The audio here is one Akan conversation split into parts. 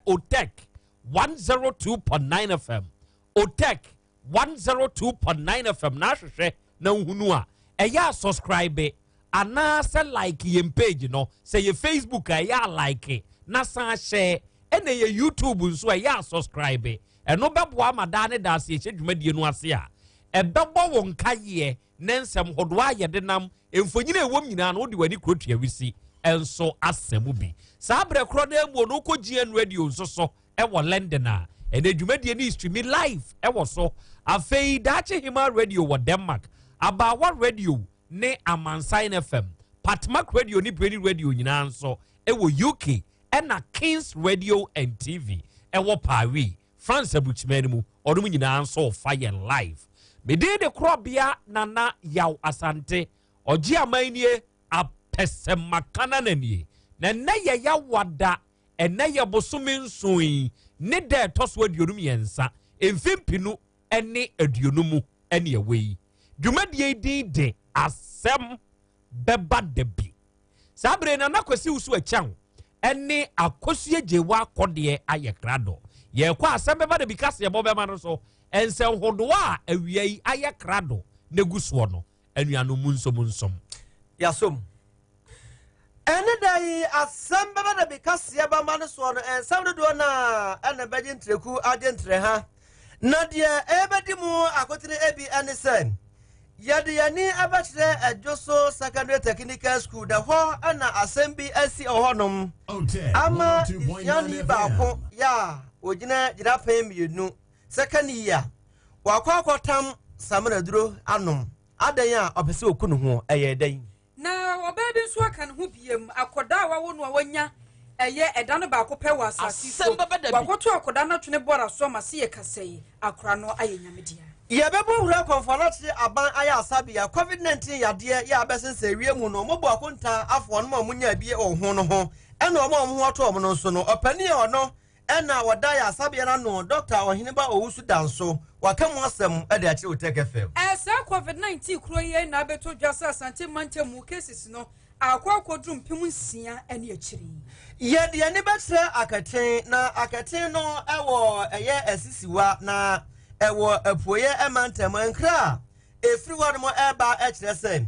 Otec 102.9 FM, Otec 102.9 FM na ahwehwɛ na nhunu a, ɛyɛ a subscribe anaasɛ like yɛn page no. Sɛ yɛ Facebook a, ɛyɛ a like na san hyɛ, ɛna yɛ YouTube nso, ɛyɛ a subscribe. Ɛno bɛboa ama daa ne daa se yɛhyɛ dwumadie no ase a, ɛbɛbɔ wɔn nkayeɛ ne nsɛm hodoɔ a yɛde nam mfonyin a ɛwɔ mu nyinaa no, wode w'ani kuro tua wisi nso asɛm bi. Saa berɛ korɔ no mu no, wokɔ GN Radio nso so ɛwɔ London a, ɛnɛ dwumadie no stream live ɛwɔ so. Afei Daakye Hema Radio wɔ Denmark, Abaawa Radio ne Amansan FM, Patmak Radio ne Breni Radio nyinaa nso ɛwɔ UK, ɛna Kings Radio and TV ɛwɔ Paris, France abukyima no mu, ɔnom nyinaa nso ɔfa yɛn live. Mede de korɔbea Nana Yaw Asante ɔgye aman nie apɛsɛmakana nanie, na nnɛ yɛ Yawada, ɛnɛ yɛ bosome 7 yi ne da ɛtɔ so 23, mfe 2020 mu. Ɛne ɛwɔ yi dwumadie yi din de Asɛm Bɛba Da Bi. Saa bere Nana Kwasi Wusu Akyɛn ɛne Akosua Gyewa akɔdeɛ ayɛ krado. Yɛkɔ Asɛm Bɛba Da Bi kaseɛbɔ bɛma no so nsɛnhodoɔ a awia yi ayɛ krado na egu soɔ no. Anuanom, mu nsom nsom. Yasom ɛne da yi Asɛm Bɛba Da Bi kaseɛ bɛma no soɔ no, nsɛm dodoɔ no a ɛna bɛgye ntrɛku agye ntrɛ ha, na deɛ ɛbɛdi mu akotene ebi ɛne sɛ yɛde yɛni abɛkyerɛ Ɛdwo Secondary Technical School da hɔ, ɛna asɛm bi asi wɔ hɔnom ama suani baako yɛ a ogyina gyinapɛn 2, second year, wakɔ akɔtam samanaduro anom adan a ɔpɛ sɛ oku ne ho. Ɛyɛ dɛn? Na ɔbaa bi nso aka ne ho biem. Akɔdaa a wawo no a wanya ɛyɛ ɛda no baako pɛ wɔ asase so, Asɛm Bɛba Da Bi. Wakɔto akɔdaa no atwene bɔɔla so ama se yɛ kasa yi, akora no ayɛ Nyame dea. Yɛbɛbɔ wura Kɔmfɔnɔkye aban ayɛ asabea COVID-19 yadeɛ yɛ abɛsensɛn wie mu no, ɔmɔbu akonta afɔ ɔnom a ɔmonya bi wɔ ho no ho, ɛna ɔmo a ɔmo ho ato ɔmo no nso no, ɔpanin a ɔno ɛna wɔda yɛ asabea no ano, Dɔkta Ɔheneba Owusu Danso, waka mu asɛm de akyerɛ Otec FM. Ɛsaa COVID-19 kuro yi na abɛtɔ dwa sɛ Asante mantam mu cases no akɔ akɔduru 6000 ne akyiri. Yɛde ani bɛkyerɛ Akɛten, na Akɛten no ɛwɔ ɛyɛ Asisiwa na ɛwɔ apuoyɛ ɛmantam. Nkra a ɛfiri hɔ nom ɛreba ɛkyerɛ sɛ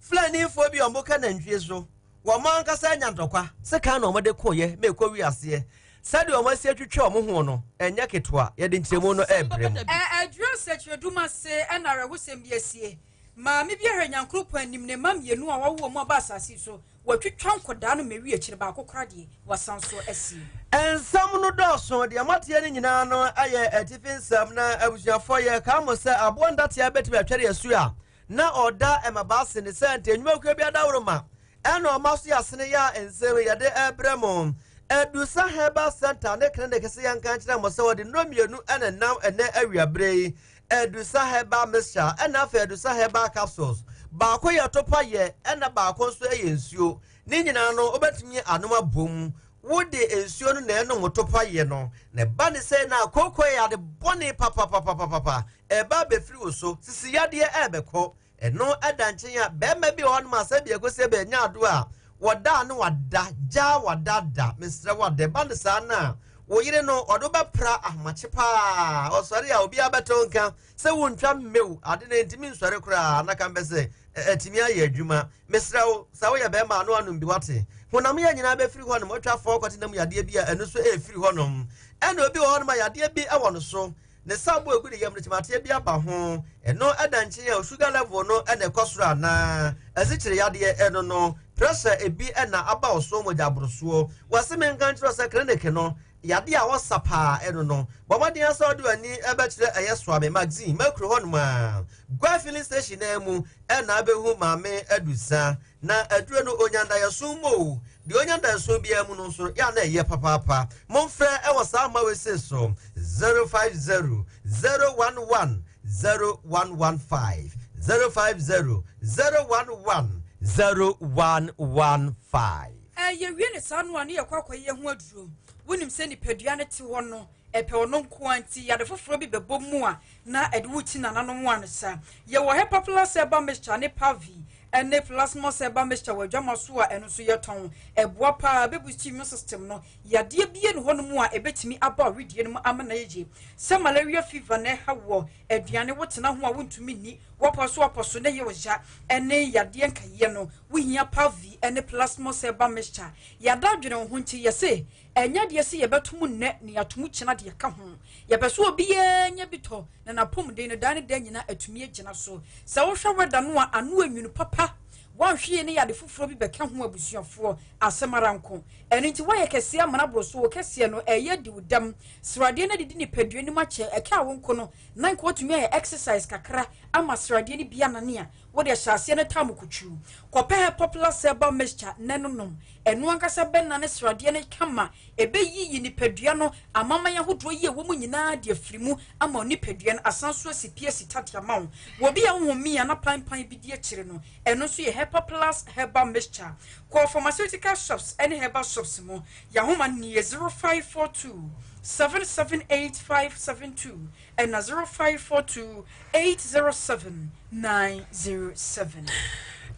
Fulanifoɔ bi a wɔka nantwie so, wɔn ankasa anya ntɔkwa, sekan na wɔde koeɛ ma ɛkɔ wiaseɛ. Sɛdeɛ wɔn asi atwitwa wɔn ho no ɛnyɛ ketewa. Yɛde nkyerɛmu no ɛrebrɛ mu. Ɛdwira Sɛkyerɛdum ase ɛna awerɛhosɛm bi asie. Maame bi ahwɛ Nyankoropɔn anim ne mma 2 a wɔawo wɔn aba asase so, wɔatwitwa nkɔdaa no mɛwi akyire, baako kora deɛ wasan so asie. Nsɛm no dɔɔso. Deɛ moateɛ no nyinaa no ayɛ atifi nsɛm, na abusuafoɔ, yɛ kaa mo sɛ aboɔ ntatea bɛtumi atwɛre asu a na ɔda mmabaa ne sɛ nti nnwumakuo bi adaworo ma ɛna ɔma so yɛasene yɛ a nsɛm yɛde ɛbrɛ mo. Adusa Herbal Center ne Clinic sɛ yɛnka nkyerɛ mo sɛ wɔde nnuro 2 ɛna nam ɛnɛ awiaberɛ yi: Adusa Herbal Mixture ɛna afei Adusa Herbal Capsules. Baako yɛ topa yɛ, ɛna baako nso yɛ nsuo. Ne nyinaa no wobɛtumi anom abom. Wode nsuo no na ɛnom topa yɛ no na ɛba ne sɛ na kooko yɛ ade bɔne papapapapapa ɛba bɛfiri wo so. Sisi yadeɛ ɛbɛkɔ ɛno ɛda nkyɛn a, bɛrima bi wɔ hɔnom a sɛ biako sɛ bɛnya ado a wɔda no wada gyaa wada da. Mesrɛ wada ɛba ne saa no a, wo yere no ɔde wobɛpra ahomakye paa. Ɔsɔre a, obiara bɛtɔ nka sɛ wontwa mmew ade no ntumi nsɔre koraa na ka mpɛ sɛ atumi ayɛ adwuma. Mesrɛ wo, sɛ woyɛ bɛrima ano anom bi, wate? Honam yɛ nyinaa bɛfiri hɔnom. Ɔtwa fɔ kɔtenam yadeɛ bi a ɛno nso ɛfiri hɔnom. Ɛna obi wɔ hɔnom a yadeɛ bi ɛwɔ no so, ne sambo egu ne yam no, kyimateɛ bi aba ho, ɛno ɛda nkyɛn a, sugar level no ɛna ɛkɔ soro anaa asikyire yadeɛ ɛno no, pressure ebi ɛna aba ɔso, mogya aborosoɔ. Wɔsi mi nka nkyerɛ sɛ clinic no yadeɛ a wɔsa paa ɛno no, bɔ mmɔden asɛ ɔde w'ani ɛbɛkyerɛ ɛyɛ Soame Magazine Makuro hɔnom a Gua filling station naa mu ɛna abɛhu Maame Adusa. Na aduro no onya ndayɛso mu o, deɛ onya ndayɛso biara mu no nso yɛ a na ɛyɛ papaapa. Momfrɛ ɛwɔ saa mma wei so: 050 011 0115, 050 011 0115. Yɛwie ne saa no a, ne yɛkɔ akɔyɛ ho aduro. Wonim sɛ nipadua no te hɔ no, ɛpɛ ɔno nko a, nti yade foforɔ bi bɛbɔ mu a na ɛde wo ti nananom a no sa. Yɛwɔ Hepaplus Herbal Mixture ne Pavi. Ne Plasmos Herbal Mixture wɔ adwama so a ɛno nso yɛtɔn. Ɛboa paa, bɛboost immune system no. Yadeɛ bie ne hɔnom a ɛbɛtumi aba ɔwedeɛ no mu ama no ayɛ yie. Sɛ malaria fever na ɛha woɔ, aduane wotena ho a wontumi nni, woapɔ so apɔ so na ɛyɛ wo ya, ɛne yadeɛ nkaeɛ no, wohia Pavi ne Plasmos Herbal Mixture. Yɛada adwene wo ho nti yɛse ɛnyɛ adeɛ sɛ yɛbɛto mu nnɛ na yɛato mu kyena deɛ ka ho. Yɛpɛ sɛ obiara nya bi tɔ na n'apɔmuden no daa ne daa nyinaa atumi agyina so. Sɛ wohwɛ wɛda no a, ano anwunu papa. Woanhwɛ yie ne yɛ ade foforɔ bi bɛka ho abusuafoɔ, asɛm ara nko. Ɛno nti woayɛ kɛseɛ amana boro so, wo kɛseɛ no ɛyɛ adi wo dɛm. Sradeɛ no adidi nipadua no mu akyɛ, ɛkaa wo nko no, na nka woatumi ayɛ exercise kakra ama sradeɛ no bi anane a, wode hyɛ aseɛ no tam kutwuu. Kɔpɛ Herpopular Herbal Mixture na ɛno nom. Ɛno ankasa bɛnane sradeɛ no kama. Ɛbɛyiyi nipadua no amaman ahodoɔ yi a ɛwɔ mu nyinaa de afiri mu ama wo nipadua no asan so asi pi asi ta de ama wo. Wɔ bi a wohome a na panpan bi di akyire no, ɛno nso yɛ Hepa Plus Herbal Mixture. Kɔ pharmaceutical shops ne herbal shops mu. Yɛahoma no nie 0542 778572 ɛna 0542 807 907.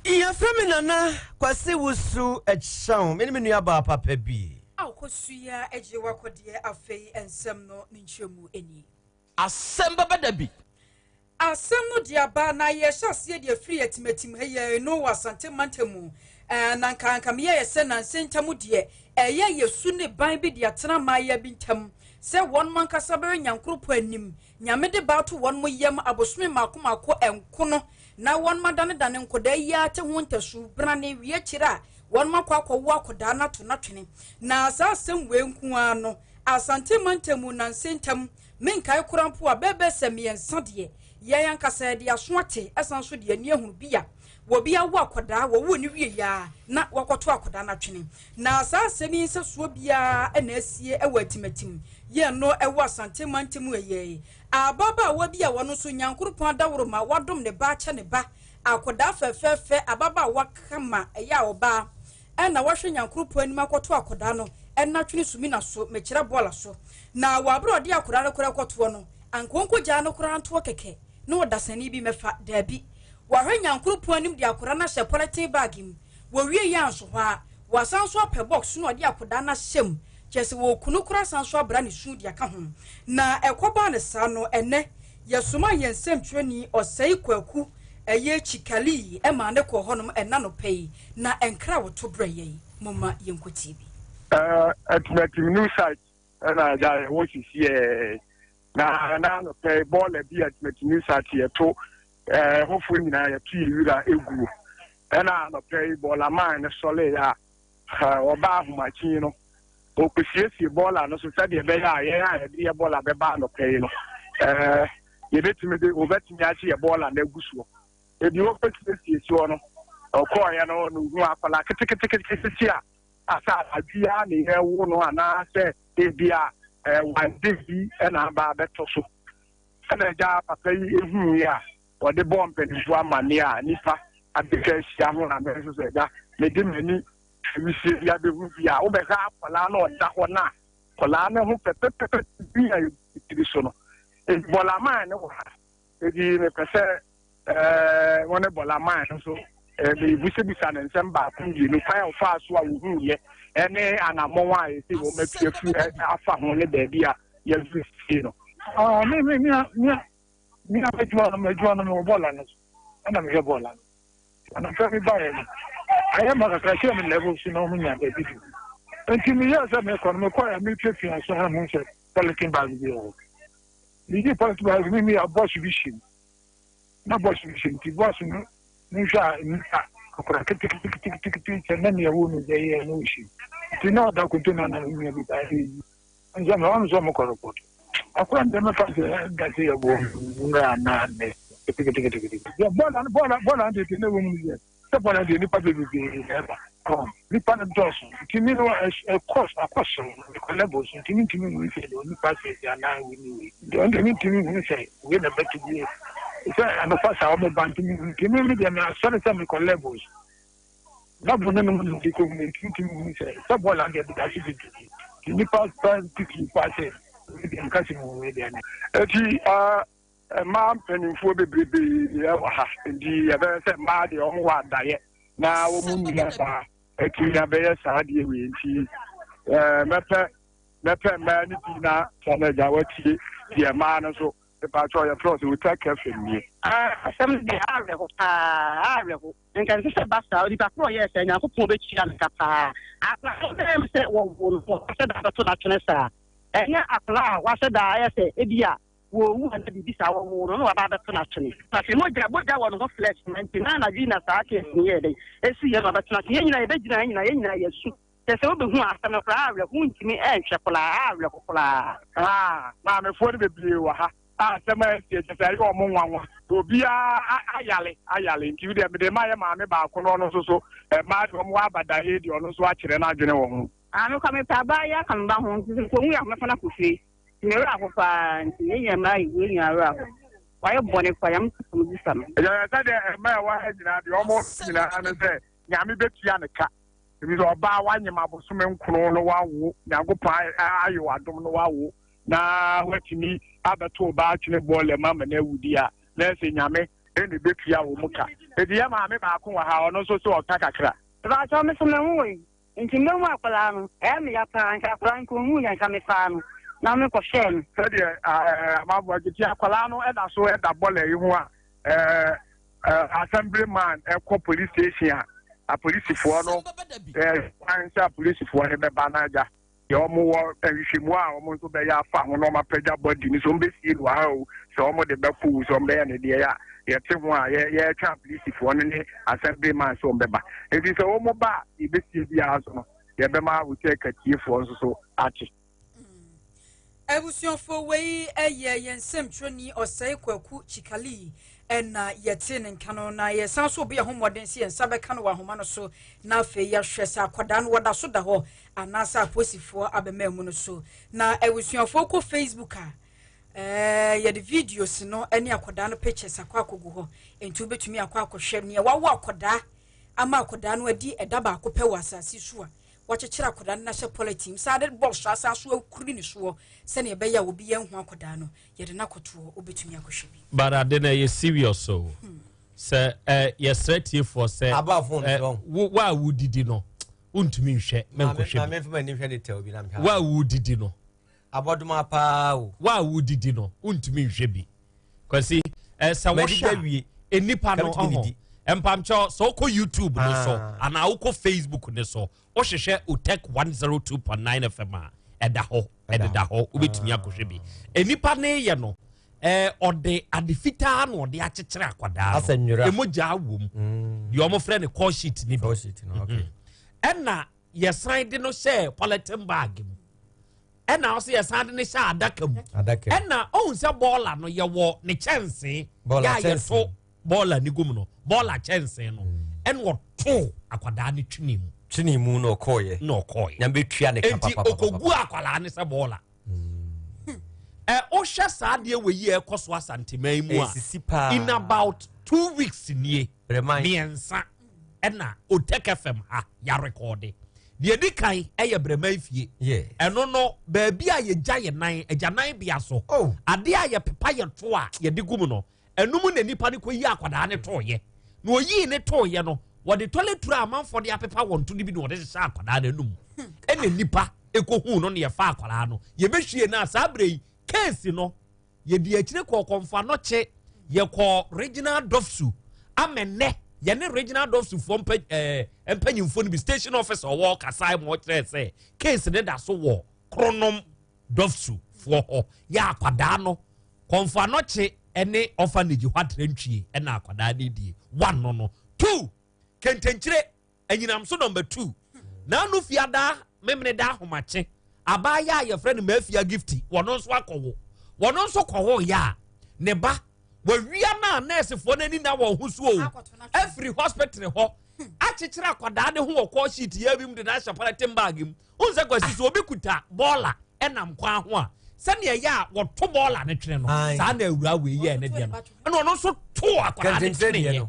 Yɛfrɛ me Nana Kwasi Wusu Akyang. Me ne me nuabaa papa bi. A ɔkɔsua agye w'akɔdeɛ afei nsɛm no ne nkyerɛmu nie. Asɛm bɛba da bi. Asɛm no de aba na yɛhyɛ aseɛ de afiri atimatim ha yi no wɔ Asante mantam mu. Ɛɛ na nka anka meyɛɛ sɛ nansa ntam deɛ ɛyɛ yɛ su ne ban bi de atena mmayewa bi ntam sɛ wɔnom ankasa bɛyɛ Nyankoropɔn anim Nyame de ba ato wɔnom yam abosome mmaako mmaako nkono na wɔnom adanedane nkɔdaa yi ara te ho ntasu brane wie akyire a wɔnom akɔ akɔwo akɔdaa no ato n'atwene. Na saa asɛm wei nko ara no Asante mantam mu nansa ntam menkae koraa mpo a bɛɛbɛ sɛ mmiɛnsa deɛ yɛn ankasa yɛde aso ate ɛsan nso de ani ahunu bi a wɔbi awo akɔdaa wɔwoo no wie a na wakɔto akɔdaa no atwene. Na saa asɛm yi nsɛsoɔ biara na asie wɔ atimatim yɛn no wɔ Asante mantam mu ɛyɛe. Ababaawa bi a wɔno nso Nyankoropɔn adaworoma wadom ne ba akyɛ ne ba akɔdaa fɛfɛɛfɛ ababaawa kama ɛyɛ a ɔbaa ɛna wahwɛ Nyankoropɔn anim akɔto akɔdaa no ɛna twene sumina so mekyerɛ bɔɔla so. Na wɔ abere ɔde akɔdaa no koraa kɔtoɔ no anka ɔnkɔgyaa no koraa ntoɔ kɛkɛ na ɔdasani bi mɛfa daabi. Wahwɛ Nyankoropɔn anim de akɔdaa no ahyɛ polythene bag mu. Wɔwie yɛ anso hɔ a, wɔasan nso apɛ box na ɔde akɔdaa no ahyɛ mu. Kyerɛ sɛ wɔreku no koraa san nso abra ne su de aka ho. Na ɛkɔbaa no saa no, ɛnnɛ yɛsomaa yɛn nsɛmtwerɛni Ɔsɛe Kwaku ɛyɛ Chikali maa no kɔɔ hɔnom ɛnnɛ anɔpa yi, na nkra a wɔto brɛɛ yɛn, momma yɛnkɔtie bi. Atimatim new site ɛna agya yɛwɔ sisiɛ na na anɔpɛ bɔɔla bi atimatim new site yɛto ɛhɔfoɔ nyinaa yɛto yɛ wira eguo ɛna anɔpɛ yi bɔɔla man no sɔle a ɔba ahomakye no ɔkɔsiesie bɔɔla no so sɛdeɛ ɛbɛyɛ a yɛn a yɛde yɛ bɔɔla bɛba anɔpɛ yi no ɛɛ yɛbɛtumi de wɔbɛtumi agye yɛ bɔɔla no agu soɔ ebi wɔkɔsiesie soɔ no ɔkɔɔyɛ no no hu akwadaa keteketekete a asa adwia ne yɛwo no anaasɛ ebi a wande bi ɛna aba abɛtɔ so ɛna agya papa yi ehu yi a wɔde bɔɔ mpanimfoɔ amanneɛ a nipa abɛka ahyia ho na mɛ nso sɛ agya mede m'ani wisie bi abɛhu bi a wobɛhwɛ akwadaa na ɔda hɔ no a akwadaa no ho pɛpɛpɛpɛ bi a tiri so no eti bɔlaman no wɔ ha eti mepɛ sɛ wɔne bɔlaman no nso mebisabisa ne nsɛm baako mmienu kwan a ɔfaa so a wohu yɛ ɛne anammɔn a yɛsɛ wɔn atu afu afa ho ne baabi a yɛduru sie no. Me me me me me adwuma no adwuma no mewɔ bɔɔla no so ɛna mehwɛ bɔɔla no anɔpɛ me baeɛ no ayɛ ma kakra kyerɛ me level so na ɔmo nya baabi du nti meyɛɛ sɛ mekɔ no mekɔɛ a mepiapia so ha hu sɛ polythene bag bi wɔ hɔ megye polythene bag mi mi a bɔs bi hyɛ mu na bɔs bi hyɛ mu nti bɔs no mehwɛ a nnipa akora keteketeketekete sɛ na nea ɛwɔ no bɛyɛ na ɔhyɛ mu nti na ɔda container na nua bi baeɛ yi nsɛm na ɔno sɛ ɔmo kɔ report akora ndɛ mɛfa sɛ nka sɛ yɛbɔ nwura anaa nnɛ keteketekete bɔɔla no bɔɔla bɔɔla no deɛ ne wɔ mu yɛ sɛ bɔɔla deɛ nipa bebree na ɛba nipa no dɔɔso nti mi no ɛkɔ akɔ soro ɛkɔ level so nti mi ntumi hu sɛ deɛ nipa sɛ sɛ anaa wei ni wei deɛ ɔno deɛ mi ntumi hu sɛ wei na bɛto bi sɛ anɔpa saa ɔmo ba ntumi hu nti mi mi deɛ mi asɔre sɛ mi kɔ levels level no nom no de kɔ hu nti ntumi hu sɛ sɛ bɔɔla deɛ bi da so bebree nti nipa pa titiri pa sɛ wei deɛ nka sɛ mu wei deɛ ne. Eti. Mmaa mpanimfoɔ bebrebee wɔ ha, nti ɛbɛyɛ sɛ mmaa deɛ wɔn wɔ adayɛ na wɔn nua saa atumi abɛyɛ saa adeɛ wei nti ɛɛ mɛpɛ mɛpɛ mmaa no bi na sɛ na agya watie deɛ mmaa no nso mepakyɛ yɛfrɛ sɛ Otec FM nie. Asɛm no deɛ awerɛho paa awerɛho nka ɛnsɛ sɛ ɛba saa onipa korɔ ɔyɛɛ saa Nyankopɔn bɛtua no ka paa akwadaa no bɛyɛ sɛ wɔwo no wɔahyɛ da bɛto no atwene saa ɛnyɛ akwadaa a wahyɛ da ayɛ sɛ ebi a wɔwu anaa biribi saa wɔwo no na waba abɛto no atwene afei mogya mogya wɔ ne ho flesh ma nti na anadwo yi na saa case no yɛɛ dɛn ɛsi yɛ no abɛto no atwene yɛn nyinaa yɛbɛgyina yɛn nyinaa yɛn nyinaa yɛsu kyɛ sɛ wobɛhu asɛm no koraa awerɛho ntumi ɛnhwɛ koraa awerɛho koraa. Ah, maamefoɔ no bebree wɔ ha a asɛm a ɛsi ɛkyɛ sɛ ɛyɛ ɔmo nwanwa. Obiara ayale ayale nti deɛ mede ma yɛ maame baako no ɔno nso so mmaa deɛ ɔmo wɔ abadaeɛ deɛ ɔno nso akyerɛ n'adwene wɔ ho. Ah, mekɔ mepɛ abaa yi aka me ba ho nti sɛ nkɔhu yɛ ahomɛfa no akɔ fie nti me werɛ aho paa nti yɛn nyinaa mmaa yi yɛn nyinaa werɛ aho wayɛ bɔne pa yam sɛ bisa no. Ɛyɛ sɛ deɛ mmaa ɛwɔ ha nyinaa deɛ ɔmo nyinaa no sɛ Nyame bɛtua ne ka. Ebi sɛ ɔbaa wanyem abosome nkono no wawo, Nyankopɔn ayɛ wadom no wawo na watumi abɛto ɔbaa twene bɔɔlɛ ma ama no awu di a, na ɛsɛ Nyame ɛna ɛbɛtua wɔ mu ka. Eti yɛ maame baako wɔ ha, ɔno nso so ɔka kakra. Mepakyɛw me so me nwoe nti mehu akwadaa no ɛyɛ me ya paa nka akwadaa no nka ohuu yɛ nka me faa no na me kɔ hwɛɛ no. Sɛdeɛ amanfoɔ tete akwadaa no ɛda so ɛda bɔɔlɛ yi ho a, assembly man ɛkɔ police station a apolisifoɔ no kwan sɛ apolisifoɔ no bɛba no agya deɛ wɔn wɔ nhwehwɛmu a wɔn nso bɛyɛ afa ho na wɔn apagya bɔdi no so wɔn bɛsie no wɔ ha o sɛ wɔn de bɛkɔ o sɛ wɔn bɛyɛ ne deɛ a yɛte ho a yɛ yɛretwa apolisifoɔ no ne assembly man sɛ wɔn bɛba nti sɛ wɔn ba a yɛbɛsie biara so no yɛbɛma hotel katiefoɔ nso so ate. Abusuafoɔ wei yɛ yɛn nsɛmtwerɛni Ɔsɛe Kwaku Chikali ɛna yɛte ne nka no na yɛsan so obi ɛho mmɔden sɛ yɛn nsa bɛka no wɔ ahoma no so na afei yɛahwɛ sɛ akwadaa no wɔda so da hɔ anaasɛ apolisifoɔ abɛma mu no so na abusuafoɔ kɔ Facebook a yɛde videos no ne akwadaa no pictures akɔ akɔgu hɔ nti wobɛtumi akɔ akɔhwɛ nea wawo akwadaa ama akwadaa no adi ɛda baako pɛ wɔ asase so a wakyekyere akwadaa no n'ahyɛ polythene saa de bɔs asa so akuri ne soɔ sɛnea ɛbɛyɛ a obi yɛn ho akwadaa no yɛde n'akɔtoɔ wobɛtumi akɔhwɛ bi. But ade no ɛyɛ serious o sɛ yɛsrɛ tiefoɔ sɛ wo a wodidi no wontumi nhwɛ mɛnkɔhwɛ bi wo a wodidi no abɔdoma paa o wo a wodidi no wontumi nhwɛ bi kwasi sɛ wohwɛ a nipa no ɔho mpamkyɛw sɛ wokɔ YouTube no so anaa wokɔ Facebook ne so wohwehwɛ Otec 102.9 FM a ɛda hɔ ɛdeda hɔ wobɛtumi akɔhwɛ bi nipa ne yɛ no ɔde ade fitaa na ɔde akyekyere akwadaa no emogya wɔ mu deɛ ɔmo frɛ no call sheet ne bi ɛna yɛsan de no hyɛ polythene bag mu ɛna ɔsɛ yɛsan de no hyɛ adaka mu ɛna ɔhun sɛ bɔɔla no yɛwɔ ne kyɛnsee yɛ a yɛto bɔɔla ne gum no bɔɔla kyɛnsee no ɛna ɔto akwadaa no twene mu twene mu na ɔkɔɔyɛ na ɔkɔɔyɛ nyame bɛtua ne ka enti okogu akwadaa ne sɛ bɔɔla ɔhwɛ saa adeɛ wɔ yi a ɛkɔ so Asanteman mu a in about 2 weeks nie mmiɛnsa ɛna Otec FM ha yarekɔɔde deɛ di kan ɛyɛ Brɛman fie ɛno no baabi a yɛgya yɛ nan agya nan bea so adeɛ a yɛpepa yɛ to a yɛde gu mu no ɛnum na nipa no kɔ yi akwadaa ne tooyɛ na oyii ne tooyɛ no wɔde toilet roll a amanfoɔ de apepa wɔn to no bi na wɔde hyehyɛ akwadaa no anum ɛna nipa ekohu no na yɛfa akwadaa no yɛbɛhwie no a saa abere yi keesi no yɛdi akyire kɔɔ Kɔmfo Anɔkye yɛkɔ regional DOVVSU amɛnɛ yɛne regional DOVVSU foɔ mpanyinfoɔ no bi station officer ɔwɔ kasa mu ɔkyerɛ sɛ keesi ne da so wɔ Kronom DOVVSU foɔ hɔ yɛ akwadaa no Kɔmfo Anɔkye ɛne orphanage hɔ atrantwie ɛna akwadaa no die 1 no 2 Kentenkyere anyinam so number 2 n'ano fiada memene da ahomakye abaayɛ a yɛfrɛ no Mafia Gifty wɔno nso akɔwo wɔno nso kɔwo yɛ a ne ba wɔawia no a nɛɛsefoɔ no ani na wɔn ho so o afiri hospital hɔ akyekyere akwadaa ne ho wɔ call sheet yɛ bi mu de no ahyɛ polythene bag mu wohu sɛ kwasi so obi kuta bɔɔla ɛnam kwan ho a sɛnea ɛyɛ a wɔto bɔɔla ne twene no saa na awura wei yɛ ne deɛ no ɛna ɔno nso to akwadaa ne twene yɛ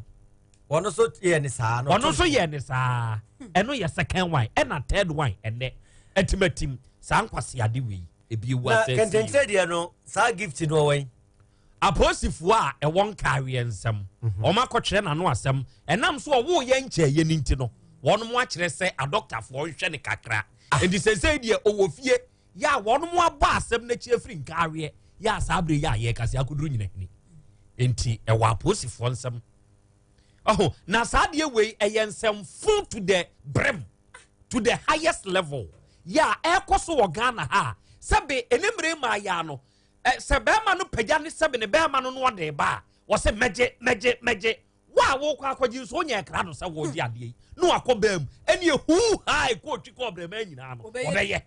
ɔno nso yɛ ne saa ɔno nso yɛ ne saa ɛno yɛ second one ɛna third one ɛnɛ ɛtimatim saa nkwasiade wei ebi ewu na asɛ kɛntɛnkyerɛ deɛ no saa gift no ɔwɔ yi. Apolisifoɔ a ɛwɔ nkaaweɛ nsɛm, wɔn akɔtwerɛ n'ano asɛm. Ɛnam so ɔwoo yɛ nkyɛɛyɛ no nti no, wɔn akyerɛ sɛ adɔktafoɔ nhwɛ no kakra. Nti seesei deɛ ɔwɔ fie yɛ a wɔn abɔ asɛm n'akyi afiri nkaaweɛ yɛ a saa berɛ yi a yɛrekasa yi akɔduru nyinahini. Nti ɛwɔ apolisifoɔ nsɛm. Ɔho, na saa adeɛ wei ɛyɛ nsɛmfo to the brim, to the highest level yɛ a ɛrekɔ so wɔ Ghana ha a, sɛbe ɛne mmere mmaa yɛ ano, sɛ bɛrima no pagya ne sɛbe ne bɛrima no no ɔde ba a, wɔsɛ mɛgye, mɛgye, mɛgye. Wo a wokɔ akɔgye nso wonyɛ kra no sɛ wɔgye adeɛ yi, na wakɔ bɛɛ mu, ɛne ehuu ha ɛkɔ otwi kɔ ɔbrɛma nyinaa no, wɔbɛyɛ.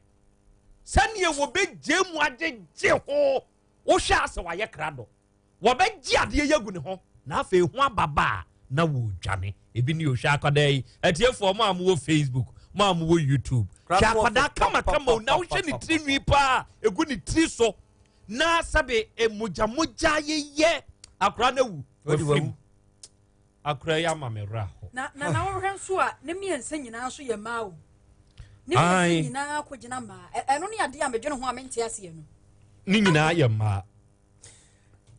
Sɛdeɛ wɔbɛgye mu agyegye ho, wohwɛ a sɛ wayɛ krado. Wɔbɛgye adeɛ yi agu ne ho, na afei ho aba ba a, na wɔredwane. Ebi ne ohwɛ akwadaa yi. Atiefoɔ, mo a mowɔ Facebook, mo a mowɔ YouTube, hwɛ akwadaa kamakama o, na wohwɛ ne tiri nwi paa, egu ne tiri so, na sɛbe mogya mogya yeyɛ akwadaa no awu. Wafiri mu. Akwadaa yi ama me werɛ aho. Na na na wohwɛ nso a, ne mmiɛnsa nyinaa nso yɛ mmaa o. Ne mmiɛnsa nyinaa kɔgyina mmaa. Ɛno ne adeɛ a medwene ho a mente aseɛ no. Ne nyinaa yɛ mmaa.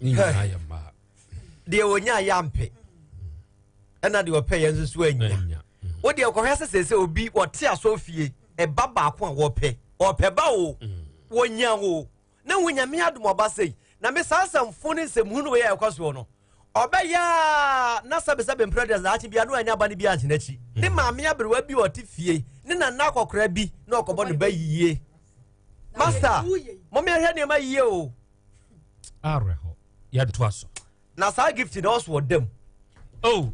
Ne nyinaa yɛ mmaa. Deɛ wɔnya yɛ ampɛ ɛna deɛ ɔpɛ yɛn nso so anya. Wo deɛ kɔhwɛ sɛ sɛ sɛ obi wɔte asɔ fie ɛba baako a wɔpɛ ɔpɛ ba o wɔnya o na wo nyame adom ɔba sɛi na me saa nsɛmfo ne nsɛmhunu wei a ɛkɔ soɔ no ɔbɛyɛ a na sɛbesɛbe mprɛ deɛ daakye bia no anya ba no bi anhyɛ n'akyi ne maame aberewa bi ɔte fie ne nana akɔkora bi na ɔkɔbɔ ne ba yie. Master, mommɛhwɛ nneɛma yie o. Awerɛhɔ, yɛntoa so. Na saa gift na ɔso ɔda mu. Oh,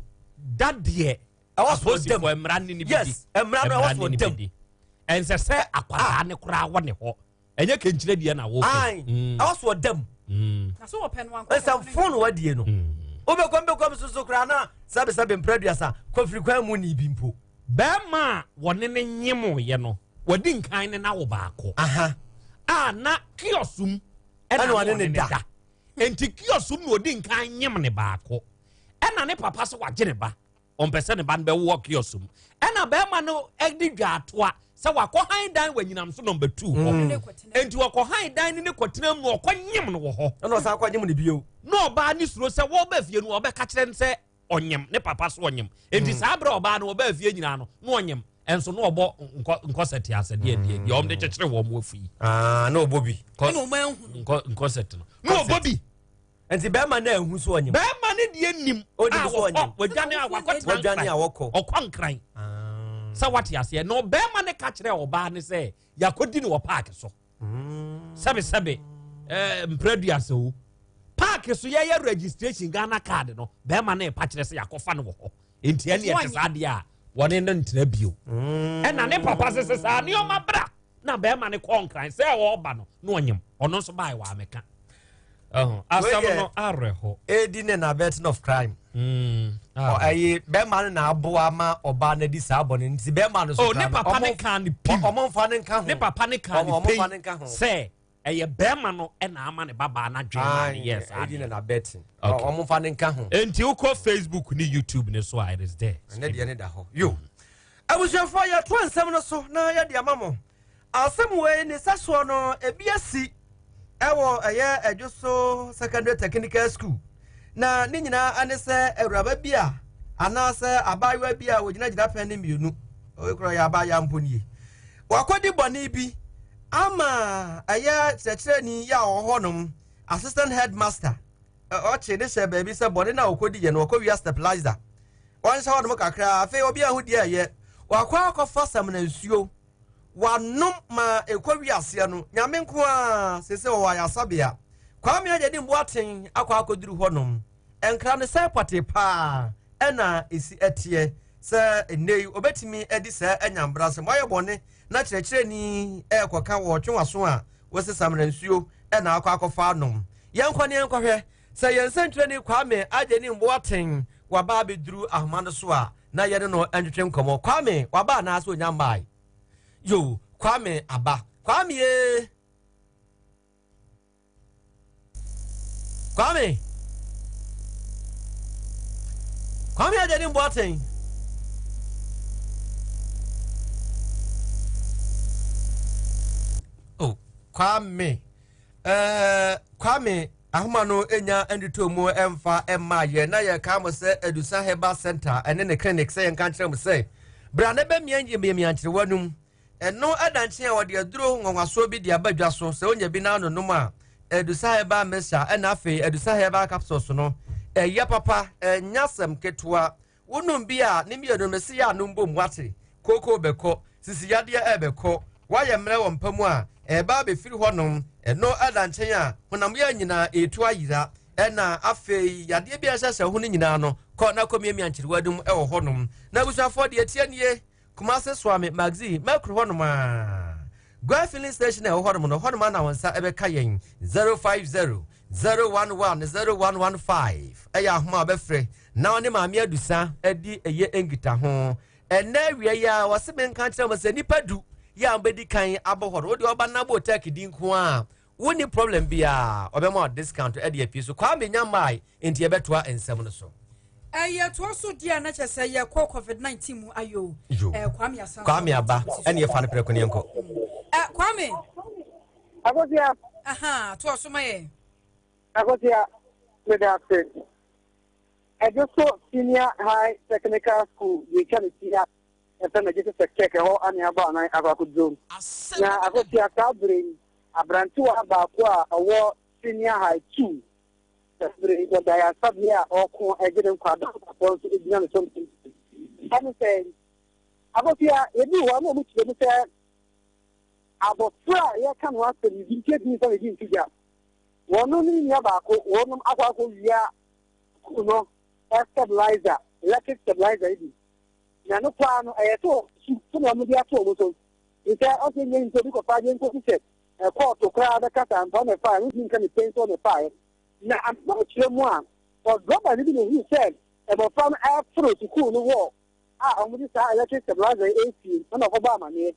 da deɛ. Ɛwɔ so ɔda mu. Mmara ne ne bi di. Yes, mmara no ɛwɔ so ɔda mu. Ɛnsɛ sɛ akwadaa ah. ne koraa wɔ ne hɔ. Ɛnyɛ kɛnkyerɛ deɛ na wɔpɛ. Ayi, mm. ɛwɔ so ɔda mu. Mm. Na so wɔpɛ no ankɔ. Nsɛmfo no wadie no. Mm. Wobɛkɔm bɛkɔm soso koraa na sɛbesɛbe mprɛ aduasa kɔfiri kwan mu ne bi mpo. Bɛrima a wɔne ne nyemoeɛ no, wadi nkan ne n'awo baako. A na kiosk mu ɛna ɔne ne da. Nti kiosk mu na odi nkan nyem ne baako. Ɛna ne papa sɛ wagye ne ba. Ɔmpɛ sɛ ne ba no bɛwɔ kiosk mu. Ɛna bɛrima no de dwaatoa sɛ wakɔ han dan wɔ anyinam so nɔmba 2 hɔ. Nti ɔkɔ han dan no ne kɔtena mu na ɔkɔ nyem no wɔ hɔ. Ɛna ɔsan kɔ nyem no bio. Na ɔbaa ne suro sɛ wɔba fie no ɔbɛka kyerɛ no sɛ ɔnyem ne papa so ɔnyem nti mm. saa berɛ ɔbaa no ɔbaa fie nyinaa no na ɔnyem ɛnso na ɔbɔ nkɔsɛte asɛ deɛ deɛ deɛ ɔmo de kyekyere wɔn mo afu yi. Ah, na ɔbɔ bi. Nkɔsɛte no na ɔbɔ bi. Nti bɛrima no ehu so ɔnyem. Bɛrima no deɛ nim a wɔkɔ wɔdwane a wakɔtena nkran ɔkɔ nkran ah. Sɛ wate aseɛ na ɔbɛrima no ka kyerɛ ɔbaa no sɛ yakɔdi no wɔ paaki so. Sɛbesɛbe ɛɛ mprɛduasa o paaki so yɛyɛ registration Ghana card no bɛrima no ɛpa kyerɛ sɛ yɛakɔfa no wɔ hɔ nti ɛne ɛte saa deɛ a wɔne no ntena bio ɛna ne papa sese saa nneɛma bra na bɛrima no kɔɔ nkran sɛ ɔreba no na ɔnyem ɔno nso bae wɔ amɛka asɛm no awerɛho edi ne na abetting of crime ɛyi bɛrima no na aboa ma ɔbaa no di saa bɔ no nti bɛrima no so oh, ne papa ne kan ne pim ɔmo nfa ne nka ho ne papa ne kan ne pei sɛ ɛyɛ bɛrima no ɛna ama ne babaa no adwene ma ne yɛ saa edi ne na abetting ɔmo nfa ne nka ho nti wokɔ Facebook ne YouTube ne so a it is there ɛnɛ deɛ ne da hɔ yo abusuafoɔ yɛtoa nsɛm no so na yɛde ama mo. Asɛm wei ne sɛsoɔ no ebi asi ɛwɔ ɛyɛ Ɛdwoso Secondary Technical School na ne nyinaa ane sɛ awuraba bi a anaasɛ abaayewa bi a wɔgyina gyinapɛn ne mmienu ɔyɛ yɛ abaayewa mpo nie wakɔdi bɔne bi ama ɛyɛ kyerɛkyerɛni yɛ a ɔwɔ hɔnom assistant headmaster ɔkye ne hyɛ baabi sɛ bɔne no a ɔkɔdi yɛ no ɔkɔwia stabilizer wɔnhyɛ hɔnom kakra afei obi aho deɛ ɛyɛ wakɔ akɔfa samina nsuo Wanom ma ɛkɔ wiaseɛ no, Nyame nko ara, seesei ɔwɔ ayasabea. Kwame Agyenim Boateng akɔ akɔduru hɔnom. Nkra no sɛn pɔtee paa ɛna ɛsi ɛteɛ sɛ nnɛ yi ɔbɛtumi adi saa anya mbra sɛ moayɛ bɔne na kyerɛkyerɛni ɛrekɔka wɔ ɔtwe waso a wose samina nsuo ɛna akɔ akɔfa anom. Yɛnkɔ ne yɛnkɔhwɛ sɛ yɛn nsɛntwerɛni Kwame Agyenim Boateng waba abɛduru ahoma no so a na yɛne no ntwetwe nkɔmmɔ. Kwame, waba anaasɛ onya mmae? Yo, Kwame aba. Kwame ee! Kwame! Kwame Agyenim Boateng. Oh, Kwame. Uh, Kwame. Ahoma no nya ndutɔ mu mfa mma yɛ na yɛkaa mo sɛ Adusa Herbal Center ɛne ne clinic sɛ yɛnka nkyerɛ mo sɛ bra na bɛmia miamia nkyerewa no mu. Ɛno ɛda nkyɛn a wɔde aduro nwanwasoɔ bi de aba dwa so sɛ wonya bi na anonom a Adusa Herbal Mixture ɛna afei Adusa Herbal Capsules no ɛyɛ papa ɛnyɛ asɛm ketewa. Wonom bi a, ne mmienu no mese yɛ anom bom wate. Kooko bɛkɔ, sisi yadeɛ ɛbɛkɔ, woayɛ mmerɛ wɔ mpa mu a, ɛreba abɛfiri hɔ nom, ɛno ɛda nkyɛn a, honam yɛ nyinaa ɛretu ayera, ɛna afei yadeɛ bi a ɛhyɛhyɛ ho no nyinaa no, kɔ na kɔ miamia nkyerewa no mu ɛwɔ hɔ nom. Na abusuafoɔ deɛ ɛteɛ nie, Kumase Soame, Magzi, Mɛkuru hɔ nom a. Guai filling station a ɛwɔ hɔ nom no, hɔ nom a na wɔn nsa ɛbɛka yɛn 050 011 0115 ɛyɛ ahoma a wɔbɛfrɛ na ɔne Maame Adusa adi ɛyɛ nkitaho. Ɛnnɛ awia yi a wɔse menka nkyerɛ mo sɛ nnipa du yɛ a mobɛdi kan abɔ hɔ no, wode ɔba na abɔ turkey di nko a, wonni problem biara, ɔbɛma wo discount ɛde apue so. Kwame nya mmae, nti yɛbɛtoa nsɛm no so. Ɛyɛ toa so deɛ na kyerɛ sɛ yɛkɔ covid 19 mu ayo. Yo. Kwame asan. Kwame aba ɛne yɛfa no prɛko ne yɛnkɔ. Kwame. Akosia. Aha, toa so ma yɛ. Akosia, meda ase. Ɛdwoso Senior High Technical School deɛ atwa ne ti a yɛfrɛ no Gyese Tech ɛhɔ ane abɔ anan akɔ akɔduro. Na Akosia, saa berɛ yi, aberantewa baako a ɔwɔ Senior High 2 saa berɛ yi ɔda ayaresabea a ɔreko gye ne nkwa, dɔkotafoɔ nso gyina ne so mpempem. Ɛne sɛ, Akosia, yɛduu hɔ na wɔkyerɛ mu sɛ abɔfra a yɛreka ne ho asɛm yi, mfeɛ du nsa na ɛdi nto dwa. Wɔno ne ne nua baako, wɔnom akɔ akɔwia sukuu no stabilizer, electric stabilizer yi bi. Na no koraa no, ɛyɛ sɛ su so na wɔde ato wɔn so. Nti sɛ ɔsɛ nyɛ nti obi kɔfa adeɛ nkosi sɛ kɔɔto koraa bɛkasa mpa ɔna ɛfaeɛ, wontumi nka ne pɛn sɛ ɔna ɛfaeɛ. Na ampa kyerɛ mu a, ɔdrɔba no bi na ohuu sɛ mmɔfra no ɛreforo sukuu no wɔ a wɔde saa electric stabilizer yi resie, ɛna ɔkɔbɔ amaneɛ.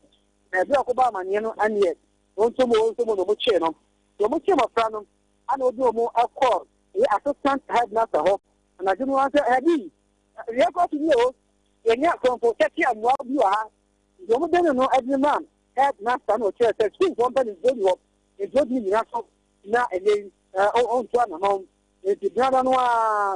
Na ɛberɛ a ɔkɔbɔ amaneɛ no, ɛneɛ wɔn nso mu wɔn nso mu na wɔkyee no. Na wɔkyee mmɔfra no, ana ɔde wɔn kɔɔ ɛyɛ assistant headmaster hɔ anadwo no ara sɛ ɛbi yɛ kɔ so ni o yɛnyɛ kɔnfo kyɛkye amoa bi wɔ ha nti wɔn de ne no ɛde ma headmaster na ɔkyerɛ sɛ sukuufoɔ mpanimfoɔ ni hɔ nti ɔtumi nyina so na ɛnɛ yi ɔnto anamɔn nti benada no a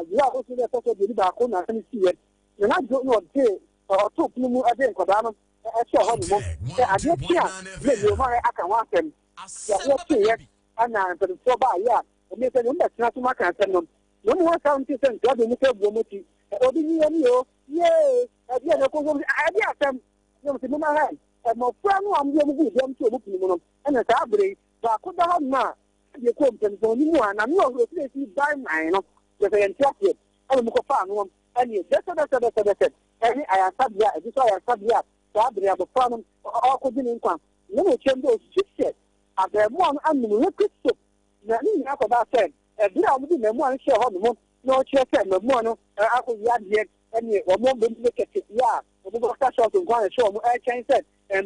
yɛ a ɔsi na ɛtɔ so aduonu baako na asɛm si yɛ na n'adwo na ɔde ɔto pono mu ɛde nkwadaa no ɛhyɛ hɔ nom sɛ adeɛ kye a na nneɛma aka ho asɛm yɛ adeɛ kyeeɛ Ɛna mpanimfoɔ baeɛ a wɔn sɛ wɔn bɛtena so maka asɛm no na wɔn wɔn saa nti sɛ ntoa de wɔn sɛ bu wɔn ti obi nyi yɛn o yee ɛdeɛ na ɛkɔ wɔn ɛdeɛ asɛm na wɔn sɛ moma ha mmɔfra no a wɔn de wɔn gu dɛm to wɔn pini mu no ɛna saa abere yi baako da hɔ nom a ɛdeɛ kɔ mpanimfoɔ no mu a na ne ɔhoro si esi ban man no kyerɛ sɛ yɛn ti aseɛ ɛna wɔn kɔfa ano ɛne dɛsɛ dɛsɛ dɛsɛ dɛsɛ ɛne ayaresabea ɛdi so ayaresabea saa abere abɔfra no ɔkɔgye ne nkwa na wɔn kyɛm dɛ osusu sɛ Abarimaa no anom liquid soap, na ne nyinaa kɔbaa sɛ bere a wɔde mmaamua no hyɛɛ hɔnom na ɔkyerɛ sɛ mmaamua no akɔyi adeɛ ne wɔn bɛmu no kɛse yɛ a wɔn boxer shorts nko ara na ɛhyɛ wɔn ɛretwɛn sɛ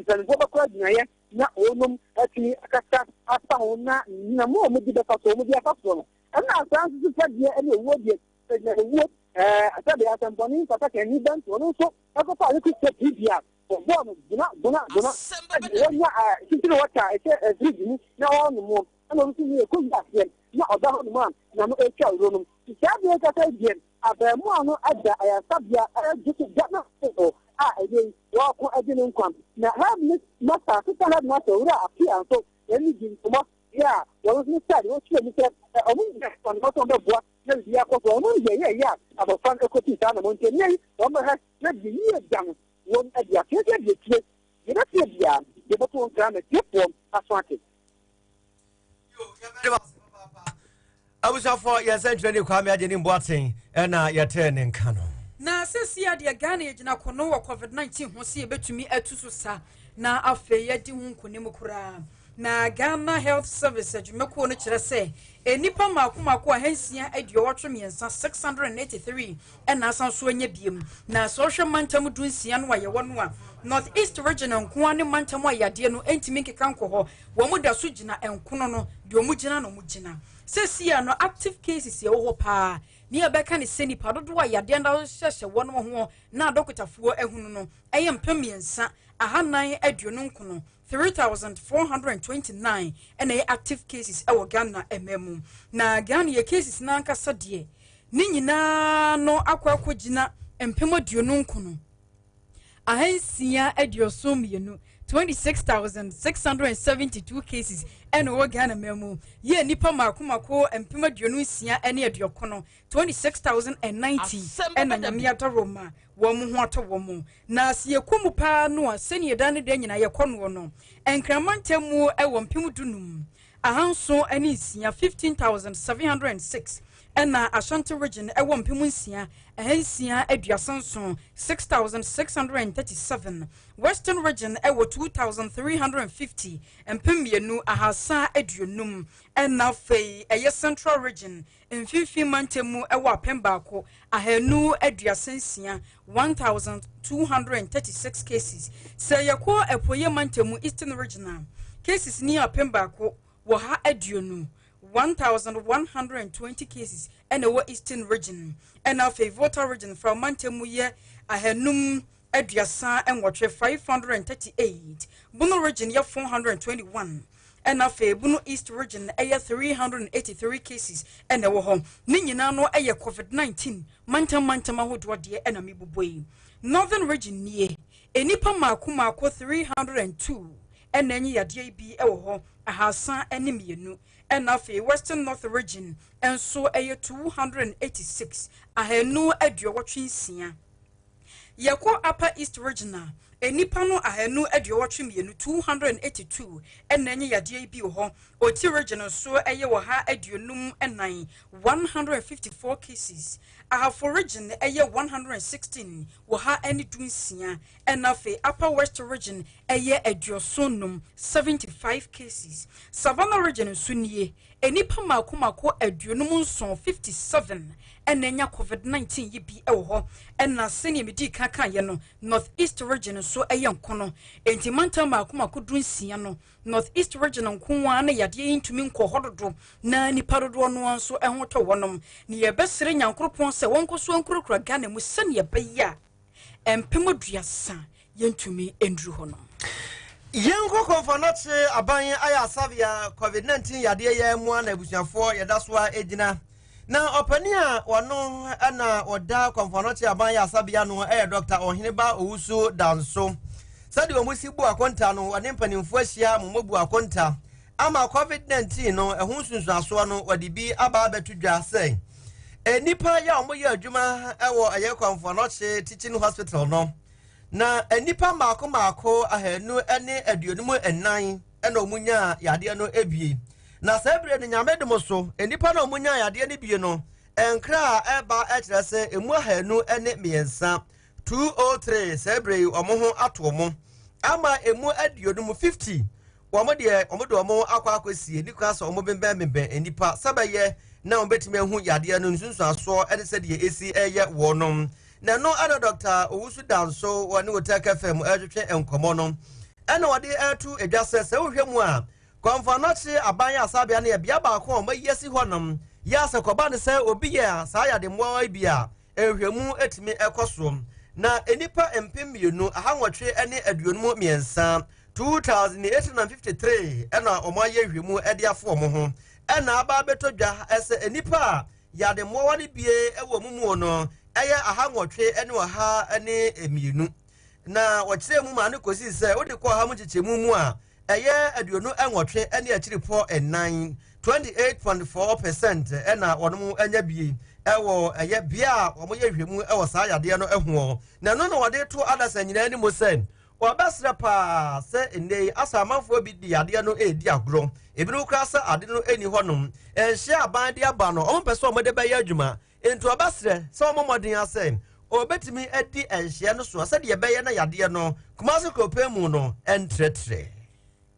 mpanimfoɔ bɛkɔ agyinaeɛ na wɔnom atumi akasa afa ho na nea mo a wɔde bɛfa so wɔde afa soɔ no ɛna saa nso so fɛdeɛ ne owuo deɛ sɛ owuo ɛɛ sɛdeɛ asɛmpɔne mfata kɛni bɛntoɔ no nso ɛkɔfa liquid soap yi bi a Wɔbɔɔ no gyina gyina gyina wɔnya titiri wɔta ɛhyɛ fridge mu na ɔnom mu ɛna ɔno nso yɛ kɔ yi aseɛ na ɔda hɔ nom a na no atwa wuro nom saa deɛ kasa deɛ abɛɛmoa no ada ayaresabea ɛgye so Ghana hospital a ɛyɛ yi wɔko agye ne nkwa na head master assistant head master owura Apia nso ɛne di nkɔmɔ yɛ a wɔn nso sɛ deɛ wɔkyerɛ mu sɛ ɔmo nyɛ ɔno nso bɛboa na biribi akɔ so ɔmo yɛ yɛ yɛ a abɔfra no ɛkɔpii saa na mo nti ɛnɛ yi wɔn bɛhwɛ na deɛ yie da no Wɔn de ateɛteɛ deɛ tie, deɛ ɛbɛteɛ biara, deɛ ɛbɛto wɔn koraa na atiefoɔ aso ate. Abusuafoɔ yɛn sɛnkyerɛni Kwame Agyenim Boateng ɛna yɛtee ne nka no. Na seesei a deɛ Ghana yɛgyina kono wɔ Covid-19 ho sɛ yɛbɛtumi atu so sa na afei yɛadi ho nkonim koraa. Na Ghana Health Service adwumakuo no kyerɛ sɛ nnipa mmaako mmaako 683, 683 ɛna asan so anya biem. Na sɛ ɔhwɛ mantam 16 no a yɛwɔ no a, North East Region nko ara ne mantam a yadeɛ no ntumi nkeka nkɔ hɔ. Wɔn da so gyina nkono no, deɛ wɔn gyina na wɔn gyina. Seesei a no active cases ɛwɔ hɔ paa, ne yɛbɛka ne sɛ nipa dodoɔ a yadeɛ no hyehyɛ wɔn ho na adɔkotafoɔ ahunu no ɛyɛ 3429. 3429 ɛna ɛyɛ active cases ɛwɔ Ghana ɛma mu. Na Ghana yɛ cases no ankasa deɛ, ne nyinaa no akɔ akɔgyina 29,672, 26,672 cases ɛna ɛwɔ Ghana ma mu. Yɛ nnipa mako mako 26,090, 26,090 ɛna Nyame adɔrɔ ma wɔn ho atɔ wɔn mu. Na sɛ yɛkɔ mu paa no a, sɛnea ɛda ne deɛ nyinaa yɛkɔ noɔ no, Nkraman ntam ɛwɔ 15,706, 15,706, ɛna Ashanti Region ɛwɔ 6,637, 6,637. Western Region ɛwɔ 2,350, 2,350. Ɛna afei ɛyɛ Central Region, Mfimfini mantam mu, ɛwɔ 1,236, 1,236 cases. Sɛ yɛkɔ Apueɛ mantam mu, Eastern Region a, cases ni 1,120, 1,120 cases ɛna ɛwɔ Eastern Region. Ɛna afei Volta Region, fra mantam mu, yɛ 538, 538. Bono Region yɛ 421, ɛna afei Bono East Region ɛyɛ 383 cases ɛna ɛwɔ hɔ. Ne nyinaa no ɛyɛ COVID-19 mantam mantam ahodoɔ deɛ ɛna mebobɔ yi. Northern Region nie, enipa mako mako 302 ɛna ɛnye yadeɛ yi bi ɛwɔ hɔ, 302. Ɛna afei Western North Region nso ɛyɛ 286, 286. Yɛkɔ Upper East Region a, enipa no 282, 282 ɛna ɛnyɛ yadeɛ yi bi wɔ hɔ. Oti Region nso ɛyɛ wɔ ha 54, 154 cases. Ahafo Region ɛyɛ 116, wɔ ha ɛne 16. Ɛna afei Upper West Region ɛyɛ 75, 75 cases. Savannah Region nso nie, enipa mako mako 57, 57 ɛna ɛnya COVID-19 yi bi ɛwɔ hɔ. Ɛna sɛnea medi kan kan yɛ no, North East Region nso ɛyɛ nkono. Enti mantam mako mako 16 no, North East Region nko ara na yadeɛ yi ntumi nkɔ hɔ dodo na nipa dodoɔ no nso ɛho tɔ wɔnom. Ne yɛbɛsrɛ Nyankoropɔn sɛ wɔnkɔ so nkurakura Ghana mu sɛnea ɛbɛyɛ a 30,000 yɛntumi nduru hɔ no. Yɛnkɔ Kɔmfo Anɔkye aban ayɛ asabea COVID-19 yadeɛ yɛ mu a na abusuafoɔ yɛda so a ɛgyina. Na ɔpani a ɔno ɛna ɔda Kɔmfo Anɔkye aban yɛ asabea no ɛyɛ Dr. Ɔheneba Owusu Danso. Sɛdeɛ wɔn si bu akonta no, wɔne mpanimfoɔ ahyia mo bu akonta ama COVID-19 no ɛho nsunsuasoɔ no, wɔde bi aba abɛto dwa sɛ nnipa yɛ a wɔyɛ adwuma ɛwɔ ɛyɛ Kɔmfo Anɔkye Teaching Hospital no, na nnipa mmaako mmaako 254 ɛna wɔn nya yadeɛ no ebie. Na saa ebire no, Nyame dom so, nnipa na wɔn nya yadeɛ no bie no, nkra a ɛba ɛkyerɛ sɛ emu 203, 203, saa ebire yi wɔn ho ato wɔn ama emu 50, 50, wɔn deɛ wɔn de wɔn akɔ akɔsie ne kura sɛ wɔn bɛnbɛn bɛnbɛn nnipa sɛbɛyɛ na wɔn bɛtumi ahu yadeɛ no nsunsuasoɔ ɛne sɛdeɛ esi ɛyɛ wɔn. Na ɛno ɛna Dr. Owusu Danso wɔne Otec FM ɛretwetwe nkɔmɔ no, ɛna wɔde ɛreto edwa sɛ sɛ wohwɛ mu a, Kɔmfo Anɔkye aban asabea no yɛ bea baako a wɔayi asi hɔnom yɛ asɛ kɔba ne sɛ obi yɛ a saa yade mmoawa yi bi a, nhwɛmu etumi ɛkɔ so. Na nnipa 2,853, 2853, ɛna wɔn ayɛ nhwɛmu ɛde afo wɔn ho. Ɛna aba abɛtɔ dwa ɛsɛ nnipa a yade mmoawa no bie ɛwɔ mu mu no ɛyɛ 802. Na wɔkyerɛ mu maa no kɔsi sɛ wode kɔ ɔha mu nkyekyɛmu mu a, ɛyɛ 28.4, 28.4%, ɛna wɔn anya bie ɛwɔ ɛyɛ bea a wɔyɛ nhwɛmu ɛwɔ saa yadeɛ no ɛho. Na ɛno na wɔde to adasa nyinaa anim sɛ wɔbɛsrɛ paa sɛ nnɛ yi asa amanfoɔ bi di yadeɛ no ɛredi agorɔ, ebinom koraa sɛ ade no ɛni hɔnom, ɛnhyɛ aban de aba no, wɔn mpɛ sɛ wɔde bɛyɛ adwuma. Nti wɔbɛsrɛ sɛ wɔn mmɔden asɛ wɔbɛtumi adi ɛnhyɛ no soɔ sɛdeɛ ɛbɛyɛ na yadeɛ no Kumase kuropɛn mu no ɛntrɛtrɛ.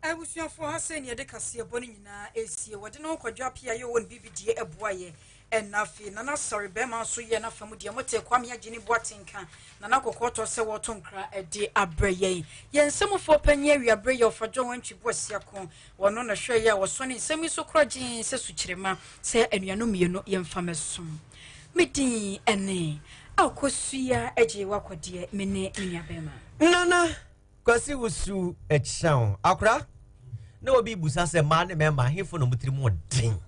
Abusuafoɔ, ha sɛ nea yɛde kaseɛbɔ no nyinaa ɛsie. Wɔde no Kwadwo Apia yɛ wɔ ne bibidie ɛboa yɛ. Ɛna afei Nana Sɔre bɛrima nso yɛ n'afa mu deɛ mote Kwame agye ne boatenka Nana Kɔkɔɔtɔ sɛ wɔto nkra ɛde abrɛ yɛn. Yɛn nsɛmfoɔ panyin awiaberɛ yɛ Ɔfadwo Wantwi Boasiako. Wɔno na hwɛ yɛ a wɔsɔ ne nsɛm yi so kora gyee sɛ sukyerɛma sɛ anuanom mmienu yɛmfa mɛsom. Me din ɛne Akosua agye wakɔdeɛ, me ne me nua bɛrima Nana. Kwasi Wusu Akyang, Akora, na obi busa sɛ mmaa ne mmarima ahemfo na wɔn tirim wɔ den.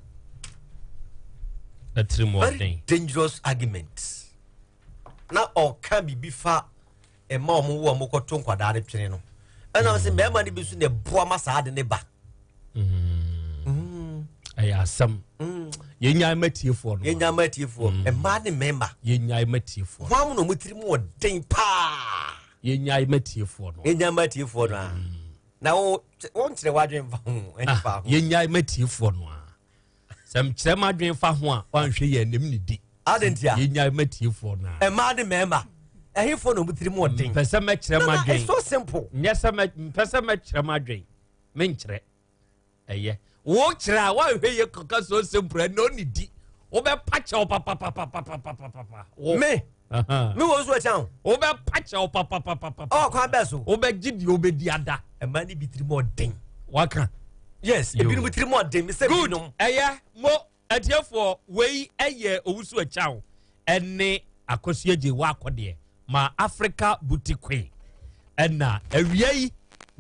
Tirim wɔ den. Very dangerous argument. Na ɔka biribi fa mma wɔn wo wɔn kɔto nkwadaa no twene no. Ɛna sɛ mmarima no bi nso na ɛboa ma saa ade ne ba. Ɛyɛ asɛm. Yɛnyae ma tiefoɔ no. Yɛnyae ma tiefoɔ. Mmaa ne mmarima. Yɛnyae ma tiefoɔ. Wɔn mu na wɔn tirim wɔ den paa. Yɛnyae ma tiefoɔ no. Yɛnyae ma tiefoɔ no a. Na wo wɔnkyerɛ w'adwene fa ho ɛne fa ho. Yɛnyae ma tiefoɔ no a. Sɛ mkyerɛ m'adwene fa ho a wanhwɛ yɛn anim ne di. Ade ntia. Yɛnyae ma tiefoɔ no a. Mmaa ne mmarima. Ɛhefoɔ na wɔn tirim wɔ den. Mpɛ sɛ mɛkyerɛ m'adwene. It's so simple. Nyɛ sɛ mpɛ sɛ mɛkyerɛ m'adwene. Menkyerɛ. Ɛyɛ. Wo kyerɛ a woanhwɛ yɛ kɔka so simple ɛna ɔne di. Wobɛpa kyɛw papapapapapapa. Me. Me wɔ nso ɛkyɛn o. Wobɛpa kyɛw papapapapa. Ɔ kwan bɛɛ so. Wobɛgye deɛ wobɛdi ada. Ɛma ne bi tirim ɔden. Waka. Yes, ebinom tirim ɔden. Mesɛ binom. Good. Ɛyɛ mo atiefoɔ wei ɛyɛ Owusu Akyang ɛne Akosua Gye Wakɔdeɛ ma Africa Boutique Queen ɛna awia yi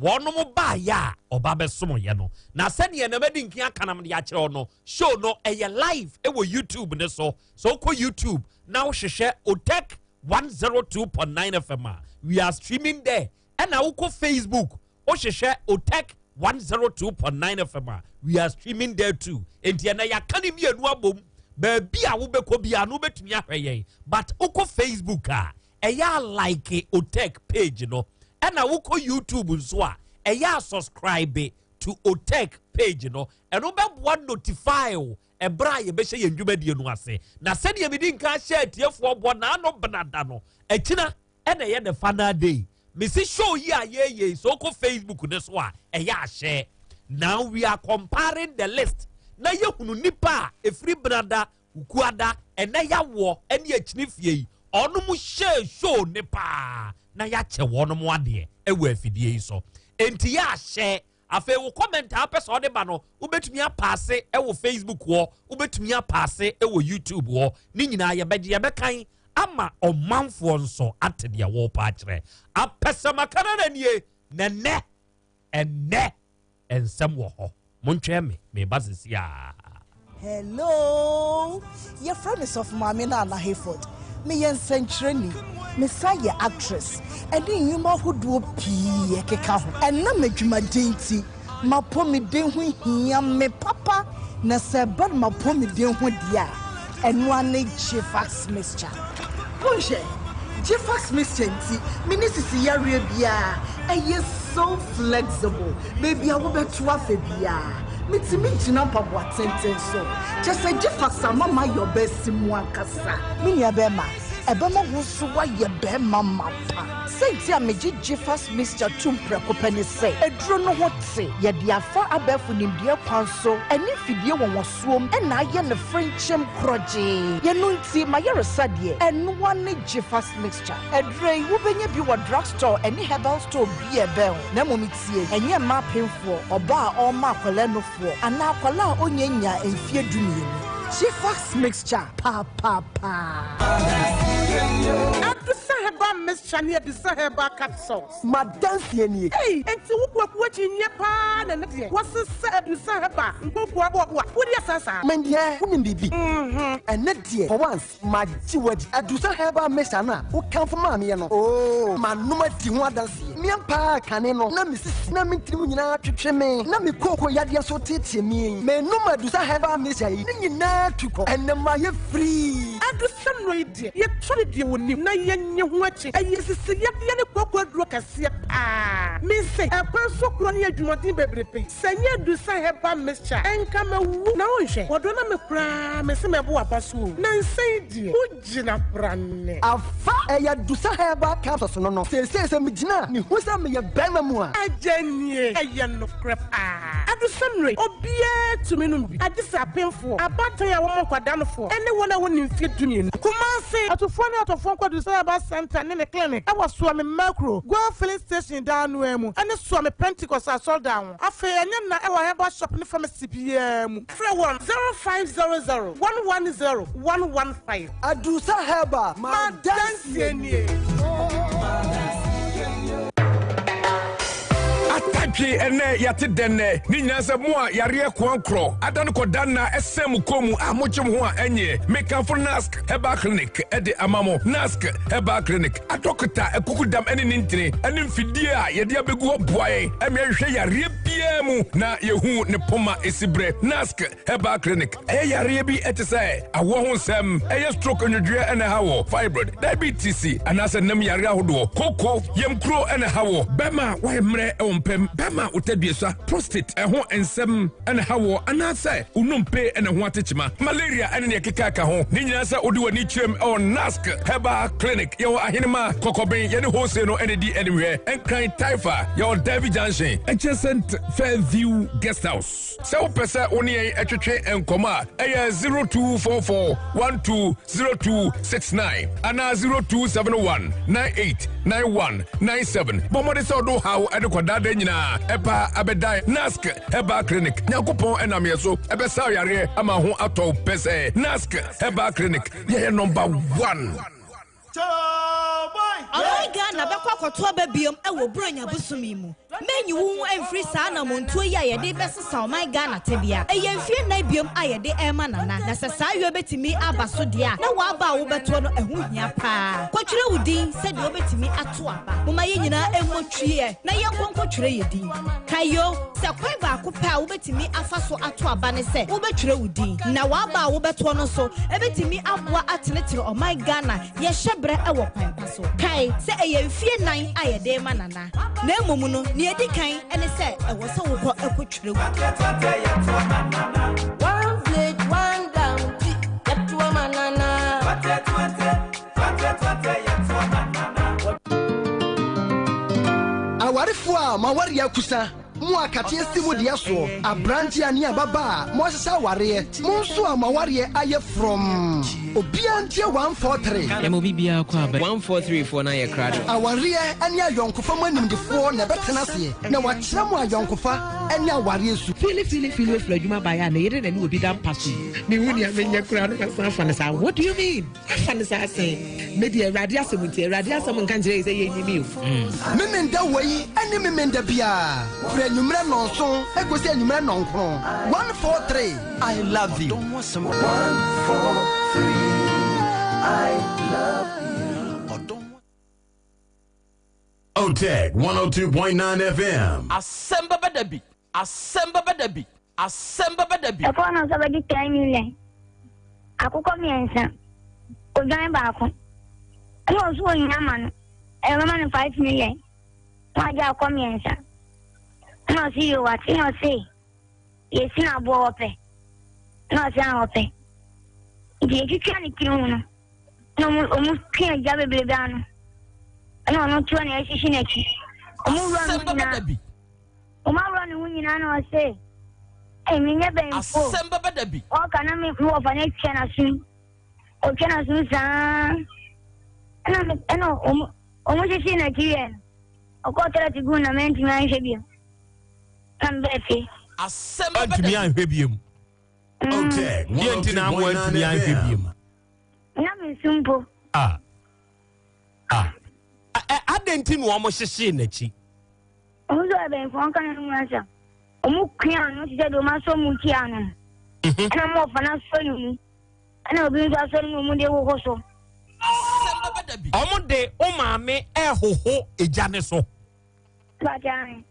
wɔnom baayɛ a ɔba bɛsom yɛ no na sɛdeɛ na madi nkin aka nam de akyerɛ no show no ɛyɛ live ɛwɔ YouTube ne so so wokɔ YouTube na wohwehwɛ Otec 102.9 FM a we are streaming there ɛna wokɔ Facebook wohwehwɛ Otec 102.9 FM a we are streaming there too enti ɛnɛ yɛaka ne mmienu abom baabi a wobɛkɔ biara no wobɛtumi ahwɛ yɛn but wokɔ Facebook a ɛyɛ a like Otec page no ɛna wokɔ YouTube nso a ɛyɛ a subscribe to Otec page no ɛno bɛboa notify wo ɛberɛ a yɛbɛhyɛ yɛn dwumadie no ase na sɛdeɛ medi nka ahyɛ atiefoɔ bɔ naano benada no akyina ɛna ɛyɛ the final day mesi show yi a yɛyɛ so wokɔ Facebook ne so a ɛyɛ ahyɛ. Now we are comparing the list na yɛhunu nipa a ɛfiri benada wukuada ɛnɛ yawoɔ ɛne akyini fie yi ɔnom hyɛ show ne paa na yɛakyɛ wɔnom adeɛ ɛwɔ afidie yi so enti yɛ ahyɛ. Afei wo comment a wopɛ sɛ ɔde ba no wobɛtumi apaase ɛwɔ Facebook hɔ, wobɛtumi apaase ɛwɔ YouTube hɔ, ne nyinaa yɛbɛgye yɛbɛkan ama ɔmanfoɔ nso ate deɛ wɔrepa akyerɛ. Apɛsɛmaka no na nie na ɛnɛ ɛnɛ nsɛm wɔ hɔ. Montwɛn me meba sisi a. Hello! Yɛfrɛ me Sɔfo Maame Nana Hayford. Meyɛ nsɛnkyerɛni. Mesan yɛ actress ɛne nnwuma ahodoɔ pii ɛkeka ho. Ɛnam adwumaden nti, m'apɔmuden ho hia me papa. Na sɛ ɛba no m'apɔmuden ho deɛ a, ɛno ara ne Gfax mixture. Monhwɛ, Gfax mixture nti, menni sisi yareɛ biara. Ɛyɛ so flexible, baabi a wobɛto afa biara, metumi gyina mpaboa tenten so. Kyerɛ sɛ Gfax ama mayɛ ɔbaa mu ankasa. Me nua bɛrima, ɛbɛma wo nso woayɛ bɛrima mapa. Sɛnti a megye Gfax mixture tom prɛko pɛ ne sɛ, aduro no ho te, yɛde afa abɛɛfo nimdeɛ kwan so ɛne mfidie wɔwɔsoom ɛna ayɛ no frenkyɛm korɔgyee. Yɛno nti mayɛresa deɛ, ɛnoa ne Gfax mixture. Aduro yi wobɛnya bi wɔ drugstore ɛne herbal store bi a ɛbɛn wo. Na mmom tie, ɛnyɛ mmaa apemfoɔ, ɔbaa a ɔrema akwadaa nufoɔ, anaa akwadaa a ɔnnya nyaa mfeɛ 12. Gfax mixture papaapa. Adusa herbal mixture ne Adusa herbal capsules. M'adanseɛ nie. Ei, enti wo kwaku akyi nyɛ paa na ɛnɛ deɛ wɔsesa Adusa herbal nkokoa boaboa wodi asa saa. Me deɛ wonim biribi? Ɛnɛ deɛ for once magye wo adi. Adusa herbal mixture no a wokamfo maa meɛ no, oo, manom adi ho adanseɛ. Me ampa ara kane no na me sisi na me tirim nyinaa twetwe me, na me kooko yadeɛ nso teetee me. Menom Adusa herbal mixture yi, ne nyinaa tu kɔ. Ɛnɛ mayɛ free. Adusa nnuro yi deɛ, yɛtɔ no deɛ wɔnim na yɛnnye ho akyi. Ɛyɛ sisi yadeɛ ne kooko aduro kɛseɛ paa. Mise, ɛkwan so korɔ ne adwumaden bebrebe. Sɛ nyɛ Adusa herbal mixture a, ɛnka mawu. Na wonhwɛ, wɔdɔ na me koraa mese mɛbo w'aba so o. Nansa yi deɛ, wogyina koranne. Afa, ɛyɛ Adusa herbal capsules no no. Seesei sɛ megyina a, mehu sɛ meyɛ barima mu a. Agya nie, ɛyɛ nokorɛ paa. Adusa nnuro yi, obiara tumi nom bi, agye sɛ apemfoɔ, abaatan a wɔmmɔ nkwadaa nofoɔ, ne wɔn a wɔnni mfeɛ 12. Kumasi, Atufoɔ ne atɔfoɔ nkɔ Adusa Herbal Centre ne ne clinic wɔ Suame Mmakuro, Goil Filling Station dan no ara mu, ne Suame Pentecost Asɔredan ho. Afei ɛnyɛ nna wɔ herbal shop ne pharmacy biara mu. Frɛ wɔn 0500 110 115. Adusa Herbal, m'adanseɛ nie. Atadwe ɛnɛ yɛate dɛn nɛ ne nyinaa sɛ mo a yareɛ koankorɔ ada no kɔda nna ɛsɛn mo kɔn mu a mogye mo ho a ɛnyeɛ. Mekamfo Nask Herbal Clinic de ama mo. Nask Herbal Clinic adɔkota akukudam ne ne ntini ne mfidie a yɛde abɛgu hɔ boa yɛn ma yɛhwehwɛ yareɛ biara mu na yɛhu ne poma ɛsi berɛ. Nask Herbal Clinic ɛyɛ yareɛ bi ɛte sɛ awoɔ ho nsɛm, ɛyɛ stroke nnwodwoeɛ ɛna ɛha wɔ, fibroid, diabetes anaasɛ nam yareɛ ahodoɔ, koko, yamkuro ɛna ɛha wɔ, bɛrima a wayɛ mmerɛ ɛwɔ mpam, bɛrima a ɔtaduasa, prostate ɛho nsɛm ɛna ɛha wɔ, anaasɛ wo nnompe ɛna ɛho atekyema, malaria ɛne nea ɛkeka ka ho. Ne nyinaa sɛ wode w'ani kyerɛm ɛwɔ Nask Herbal Clinic. Yɛwɔ Ahenema, Kɔkɔben, yɛne Hose no ɛna ɛdi animhwɛ, Nkran, Taifa, yɛwɔ Derby Junction, adjacent Fairview Guest House. Sɛ wopɛ sɛ wo ne yɛn twetwe nkɔmmɔ a, ɛyɛ 0244 120269 anaa 0271 989197. Bɔ mmɔden sɛ wode wo haw de kɔdaadaa nyinaa ɛba abɛdan Nask Herbal Clinic. Nyankopɔn nam yɛn so ɛbɛsa wo yareɛ ama ho atɔ wo pɛsɛɛ. Nask Herbal Clinic, yɛyɛ number one. Ɔman Ghana bɛkɔ akɔto aba biom wɔ Buronya bosome yi mu. Mɛnyi wo ho mfiri saa anamontuo yi a yɛde rebɛsesa ɔman Ghana tebea. Ɛyɛ mfie nnan biom a yɛde rema Nana, na sɛ saa yɔ bɛtumi aba so deɛ a, na w'aba a wobɛtoɔ no ɛho hia paa. Kɔtwerɛ wo din sɛdeɛ wobɛtumi ato aba. Momma yɛn nyinaa mmɔ tweɛ na yɛnkɔ nkɔtwerɛ yɛn din. Kae o, sɛ kwan baako pɛ a wobɛtumi afa so ato aba ne sɛ wobɛtwerɛ wo din, na w'aba a wobɛtoɔ no nso bɛtumi aboa atenetene ɔman Ghana yɛ hyɛberɛ wɔ kwan pa so. Kae sɛ ɛyɛ mfie nnan a yɛde rema Nana, na mmom no nea ɛdi kan ne sɛ ɛwɔ sɛ wokɔ kɔtwerɛ wo din. One village, one dam, ti, yɛtoa ma Nana. Awarefoɔ a mo awareɛ akusa, mo a kateɛ si mo deɛ soɔ, aberanteɛ ne ababaa a moahyehyɛ awareɛ, mo nso a mo awareɛ ayɛ frɔmm, obiara ntie 143. Yɛma obi biara kɔ aba. 143 foɔ no ayɛ krado. Awareɛ ne ayɔnkofa mu animdefoɔ na ɛbɛtena aseɛ na wɔakyerɛ mo ayɔnkofa ne awareɛ su. Fili fili fili ofiri adwuma baeɛ a ne yere na ne obi da mpa so yi mehu nea menyɛ koraa no masan afa no saa what do you mean afa no saa sɛn me deɛ awurade asɛm nti awurade asɛm nka nkyerɛ yɛ sɛ yɛnyimi o. Memenda wei ne Memenda biara, firi anwummerɛ nnɔnson kɔsi anwummerɛ nnɔnkron. 143 I love you. 143 I love you. Otec 102.9 FM. Asɛm bɛba da bi, asɛm bɛba da bi, asɛm bɛba da bi. Ɛkɔɔ no sɛ ɔbɛgye 10 million, akokɔ mmiɛnsa, odwan baako. Ɛna ɔso ohia ama no, ɛbɛma no 5 million, na wagye akokɔ mmiɛnsa. Ɛna ɔse yoo wate, ɛna ɔse yɛsi no aboɔ wɔpɛ, ɛna ɔse ah wɔpɛ. Nti yɛtwitwa ne tiri ho no, na ɔmo ɔmo twe agya bebrebe ano, ɛna ɔno toɔ na ɛhyehye n'akyi. Ɔmo wura no nyinaa. Wɔn aworɔ ne ho nyinaa na ɔse, Ei, menyɛ bɛnfo. Asɛm bɛba da bi. Ɔka na me wɔfa no atwa n'asom. Ɔtwa n'asom saa. Ɛna me ɛna wɔn wɔn hyehyee n'akyi wiɛ no, ɔkɔɔ tɔlɛt guu na mantumi anhwɛ bio. Na mebɛɛ fie. Asɛm bɛba da bi. Antumi anhwɛ bio. Otec Deɛ nti na 102.9 antumi anhwɛ FM. bio. Na mensu mpo. Ah. Ah. Ɛ adɛn nti na wɔn hyehyee n'akyi? Ɔmo sɛ ɔbɛnfo ɔnka ne ho asɛm. Ɔmo kua ano te sɛ deɛ ɔmo asɔ mu ti ano. Mhm. Ɛna ɔmo ɔfa no asɔ ne mu. Ɛna obi nso asɔ ne mu ɔmo de hoho so. Ɔmo de wo maame ɛhoho egya ne so. Ɛ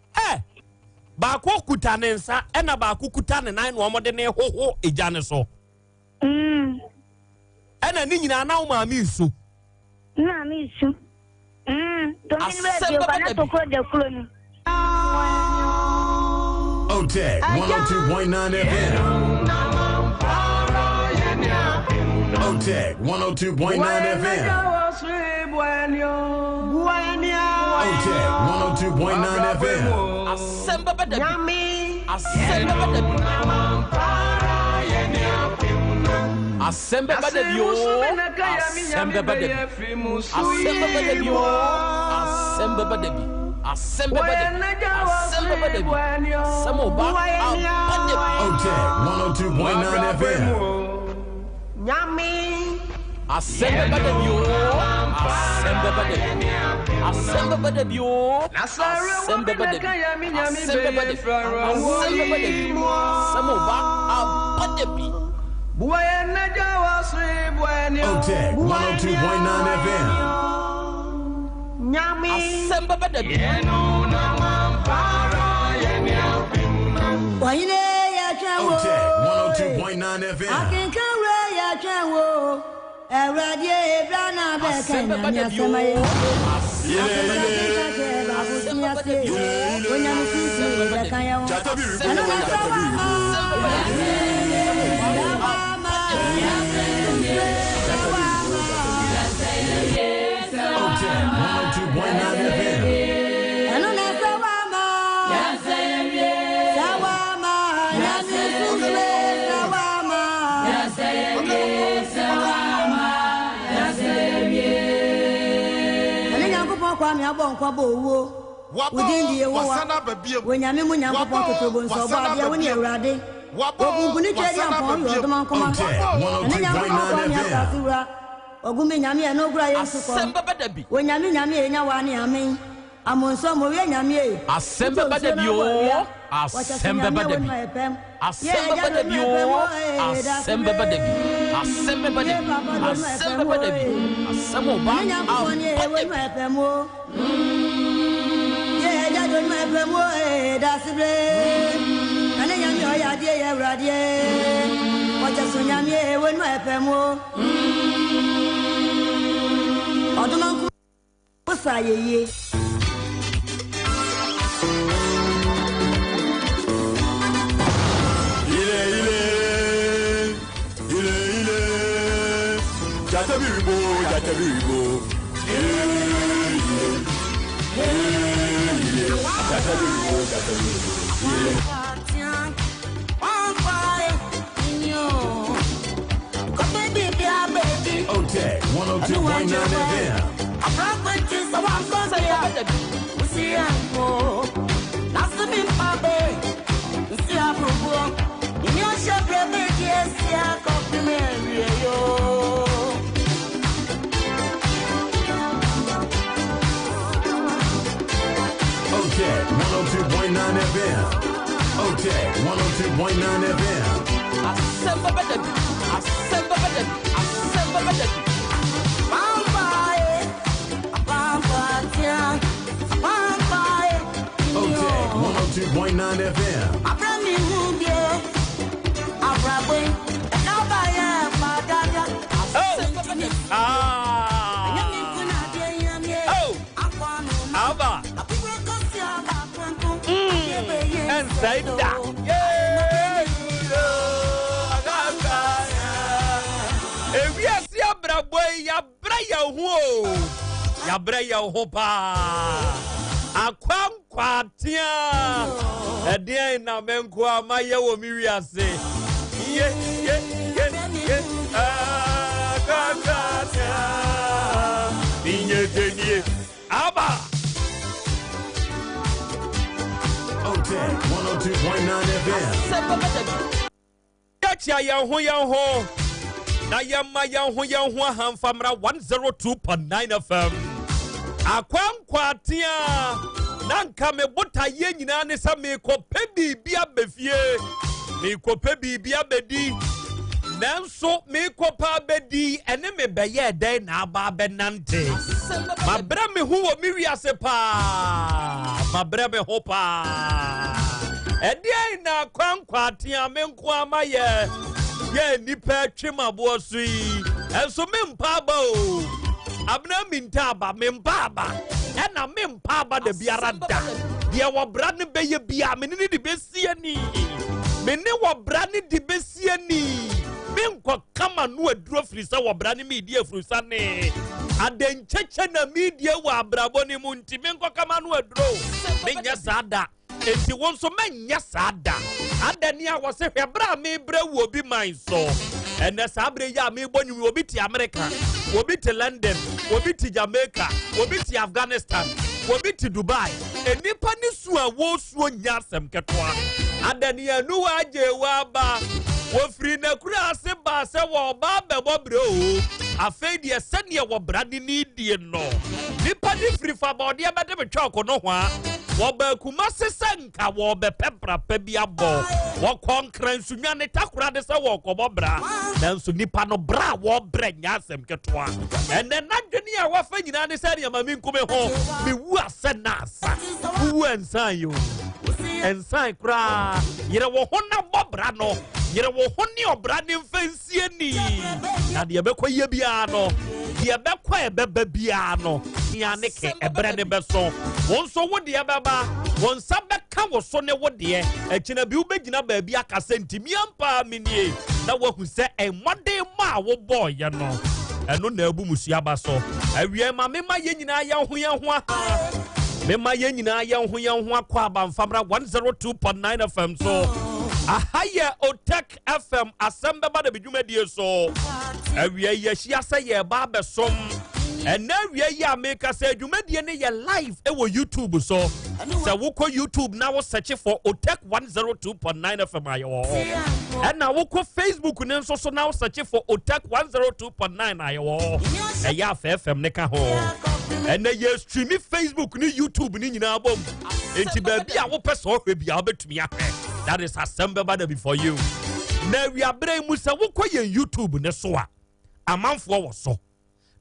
baako kuta ne nsa ɛna baako kuta ne nan na ɔmo de ne hoho egya ne so. Mm. Ɛna ne nyinaa na wo maame nsu. Me maame nsu. Mm. Tɔmini bɛ Asɛm fie bɛba kwa na da bi. tokuro da kuro no. Otec 102.9 FM. Otec 102.9 FM. Otec 102.9 FM. Asɛm bɛba da bi. Asɛm bɛba da bi. Asɛm bɛba da bi oo. Asɛm bɛba da bi. Asɛm bɛba da bi oo. Asɛm bɛba da bi. Asɛm bɛba da bi. Asɛm bɛba da bi. Asɛm ɔba aba da bi. Otec 102.9 FM. Asɛm bɛba da bi oo. Asɛm bɛba da bi. Asɛm bɛba da bi oo. Asɛm bɛba da bi. Asɛm bɛba da bi. Asɛm bɛba da bi. Asɛm ɔba aba da bi. OTEC 102.9 FM. Asɛm bɛba da bi. Ɔhene yɛtwɛn wo. OTEC 102.9 FM. Akenka wura yɛtwɛn wo. Awurade ebra na bɛka Asɛm bɛba nyame da bi asɛm ayɛ. oo. Asɛm bɛba da bi. Asɛm bɛba da bi oo. Onyame sunsun bɛka yɛn ho. Asɛm bɛba da bi. Asɛm bɛba da bi. OTEC 102.9 FM. Ɛno na sɛ wama. Sɛ wama nyame sunsun sɛ wama. Ɛne Nyankopɔn Kwame abɔ nkwa bɔ owuo. Wo din de Yehowa. Wasana aba bio. Onyame mu Nyankopɔn Wabɔ, totorobɔ nso ɔbɔ wasana adeɛ aba wo ne bio. Awurade. Wabɔ, Ogunkuni twɛ di wasana ampɔn aba yɛ bio. ɔdoma nkoma. OTEC Ɛne Nyankopɔn 102.9 Kwame FM. asase wura. Ɔgume Nyame ɛno okura yɛn sukɔm. Asɛm bɛba da bi. Onyame Nyame enya wa ne amen. Amonso mo wie Nyame e. Asɛm bɛba da bi oo. Asɛm bɛba da bi. Asɛm bɛba da bi oo. Asɛm bɛba da bi. Asɛm bɛba da bi. Asɛm bɛba da bi. Asɛm ɔba Ɛne Nyankopɔn ne aba ewo da nu bi. ɛpɛ mu o. Yɛ ɛgya do nu ɛpɛ mu o ee dasibre. Ɛne Nyame ɔyɛ adeɛ yɛ Awurade. Ɔkyɛ so Nyame ewo nu ɛpɛ mu o. Ɔdoma nko wosa yeye. Ile ile ile ile Jatabiribo jatabiribo Ile ile ile Jatabiribo jatabiribo Ile. OTEC 102.9 FM. OTEC 102.9 FM. OTEC 102.9 FM. Asɛm bɛba da bi. Asɛm bɛba da bi. Asɛm bɛba da bi. OTEC 102.9 FM. Asɛm bɛba da bi. Ah. Oh. Aba. Ɛnsɛe da. Ewiase abrabɔ yi yɛabrɛ yɛn ho o. Yɛabrɛ yɛn ho paa. Akwankwatea. Ɛdeɛn na me nko a mayɛ wɔ me wiase. Ye ye ye ye. Akwankwatea. Minye denie. Aba. OTEC 102.9 FM. Asɛm bɛba da bi. Yɛkyia yɛn ho yɛn ho na yɛma yɛn ho yɛn ho ahamfa mmra 102.9 FM. Akwankwatea na nka me botaeɛ nyinaa ne sɛ meekɔpɛ biribi aba fie, meekɔpɛ biribi abɛdi, nanso meekɔpɛ abɛdi ɛne me bɛyɛɛ dɛn na aba abɛnante. Asɛm bɛba da bi. Mabrɛ me ho wɔ me wiase paa, mabrɛ me ho paa. Ɛdeɛn na akwankwatea me nko ama yɛ yɛ nnipa atwem aboɔ so yi, ɛnso mempa aba o. Abena minta aba, mempa aba, ɛna mempa aba da biara da. Deɛ wɔbra no bɛyɛ bia me ne ne de bɛsi ani, me ne wɔbra ne de bɛsi ani. Menkɔ kama no aduro firi sɛ wɔbra ne meedi afurusa ne adenkyɛkyɛ na meedie wɔ abrabɔ ne mu, nti menkɔ kama no aduro, menyɛ saa da. Enti wo nso mɛnyɛ saa da. Adani a wɔse hwɛ berɛ a mebrɛ wɔ obi man so. Ɛnɛ saa berɛ yi a mebɔ nwumi, obi te America, obi te London, obi te Jamaica, obi te Afghanistan, obi te Dubai. Nnipa ne su a wɔresuo nya asɛm ketewa. Adani anuwa agye wɔ aba, wɔfiri n'akura ase baa sɛ wɔba abɛbɔ berɛ o. Afei deɛ sɛdeɛ wɔbra ne ne die no, nipa ne firi fa bɔɔdeɛ bɛde me twɛ ɔko no hoa. Wɔba Kumase sɛ nka wɔrebɛpɛ bra pa bi abɔ. Wɔkɔ Nkran Sunya ne Takoradi sɛ wɔrekɔbɔ bra. Nanso nipa no bra a wɔrebrɛ nyɛ asɛm ketewa. Ɛnɛ n'adwene a wafa nyinaa ne sɛ nneɛma me nku me ho. Mewu asɛ na asa. Wowu ɛnsan yi o. Ɛnsan koraa. Yere wo ho na bɔ bra no. Yere wo ho ne ɔbra ne mfa nsie ni. Na deɛ ɛbɛkɔ yie biara no, deɛ ɛbɛkɔ a ɛbɛba biara no, nea ne kɛ ɛberɛ ne bɛso. Wo nso wo deɛ bɛba. Wo nsa bɛka wo so ne wo deɛ. Akyina bi wobɛgyina baabi aka sɛ ntimi ampa a menie na woahu sɛ mmɔden ma a wobɔɔyɛ no ɛno na abu musua ba so. Awiei ma mema yɛn nyinaa yɛn ho yɛn ho aha. Mema yɛn nyinaa yɛn ho yɛn ho akɔ abanfamra 102.9 FM so. Aha yɛ Otek FM asɛm bɛba da bi dwumadie so. Awia yi yɛahyia sɛ yɛreba abɛsom. Ɛnɛ awia yi a meka sɛ dwumadie no yɛ live ɛwɔ YouTube so. Sɛ wokɔ YouTube na wo search for Otek 102.9 FM a yɛwɔ hɔ. Ɛna wokɔ Facebook ne nso so na wo search for Otek 102.9 a yɛwɔ hɔ. Ɛyɛ afɛ FM ne ka ho. Ɛnɛ yɛ streami Facebook ne YouTube ne nyinaa bom. Enti baabi a wopɛ sɛ ɔhwɛ bia wobɛtumi ahwɛ. That is asɛm bɛba da before you. Na awiaberɛ yi mu sɛ wokɔ yɛn YouTube ne so a amanfoɔ wɔ so.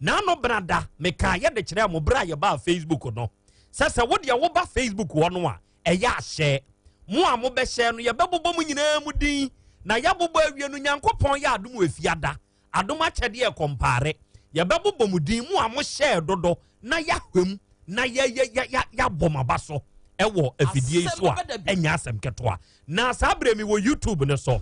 N'ano benada mekaa yɛ de kyerɛɛ mo berɛ a yɛbaa Facebook no sɛ sɛ wo deɛ woba Facebook hɔ no a ɛyɛ ahyɛ. Mo a mobɛhyɛ no yɛbɛbobɔ mo nyinaa mu din na yɛabobɔ awie no Nyankopɔn yɛ adom wɔ efiada adom akyɛdeɛ ɛkɔmpaare yɛbɛbobɔ mo din mo a mohyɛɛ dodo na yɛahwɛ mu na yɛabɔ mo aba so ɛwɔ afidie yi so a ɛnyɛ asɛm ketewa. Na saa berɛ mi wɔ YouTube ne so.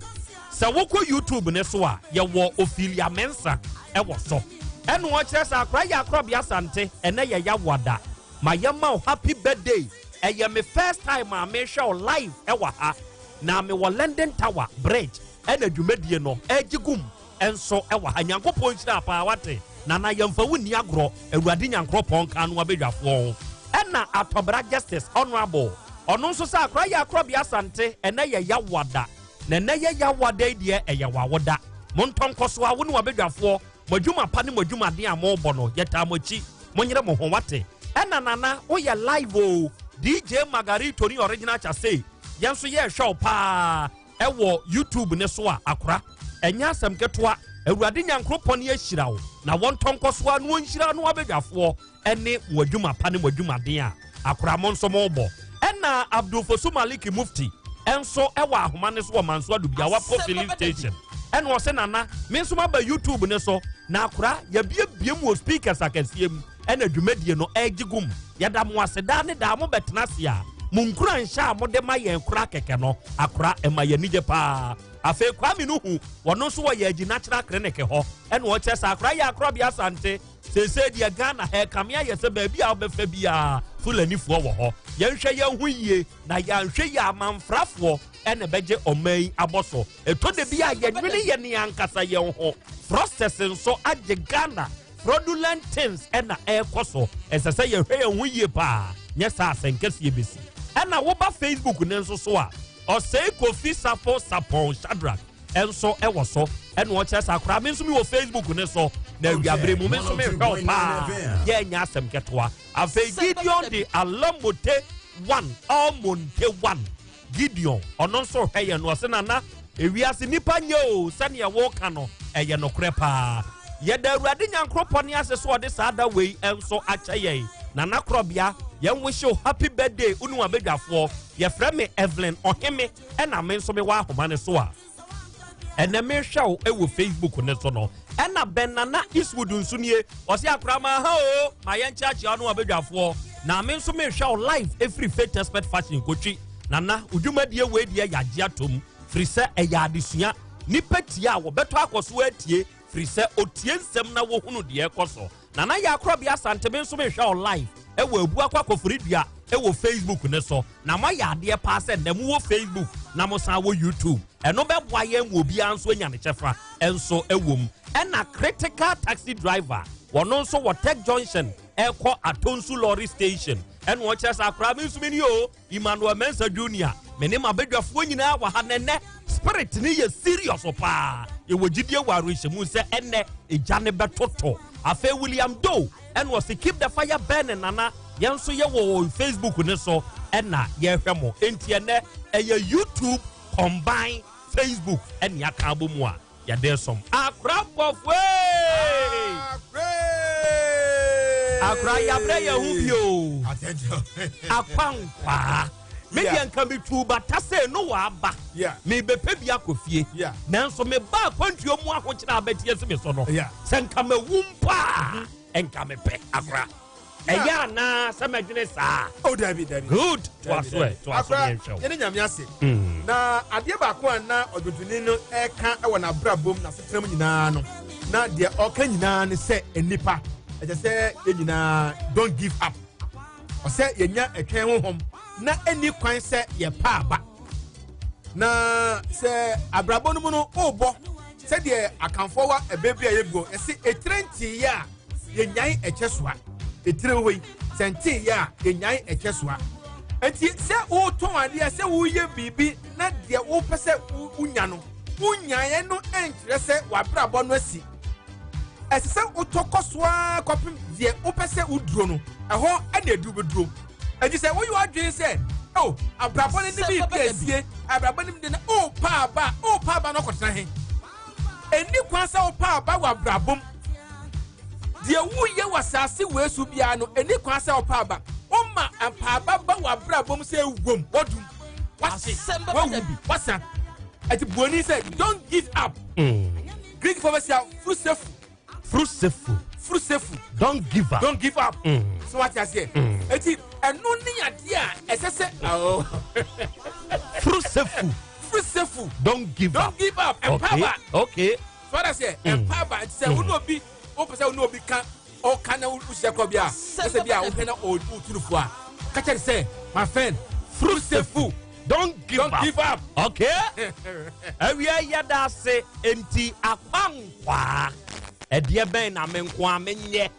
Sɛ wokɔ YouTube ne so a, yɛwɔ Ophelia Mensah ɛwɔ so. Ɛna ɔkyerɛ sɛ akora yɛ akorɔbea Asante, ɛnɛ yɛ Yawoada. Ma yɛma wo happy birthday. Ɛyɛ me first time a mehwɛ wo live ɛwɔ ha. Na mewɔ London Tower Bridge ɛna dwumadie no ɛregye gum nso ɛwɔ ha. Nyankopɔn nhyira paa wate. Nana yɛmfa wo nni agorɔ. Awurade Nyankoropɔn nka ano abadwafoɔ ho. Ɛna Atɔbra Justice Honourable ɔno nso sɛ akora yɛ akorɔbea Asante ɛnɛ yɛ Yawoada na ɛnɛ yɛ Yawoada yi deɛ ɛyɛ wawoda. Montɔ nkɔso a wo ne wabadwafoɔ mo adwuma pa ne mo adwumaden a mobɔ no yɛtaa mo akyi. Monyere mo ho wate. Ɛna Nana woyɛ live o DJ Margarito ne Original Chasey yɛn nso yɛrehwɛ wo paa. Ɛwɔ YouTube ne so a akora ɛnyɛ asɛm ketewa. Awurade Nyankoropɔn ahyira wo na wɔntɔ nkɔsoa no ɔnhyira no abadwafoɔ ɛne mo adwuma pa ne mo adwumaden a akora mo nso mo bɔ. Ɛna Abdul Fosu Maliki Mufti ɛnso ɛwɔ ahoma ne so wɔ Manso Adubiawa Port Filling Station. Ɛna ɔsɛ nana me nso maba YouTube ne so na akora yɛbiebie mu wɔ speakers akɛseɛ mu. Ɛna dwumadie no ɛregye gu mu. Yɛda mo ase daa ne daa mobɛtena ase a mo nkuranhyɛ a mode ma yɛn kora kɛkɛ no akora ɛma yɛn anigye paa. Afei Kwame Nuhu wɔno nso wɔ yɛn agyi natural clinic hɔ ɛna ɔkyerɛ sɛ akora yɛ akorabea Asante seesei deɛ Ghana ha ɛkame ayɛ sɛ baabi a wobɛfa biara Fulanifoɔ wɔ hɔ. Yɛnhwɛ yɛn ho yie na yɛanhwɛ yie amanfrafoɔ ɛna ɛbɛgye ɔman yi abɔ so. Ɛtɔ da bi a yɛnwene yɛn ankasa yɛn ho. Fraudsters nso agye Ghana Fraudulent things ɛna ɛrekɔ so. Ɛsɛ sɛ yɛhwɛ yɛn ho yie paa, nyɛ saa asɛn kɛseɛ bɛsi. Ɛna woba Facebook no nso so a, Ɔsɛe Kofi Safo Sapɔn Shadrack nso ɛwɔ so. Ɛna ɔkyerɛ sɛ akora me nso mewɔ Facebook no so na awiabere mu me nso mehwɛ wo paa. Yɛnyɛ asɛm ketewa. Afei Gideon de Alamote 1, Almonte 1. Gideon, ɔno nso rehwɛ yɛn no, ɔse, Nana, ewiase nnipa nyɛ o, sɛdeɛ woka no, ɛyɛ nokorɛ paa. Yɛda Awurade Nyankoropɔn ase sɛ ɔde saa da wei nso akyɛ yɛn. Nana Korɔbea, yɛn wish wo happy birthday, wo ne w'abadwafoɔ. Yɛfrɛ me Evelyn Ɔheme, ɛna me nso mewɔ ahoma no so a ɛnɛ mehwɛ wo wɔ Facebook no so no. Ɛna Ben Nana Eastwood nso nie, ɔse akora ma ha o, ma yɛnkyeakyea no abadwafoɔ. Na me nso mehwɛ wo live ɛfiri Faith Expert Fashion Kotwi. Nana, wo dwumadie wei deɛ yɛagye atom, firi sɛ ɛyɛ adesua. Nipa tie a wɔbɛtɔ akɔ so atie, firi sɛ ɔtie nsɛm na wɔhunu deɛ ɛkɔ so. Nana yɛ akorɔbea Asante me nso mehwɛ wo live ɛwɔ Abuakwa Koforidua ɛwɔ Facebook ne so. Na moayɛ adeɛ paa sɛ nnɛ mowɔ Facebook na mosan wɔ YouTube. Ɛno bɛboa yɛn ma obiara nso anya ne kyɛfa nso ɛwɔ mu. Ɛna Critical Taxi Driver wɔno nso wɔ Tech Junction ɛkɔ Atonsu Lorry Station. Ɛna ɔkyerɛ sɛ akoraa me nso meni o. Emmanuel Mensah Junior, me ne m'abadwafoɔ nyinaa wɔ ha na ɛnɛ spirit ne yɛ serious paa. Yɛwɔ gyidie wɔ awerɛhyɛmu sɛ ɛnnɛ egya no bɛtotɔ. Afei William Doe ɛna ɔse keep the fire burning nana. Yɛn nso yɛwɔ Facebook ne so ɛna yɛhwɛ mo. Enti ɛnnɛ ɛyɛ YouTube combine Facebook ɛne aka abɔ mu a yɛde som. Akora nkɔfoe! Akora yɛabrɛ yɛn ho bio. Akwankwaa. Me deɛ nka metuu bata sɛ no wɔ aba. Mebɛpɛ bi akɔ fie. Nanso meba akwantuo mu ahokyerɛ a bɛteɛ si me so no. Sɛ nka mawu mpo a, nka mepɛ akora. Ɛyɛ anaa sɛ mɛdwene saa? Oh, dabi, dabi. Good. Toa so ɛ, toa so Akora, ne nhwɛ wo. yɛne Nyame ase. Na adeɛ baako a na ɔdwontoni no ɛka wɔ n'abrabɔ mu, n'asetena mu nyinaa no, na deɛ ɔka nyinaa ne sɛ nnipa, ɛkyɛ sɛ yɛn nyinaa don't give up. Ɔsɛ yɛnya ɛtwɛn honhom na ɛnni kwan sɛ yɛpa aba. Na sɛ abrabɔ no mu no, ɔrebɔ sɛdeɛ akamfoɔ wa ɛbɛ bi a yɛguo, yɛse etire nteeɛ a yɛnyae ɛkyɛ soa. Etire hɔ yi, sɛ nteeɛ a yɛnyae ɛkyɛ soa. Enti sɛ wotɔn adeɛ, sɛ woyɛ biribi na deɛ wopɛ sɛ wonya no, wonyaeɛ no nkyerɛ sɛ w'abrabɔ no asi. Ɛsɛ sɛ wotɔ kɔ so ara kɔpem deɛ wopɛ sɛ woduro no, ɛhɔ ɛna edu bɛduro. Enti sɛ woyɛ w'adwene sɛ, oh, abrabɔ no ne biribi asie, abrabɔ no de no, wopa aba, wopa aba no akɔtena he? Ɛnni kwan sɛ wopa aba wɔ abrabɔ mu. Deɛ woyɛ wɔ asase wei so biara no, ɛnni kwan sɛ wopa aba. Woma mpaaba ba wɔ abrabɔ mu sɛ ewom, wadum, wahye, wawu, wasa. Ɛti buoni sɛ, don't give up. Greek fo bɛsia, frusefu. Frusefu. Frusefu. Don't give up. Don't give up. So what you say? Eti ɛno ne adeɛ a ɛsɛ sɛ. Oh. Frusefu. Frusefu. Don't give Don't up. give up. Empower. Okay. So what I say? Empower. Nti sɛ wo ne obi, wo pɛ sɛ wo ne obi ka, ɔka na wo hyɛ kɔ bi a, ɛsɛ bi a wohwɛ na ɔtu no fo a, ka kyerɛ sɛ, my friend, frusefu. Don't give Don't up. give up. Okay. Awia yɛda ase enti akwankwaa. Ɛdeɛ bɛn na me nko a menyɛ?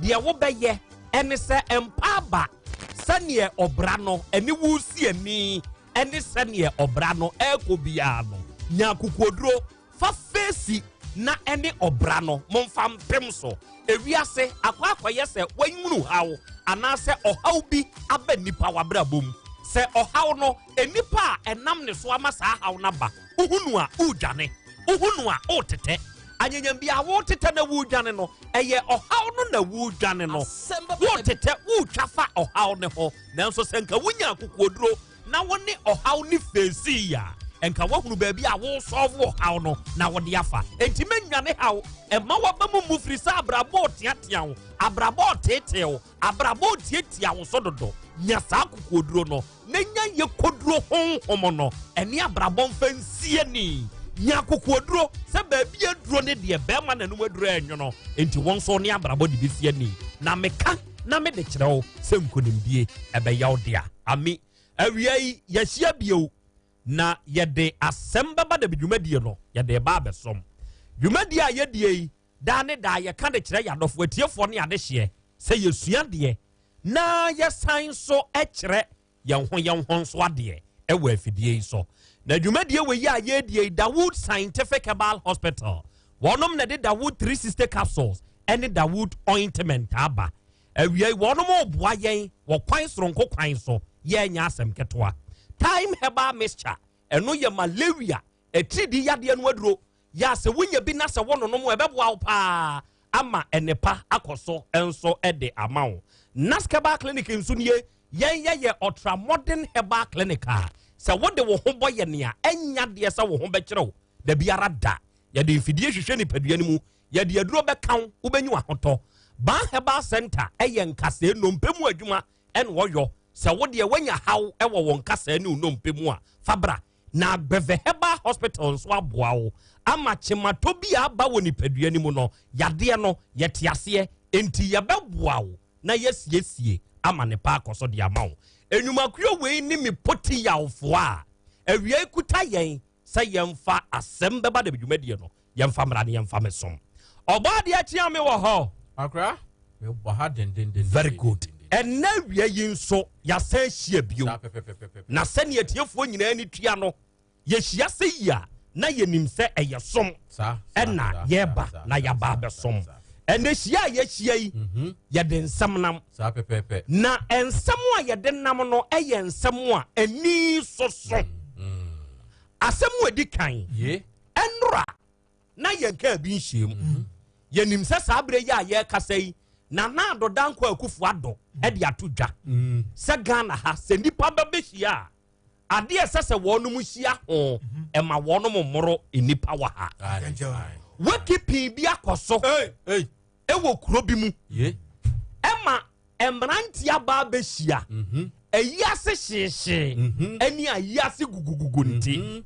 Deɛ wobɛyɛ ɛne sɛ mpa aba sɛneɛ ɔbra no ɛne wo si ani ɛne sɛneɛ ɔbra no ɛrekɔ biara no. Nya akokoduro fa feesi na ɛne ɔbra no momfa mpem so. Ewiase akɔ akɔyɛ sɛ wɔnwunu haw anaasɛ ɔhaw bi aba nnipa w'abrabɔ mu. Sɛ ɔhaw no nnipa a ɛnam ne so ama saa haw no aba, wohu no a wodwane, wohu no a wotetɛ. Anyanyam bi a wotetɛ na wodwane no, ɛyɛ ɔhaw no na wodwane no. Wotetɛ, wotwa fa ɔhaw ne ho. Nanso sɛ nka wonya akokoduro na wo ne ɔhaw ne feesi a, nka woahunu baabi a wosɔɔvo ɔhaw no na wode afa. Enti mɛnwane haw, ɛma waba mu mu firi sɛ abrabɔ ɔteatea wo, abrabɔ ɔteetee wo, abrabɔ ɔtiatia wo so dodo. Nya saa akokoduro no na nya yɛ koduro honhom no ɛne abrabɔ mfa nsie ni. Nya akokoduro sɛ baabi aduro ne deɛ bɛrima n'anum aduro ɛnwono, enti wɔn nso ne abrabɔ de bɛsie ni. Na meka na mede kyerɛ wo sɛ nkonimdie ɛbɛyɛ wo dea. Ami awia yi yɛahyia bio na yɛde asɛm bɛba da bi dwumadie no yɛde ba abɛsom. Dwumadie a yɛdie yi daa ne daa yɛka de kyerɛ yɛadɔfo atiefoɔ ne adehyeɛ sɛ yɛsua deɛ na yɛsan so kyerɛ yɛn ho yɛn ho nso adeɛ ɛwɔ afidie yi so. Na dwumadie wɔ yi a yɛdie yi, Dawood Scientific Herbal Hospital wɔnom na de Dawood 360 capsules ɛne Dawood ointment aba. Awia yi wɔnom boa yɛn wɔ kwan soronko kwan so, yɛnyɛ asɛm ketewa. Time Herbal Mixture ɛno yɛ malaria atiridi yadeɛ no aduro. Yɛ sɛ wonya bi na sɛ wononom ɛbɛboa wo paa ama ɛnepa akɔ so nso de ama wo. Naskeba Clinic nso nie, yɛn yɛyɛ ultra modern herbal clinic a sɛ wode wo ho bɔ yɛ nea ɛnya deɛ sɛ wo ho bɛkyerɛ wo da biara da. Yɛde mfidie hwehwɛ nipadua no mu, yɛde aduro bɛka wo, wobɛnyi w'ahotɔ. Ban Herbal Center ɛyɛ nkasɛɛ nnompe mu adwuma ɛna ɔyɔ. Sɛ wo deɛ woanya haw ɛwɔ wo nkasɛɛ ne wo nnompe mu a, fa bra. Na Agbeve Herbal Hospital nso aboa wo ama kyematɔ bi a aba wɔ nipadua no mu no, yadeɛ no yɛte aseɛ, enti yɛbɛboa wo na yɛasiesie ama ne pa akɔ so de ama wo. Enyumakuo wei ne me poti yawfoɔ a awia kuta yɛn sɛ yɛmfa asɛm bɛba da dwumadie no, yɛmfa mmara ne yɛmfa mesom. Ɔbaa deɛ kyea me wɔ hɔ. Akora, mebɔ ha dendenden. Very good. Ɛnɛ awia yi nso yɛasan hyia bio. Na sɛnea atiefoɔ nyinaa ni tua no, yɛhyia sɛ yi a na yɛnim sɛ ɛyɛ som ɛna yɛba na yɛaba abɛsom. Ɛnɛ hyia a yɛahyia yi, mhm. yɛde nsɛm nam. Na nsɛm a yɛde nam no yɛ nsɛm a ani soso. Mm, mm. Asɛm a ɛdi kan, ɛnora na yɛn kaa bi nhyia mu. Mhm. Yɛnim sɛ saa berɛ yi a yɛrekasa yi, Nana Addo Dankwa Akufo Addo de ato dwa mm. sɛ Ghana ha sɛ nnipa bɛbɛhyia a Adeɛ a ɛsɛ sɛ wɔnom hyia ho ɛma wɔnom mmoro nnipa wɔ ha. Waki pii bi akɔ so ɛwɔ kuro bi mu ɛma mmeranteɛ aba abɛhyia mhm. ayi ase hyeehyee mhm. ɛne ayi ase gugugugu nti mhm.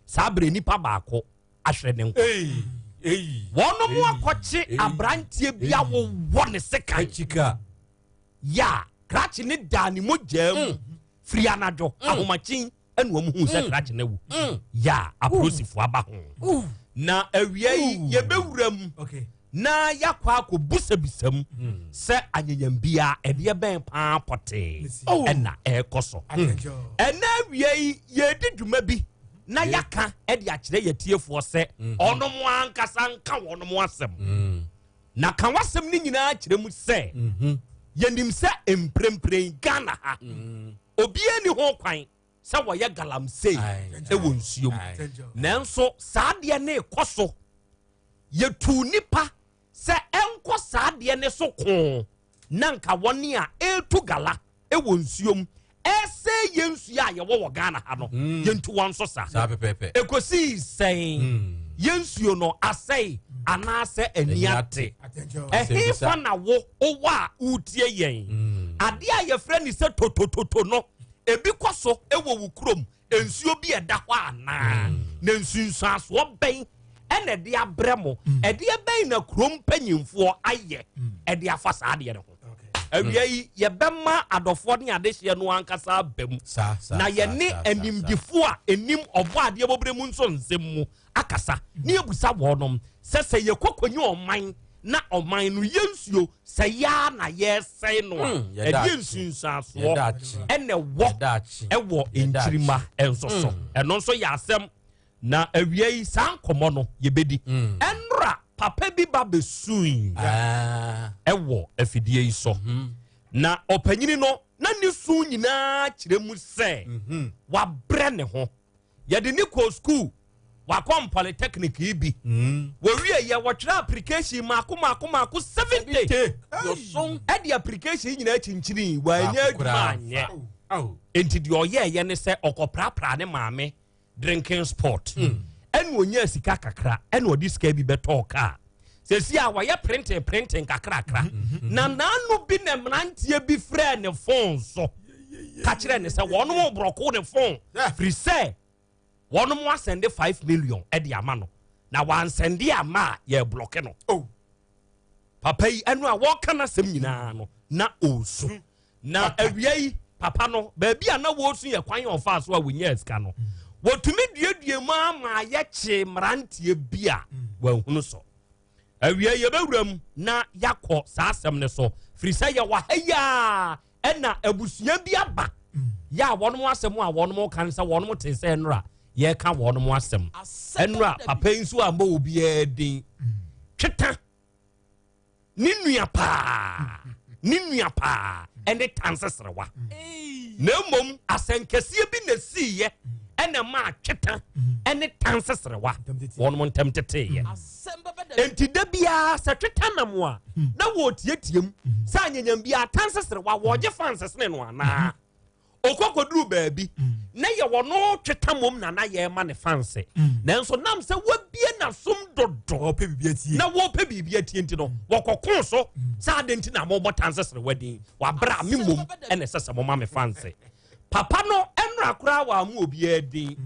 saa berɛ nipa baako ahwere ne nkwa. Wɔnom akɔkye aberanteɛ bi awowɔ ne sekan. Yɛ a krakye ne daa ne mogyaa mu mm. firi anadwo mm. ahomakyen ɛna wɔn hu sɛ mm. krakye no awu yɛ a apolisifoɔ aba ho na awia yi yɛbɛwura mu na yɛakɔ akɔ busabisa mu sɛ anyanyam biara ɛdeɛ bɛn paa pɔtee oh. ɛna ɛrekɔ so ɛna awia yi yɛredi dwuma bi na yɛaka ɛde akyerɛ yɛtiefoɔ sɛ ɔnom ankasa nka wɔnom asɛm. Na ka w'asɛm no nyinaa kyerɛ mu sɛ mhm. yɛnim sɛ mprempren Ghana ha mm. obiara ni ho kwan sɛ wɔyɛ galamsey wɔ nsuom nanso saa adeɛ no rekɔ so yɛtuu nipa sɛ ɛnkɔ saa adeɛ no so koo na nka wɔne a ɛretu gala wɔ nsuo mu ɛsɛ yɛn nsuo a yɛwɔ wɔ Ghana ha no mm. yɛntu wɔn nso sa ɛkɔsii sɛn mm. yɛn nsuo no asɛe anaasɛ ani ate ɛhefa na wo wowɔ a wotie yɛn mm. adeɛ a yɛfrɛ ne sɛ totototo no ebi kɔ so wɔ wo kurom nsuo bi ɛda hɔ anaa na nsunsuansoɔ bɛn ɛna ɛde abrɛ mo ɛdeɛ bɛn na kurom mpanyinfoɔ ayɛ ɛde afa saa adeɛ no ho awia yi yɛbɛma adɔfoɔ ne adehyeɛ no ankasa aba mu na yɛne animdifoɔ a ɛnim ɔbɔ adeɛ bɔberɛ mu nso nsɛm mu akasa ne yɛbusa wɔnom sɛ sɛ yɛkɔ kɔnyi ɔman na ɔman no yɛ nsuo sɛ yɛa na yɛresɛe no a hmm, ɛdeɛ nsunsuansoɔ ɛna ɛwɔ ɛwɔ nkyirima nso so hmm. ɛno nso yɛ asɛm na awia yi saa nkɔmmɔ no yɛbɛdi hmm. ɛnora papa bi ba bɛsui ah. ɛwɔ afidie yi so mhm. na ɔpanyini no na ne su nyinaa kyerɛ mu sɛ mhm. wabrɛ ne ho yɛde ne kɔɔ sukuu wakɔ polytechnic yi bi mm. wɔwie yɛ wɔtwerɛ application mako mako mako 70 ɛde application nyinaa kyinkyini wɔanyɛ adwuma anyɛ nti deɛ ɔyɛɛyɛ ne sɛ ɔkɔprapra ne maame drinking spot mm. ɛna ɔnya sika kakra ɛna ɔde sika bi bɛtɔɔ kaa sɛsi a wɔyɛ printing printing kakrakra mm-hmm. na n'ano bi na mmeranteɛ bi frɛ ne phone so ka kyerɛ ne sɛ wɔnom borɔko ne phone firi sɛ wɔnom asɛnde 5 million ɛde ama no na wansɛnde ama a yɛ blɔke no oh. papa yi ɛno a wɔka n'asɛm nyinaa no na ɔresu hmm. na awia yi papa no baabi a na wɔresu yɛ kwan a ɔfaa so a wɔnyaa sika no wɔtumi duadua mu ama ayɛ mmeranteɛ bi a hmm. wɔahunu so awia yɛbɛwura mu na yɛakɔ saa asɛm no so firi sɛ yɛwɔ ha yi a ɛna abusua bi aba yɛ a wɔnom asɛm a wɔnom ka no sɛ wɔnom te sɛ nnora yɛka wɔnom asɛm ɛnora papa yi nso ammɔ obiara din tweta ne nua paa ne nua paa ɛne tanseserewa na mmom asɛnkɛseɛ bi na siiɛ ɛna maa tweta ɛne tanseserewa wɔnom ntɛm teteeɛ Enti da biara sɛ tweta nam a na wɔtiatia mu sɛ anyanyam biara tanseserewa wɔgye fansesene no anaa ɔkɔ kɔduru baabi na yɛ wɔno tweta mmom na na yɛrema ne fanse nanso nam sɛ wabie n'asom dodo na wɔpɛ biribi atie nti no wɔkɔko so sɛ adɛn nti na mobɔ tanseserewa din wabrɛ a me mmom ɛna ɛsɛ sɛ moma me fanse papa no ɛnora koraa wɔ amu obiara din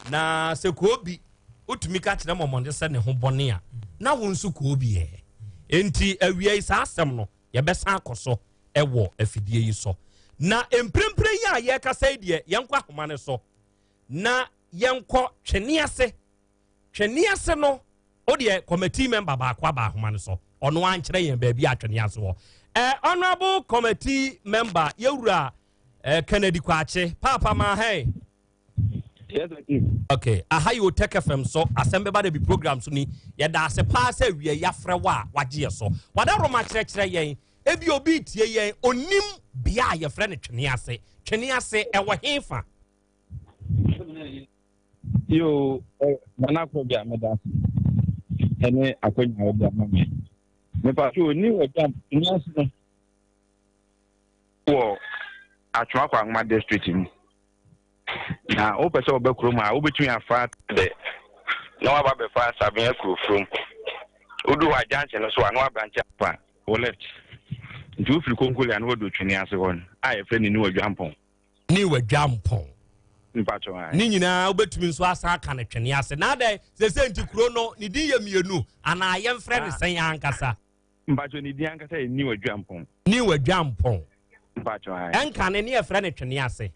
Na sɛ koobi wotumi ka kyerɛ mɔmɔne sɛ ne ho bɔne a, na wo nso koobi ɛ. Enti awia yi saa asɛm no yɛbɛsan akɔ so wɔ afidie yi so. Na mprempren yi a yɛrekasa yi deɛ yɛnkɔ ahoma no so na yɛnkɔ twene ase. Twene ase no o deɛ committee member baako aba ahoma no so ɔno ankyerɛ yɛn baabi a twene ase wɔ. Eh, honorable committee member yɛwura eh, Kennedy Kwakye paapa maa hɛn. Yes, I do. Okay, aha yi Otec FM so asɛm bɛba da bi program so ni. Yɛda ase paa sɛ awia yi afrɛ wo a wagye yɛ so. Wada Roma kyerɛkyerɛ yɛn. Ebi obi tie yɛn, onim bea a yɛfrɛ no Twene ase. Twene ase ɛwɔ hefa? Yo, eh, Nana Akɔbea meda ase. Ɛne akɔnya a wode ama me. Mepatwo ni wɔ jam twene ase no wɔ Atwoma Kwangoma district mu. Na wopɛ sɛ wɔbɛ kurom a, wobɛtumi afa dɛ na waba bɛfa Sabea kuro furom. Wodu hɔ a junction no so a na wabrante afa wo left. Nti wofiri Konkoli a na wadu Twene ase hɔ no a yɛfrɛ no New Adwampɔn. New Adwampɔn. Mpakyɛw ae. Ne nyinaa wobɛtumi nso asan aka no Twene ase. Na adɛn sese nti kuro no ne din yɛ mmienu anaa yɛmfrɛ no sɛn ankasa? Mpakyɛw ne din ankasa yɛ New Adwampɔn. New Adwampɔn. Mpakyɛw ae. Ɛnkane ne yɛfrɛ no Twene ase.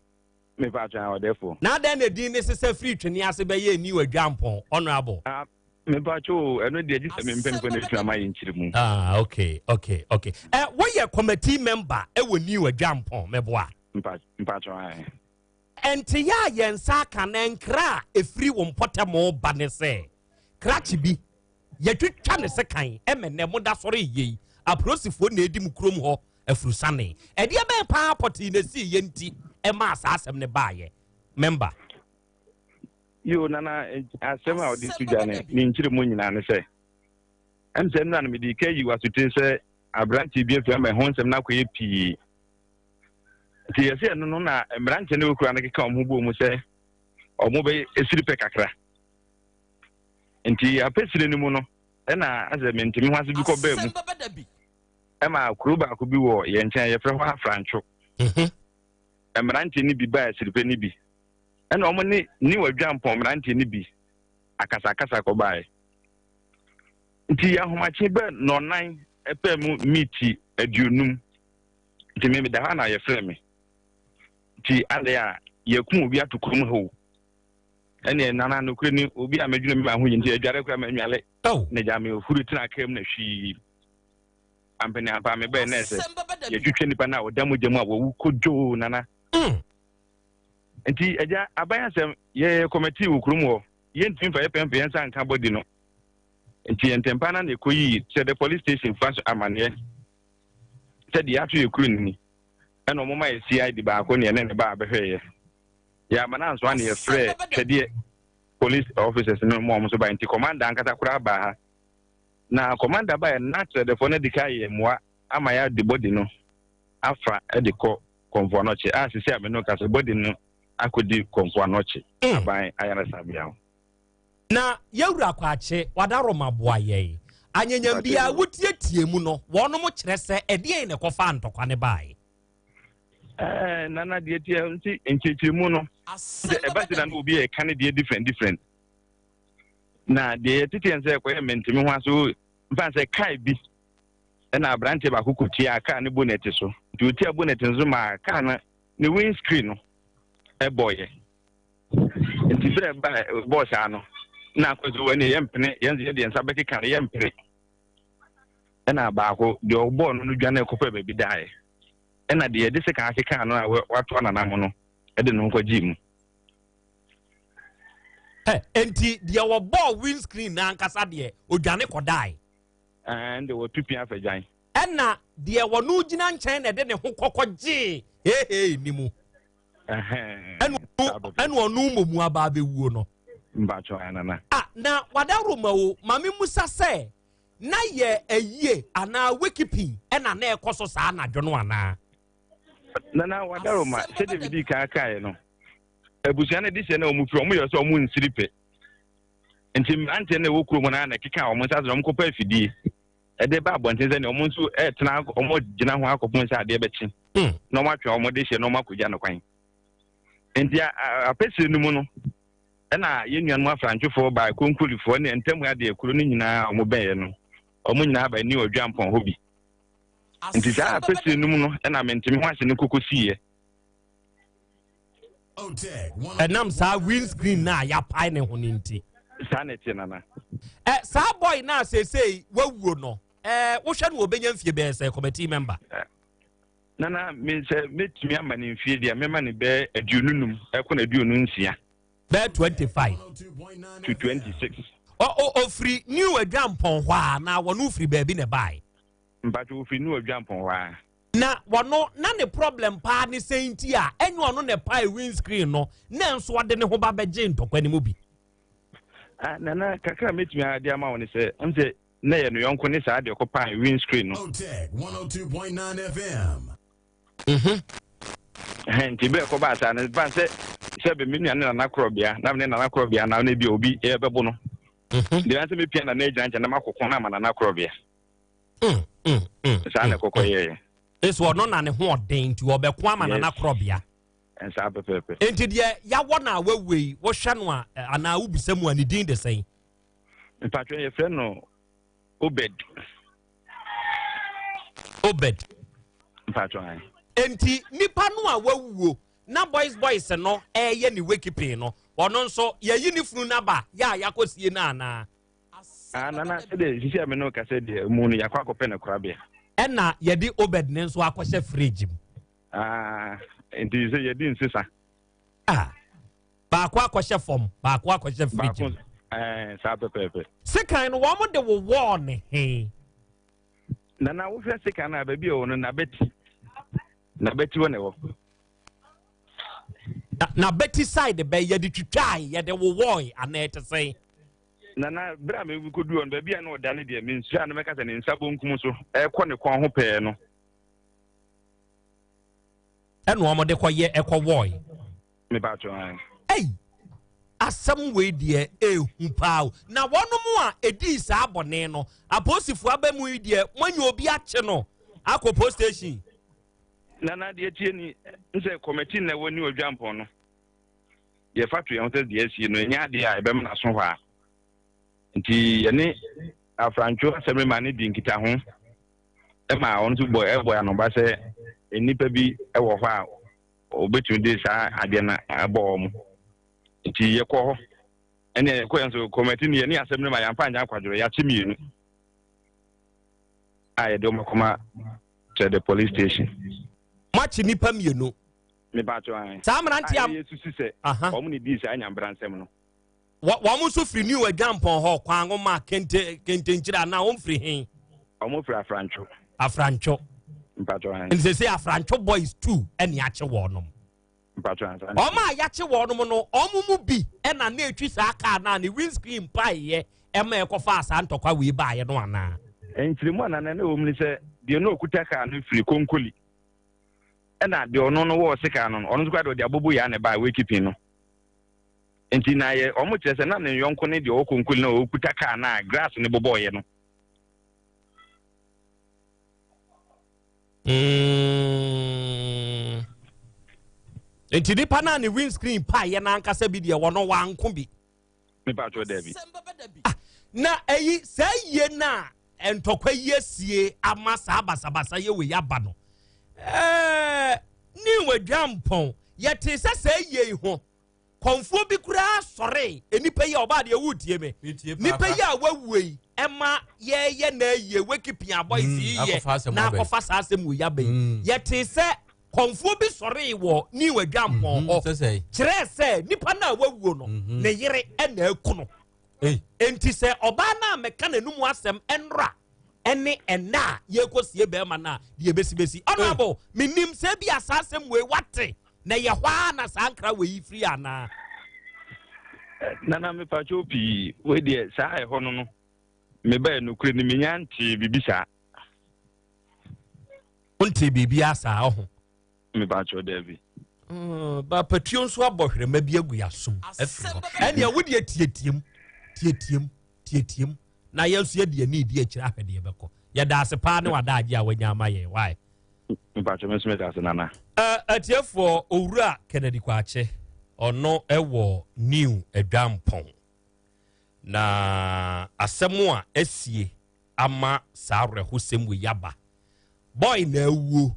Mepakyɛw ae ɔdɛfo. Na adɛn na din no sesa firi Twene ase bɛyɛɛ New Adwampɔn, Honourable? Ah, mepakyɛw o, ɛno deɛ gye sɛ me mpanyinfoɔ na ɛtumi ama yɛ nkyerɛmu. Ah, okay, okay, okay. Eh, woyɛ committee member ɛwɔ New Adwampɔn, mɛboa? Mpakyɛw ae. Nteyɛ a yɛn nsa aka na nkra a ɛfiri wo mpɔtam ba ne sɛ, krakye bi, yɛtwitwa ne sekan ɛmɛ nnɛ moda sɔre yie yi, apolisifoɔ na ɛdi mo kurom hɔ afurusane. Ɛdeɛ bɛn paa pɔtee na ɛsii yɛ nti ɛmaa saa asɛm no baayɛ? Member. Yo, Nana, asɛm a ɔde to dwa ne ne nkyerɛmu nyinaa ne sɛ, ɛm sɛ nnora no mede ka yi w'asotire sɛ aberanteɛ bi afiri ama ɛho nsɛm no akɔyɛ pii. Nti yɛsɛ ɛno no na mmeranteɛ no wɔkura no keka wɔn ho bɔɔ mu sɛ wɔn bɛyɛ esiri pɛ kakra. Nti apɛsire no mu no, ɛna asɛ mentemi ho ase bi kɔ baa mu. Ɛma kuro baako bi wɔ yɛn nkyɛn yɛfrɛ hɔ Afrantwo. Mmeranteɛ no bi baa asiripɛ no bi. Ɛna wɔn ne ne Wadwampɔn mmeranteɛ no bi akasakasa kɔbaeɛ. Nti ahomakye bɛ nɔnan ɛpɛ mu miti 50. Nti me meda hɔ a na yɛfrɛ me. Nti adɛn a yɛkum obi ato kurom ha o. Ɛneɛ nana nokorɛ ni obi a medwene me ma ho yi nti adware koraa manwale. Na gya me huri tena kaa mu na hwii. Ampene ampa mebɛɛ na ɛsɛ yɛtwitwa nipa no a ɔda mogya mu a wawu kodwoo nana. Nti agya aban asɛm yɛyɛ kɔmɛtii wɔ kurom hɔ yɛntumi mfa yɛ pɛmfɛ yɛn nsa nka bɔdi no. Nti yɛn ntɛmpa na na ɛkɔyii sɛ the police station fa so amaneɛ sɛ deɛ ato yɛ kuro no ni. Ɛna ɔmo ma yɛ CID baako ne ɛne ne ba abɛhwɛeɛ. Yɛ ama no ansoa ne yɛfrɛ twɛdeɛ police officers no ma ɔmo nso bae. Nti commander ankasa koraa baa ha. Na commander baeɛ no na kyerɛdɛfoɔ no adi kan ayɛ mmoa ama yɛade body no afa de kɔ Komfo Anokye a sisi a me ne wo kasa body no akɔdi Komfo Anokye aban ayaresabea hɔ. Na Yɛwura Kwakye Wadaroma boa yɛn. Anyanyam biara wotietie mu no, wɔnom kyerɛ sɛ ɛdeɛn na ɛkɔfaa ntɔkwa no baeɛ? Ɛɛ Nana deɛ tiɛ nti nkyerɛkyerɛmu no sɛ ɛba si na na obi a ɛka ne deɛ different different. Na deɛ yɛtete yɛn sɛ ɛkɔyɛ menteme ho ase mfa sɛ kae bi ɛna aberanteɛ baako kɔtia kaa ne bonnet so nti ɔtia bonnet no so maa kaa no ne windscreen no ɛbɔeɛ nti berɛ ba bɔɔ saa no na akɔ sɛ wɔne yɛmpene yɛn yɛde yɛn nsa bɛkeka no yɛmpene ɛna baako deɛ ɔbɔɔ no no dwane kɔpɛ baabi daeɛ ɛna deɛ yɛde sekan akeka no a wato ananam no ɛde ne ho kɔgyee mu. Ɛ enti deɛ wɔbɔɔ windscreen no ankasa deɛ odwane kɔdae. Ɛɛ ɛnde wɔtu pia fɛ gyan. Ɛna deɛ wɔno gyina nkyɛn na ɛde ne ho kɔkɔgyee heehei no mu. Ɛhɛn. Ɛna ɔno mmom aba abɛwuo no. Mpakyɛw anana. Ah, na wadawuroma o, ma me musa sɛ, na yɛ ayie anaa wikipin ɛna na ɛkɔ so saa anadwo no anaa? Nana wadaroma, sɛdeɛ medii kan kaeɛ no, abusua no de hyɛ na wɔn firi wɔn yɛ sɛ wɔn nsiri pɛ. Nti mmeranteɛ no ɛwɔ kurom no na ɛkeka wɔn nsa sɛ wɔn kɔpɛ afidie ɛde ba abɔnten sɛ nea wɔn nso ɛtena wɔn gyina ho akɔpem sɛ adeɛ bɛkye na wɔn atwe wɔn de hyɛ na wɔn akɔgya no kwan. Nti apɛsire no mu no ɛna yɛn nuanom afrantwefoɔ baa konkolifoɔ ne ntam adeɛ kuro no nyinaa wɔn bɛn yɛ no wɔn nyinaa ba ni ɔdwampɔn hɔ bi. Nti saa apɛsire no mu no ɛna menteme ho ase no koko siiɛ. Ɛnam saa windscreen no a yɛapae ne ho no nti. Saa na ɛteɛ nana. Ɛ saa boy no a seesei wawuo no ɛ wohwɛ no wɔbɛnya mfie bɛyɛ sɛ committee member. Nana me sɛ mɛtumi ama ne mfie deɛ mɛma ne bɛyɛ 25 ɛkɔ na 26. Bɛyɛ 25. To 26. Ɔfiri New Adwampɔn hɔ a na wɔn firi baabi na ɛbaeɛ. Mpatwa ofiri New Adwampɔn hɔ a. Na wɔno na ne problem paa ne sɛn nti a ɛnyɛ ɔno na ɛpae windscreen no na nso ɔde ne ho ba bɛgye ntɔkwa no mu bi. Ah, nana kakra a mɛtumi ade ama wo ne sɛ ɛm sɛ na yɛ no yɔnko ne saa deɛ ɔkɔpae windscreen no. Otec 102.9 FM. Mhm. Nti bɛɛ kɔbaa saa no ban sɛ sɛ bɛ me nua ne nana korɔbea na me ne nana korɔbea na na ebi obi ɛbɛbo no. Mhm. Deɛ sɛ mepia nana agyina nkyɛn na makɔko no ama nana korɔbea. Mm, Saa na ɛkɔkɔ yɛɛ. Nso ɔno na ne ho ɔden nti ɔbɛko ama nana korɔbea. Saa pɛpɛɛpɛ. Nti deɛ yɛawɔ no a wawu yi wohwɛ no a anaa wobisa mu a ne din de sɛn? Mpatwɛ yɛfrɛ no Obed. Obed. Mpatwɛ an. Nti nipa no a wawuo na boys boys no ɛyɛ ne wakeeping no ɔno nso yɛyi ne funu no aba yɛ a yɛakɔsie no anaa? Ah, nana sɛdeɛ sisi a me ne wo kasa deɛ mu no yɛakɔ akɔpɛ no korabea. Ɛna yɛde Obed ne nso akɔhyɛ fridge mu. Ah, nti sɛ yɛdi nsesa. Ah, baako akɔhyɛ fam, baako akɔhyɛ fridge mu. Baako, ɛɛ, saa pɛpɛɛpɛ. Sekan no wɔn de wowɔɔ ne he. Nana wohwɛ sekan no a baabi a ɛwɔ no n'abati n'abati hɔ na ɛwɔ. Na n'abati side bɛ yɛde twitwae yɛde wowɔe anaa ɛte sɛn? Nana, bere a mekoduu hɔ no, baabi a na ɔda no deɛ, mensuro a na mɛka sɛ ne nsa bonkum so ɛrekɔ ne kɔn ho pɛɛ no. Ɛna wɔn de kɔyɛ ɛkɔwɔe. Mepaatwo an. Ei, asɛm wei deɛ ehu paa o. Na wɔnom a edii saa bɔne no, apolisifoɔ aba mu yi deɛ, moanya obi akye no akɔ police station. Nana, deɛ tie ni, nsɛ kɔmɛti na ɛwɔ ni Odwampɔn no. Yɛfa to yɛn ho sɛ deɛ asie no ɛnyɛ adeɛ a ɛbɛma n'aso hɔ a. Nti yɛne Afrantwo asɛmrima no di nkitaho ma ɔno nso bɔ ɛbɔ anoba sɛ nnipa bi wɔ hɔ a wɔbɛtumi de saa adeɛ no abɔ wɔn. Nti yɛkɔ hɔ ɛne yɛkɔ yɛn nso kɔmɛti no yɛne asɛmrima yɛamfa anyɛ akwadworɔ, yɛakye mmienu a yɛde wɔn akɔma to the police station. Moakye nnipa mmienu. Mepakyɛw ae. Saa mmeranteɛ a. A yɛsusu sɛ wɔn na edii saa nyamebransɛm no. Wɔn nso firi New Adwampɔn hɔ, Kwanwoma, Kente, Kentenkyire anaa wɔn firi he? Wɔn firi Afrantwo. Afrantwo. Mpakyɛw ae. Nti sese Afrantwo boys two ɛne akye wɔnom. Mpakyɛw ae. Wɔn a yɛakye wɔnom no, wɔn mu bi ɛna na etwi saa kaa no a ne windscreen paeɛ ɛma ɛkɔfaa saa ntɔkwa wei baeɛ no anaa? Nkyerɛmu a na na ɛwɔ mu ne sɛ, deɛ na ɔkuta kaa no firi Konkoli. Ɛna deɛ ɔno no wɔɔ sekan no no, ɔno nso koraa deɛ ɔde abobo yaa na ɛbaa wakeeping no. Nti na yɛ wɔn kyerɛ sɛ na ne yɔnko ne deɛ ɔwɔ konkoli na ɔkuta kaa no a grass no bobɔɔyɛ no. Nti nipa no a ne windscreen paeɛ no ankasa bi deɛ wɔno wanko bi. Mepa atwɔ daabi. Ah, na ɛyi saa yie no a ntɔkwa yi asie ama saa basabasa yɛ wei aba no ɛɛ ne wadwa mpɔn yɛte sɛ saa yie yi ho kɔnfoɔ bi koraa sɔre nipa yi a ɔbaa deɛ wotie me nipa yi a wawue yi ɛma yɛyɛ na ayie weki pia boys yi yɛ na akɔfa saa asɛm wei aba yi yɛte sɛ Kɔmfoɔ bi sɔree wɔ New Adwampɔn mhm, hɔ kyerɛɛ sɛ nipa no a wawuo no mhm. ne yere na aku no. Enti sɛ ɔbaa no a mɛka n'anum asɛm ɛnora ɛne ɛnna a yɛrekɔsie bɛrima no a deɛ ɛbɛsibɛsi. Honorable, menim sɛ bi a saa asɛm wei wate na ɛyɛ hɔ ara na saa nkra wei yi firi anaa? Nana mepatwo pii wei deɛ saa ɛhɔ no no mebaɛ nokorɛ ni menya ntee biribi saa. Wontee biribiara saa ɔho? Mepakyɛw daabi. Mm, bapatuo nso abɔ hwerɛma bi agu yɛasom afiri hɔ. Ɛnea wo deɛ tietiem, tietiem, tietiem na yɛn nso yɛde ani di akyire ahwɛ deɛ ɛbɛkɔ. Yɛda ase paa ne w'adaagye a wanya ama yɛn. Why? Mepakyɛw me nso meda ase nana. Uh, atiefoɔ Owura Kennedy Kwakye ɔno ɛwɔ New Adwampɔn na asɛm a asie ama saa awerɛhosɛm wei aba. Boy na awuo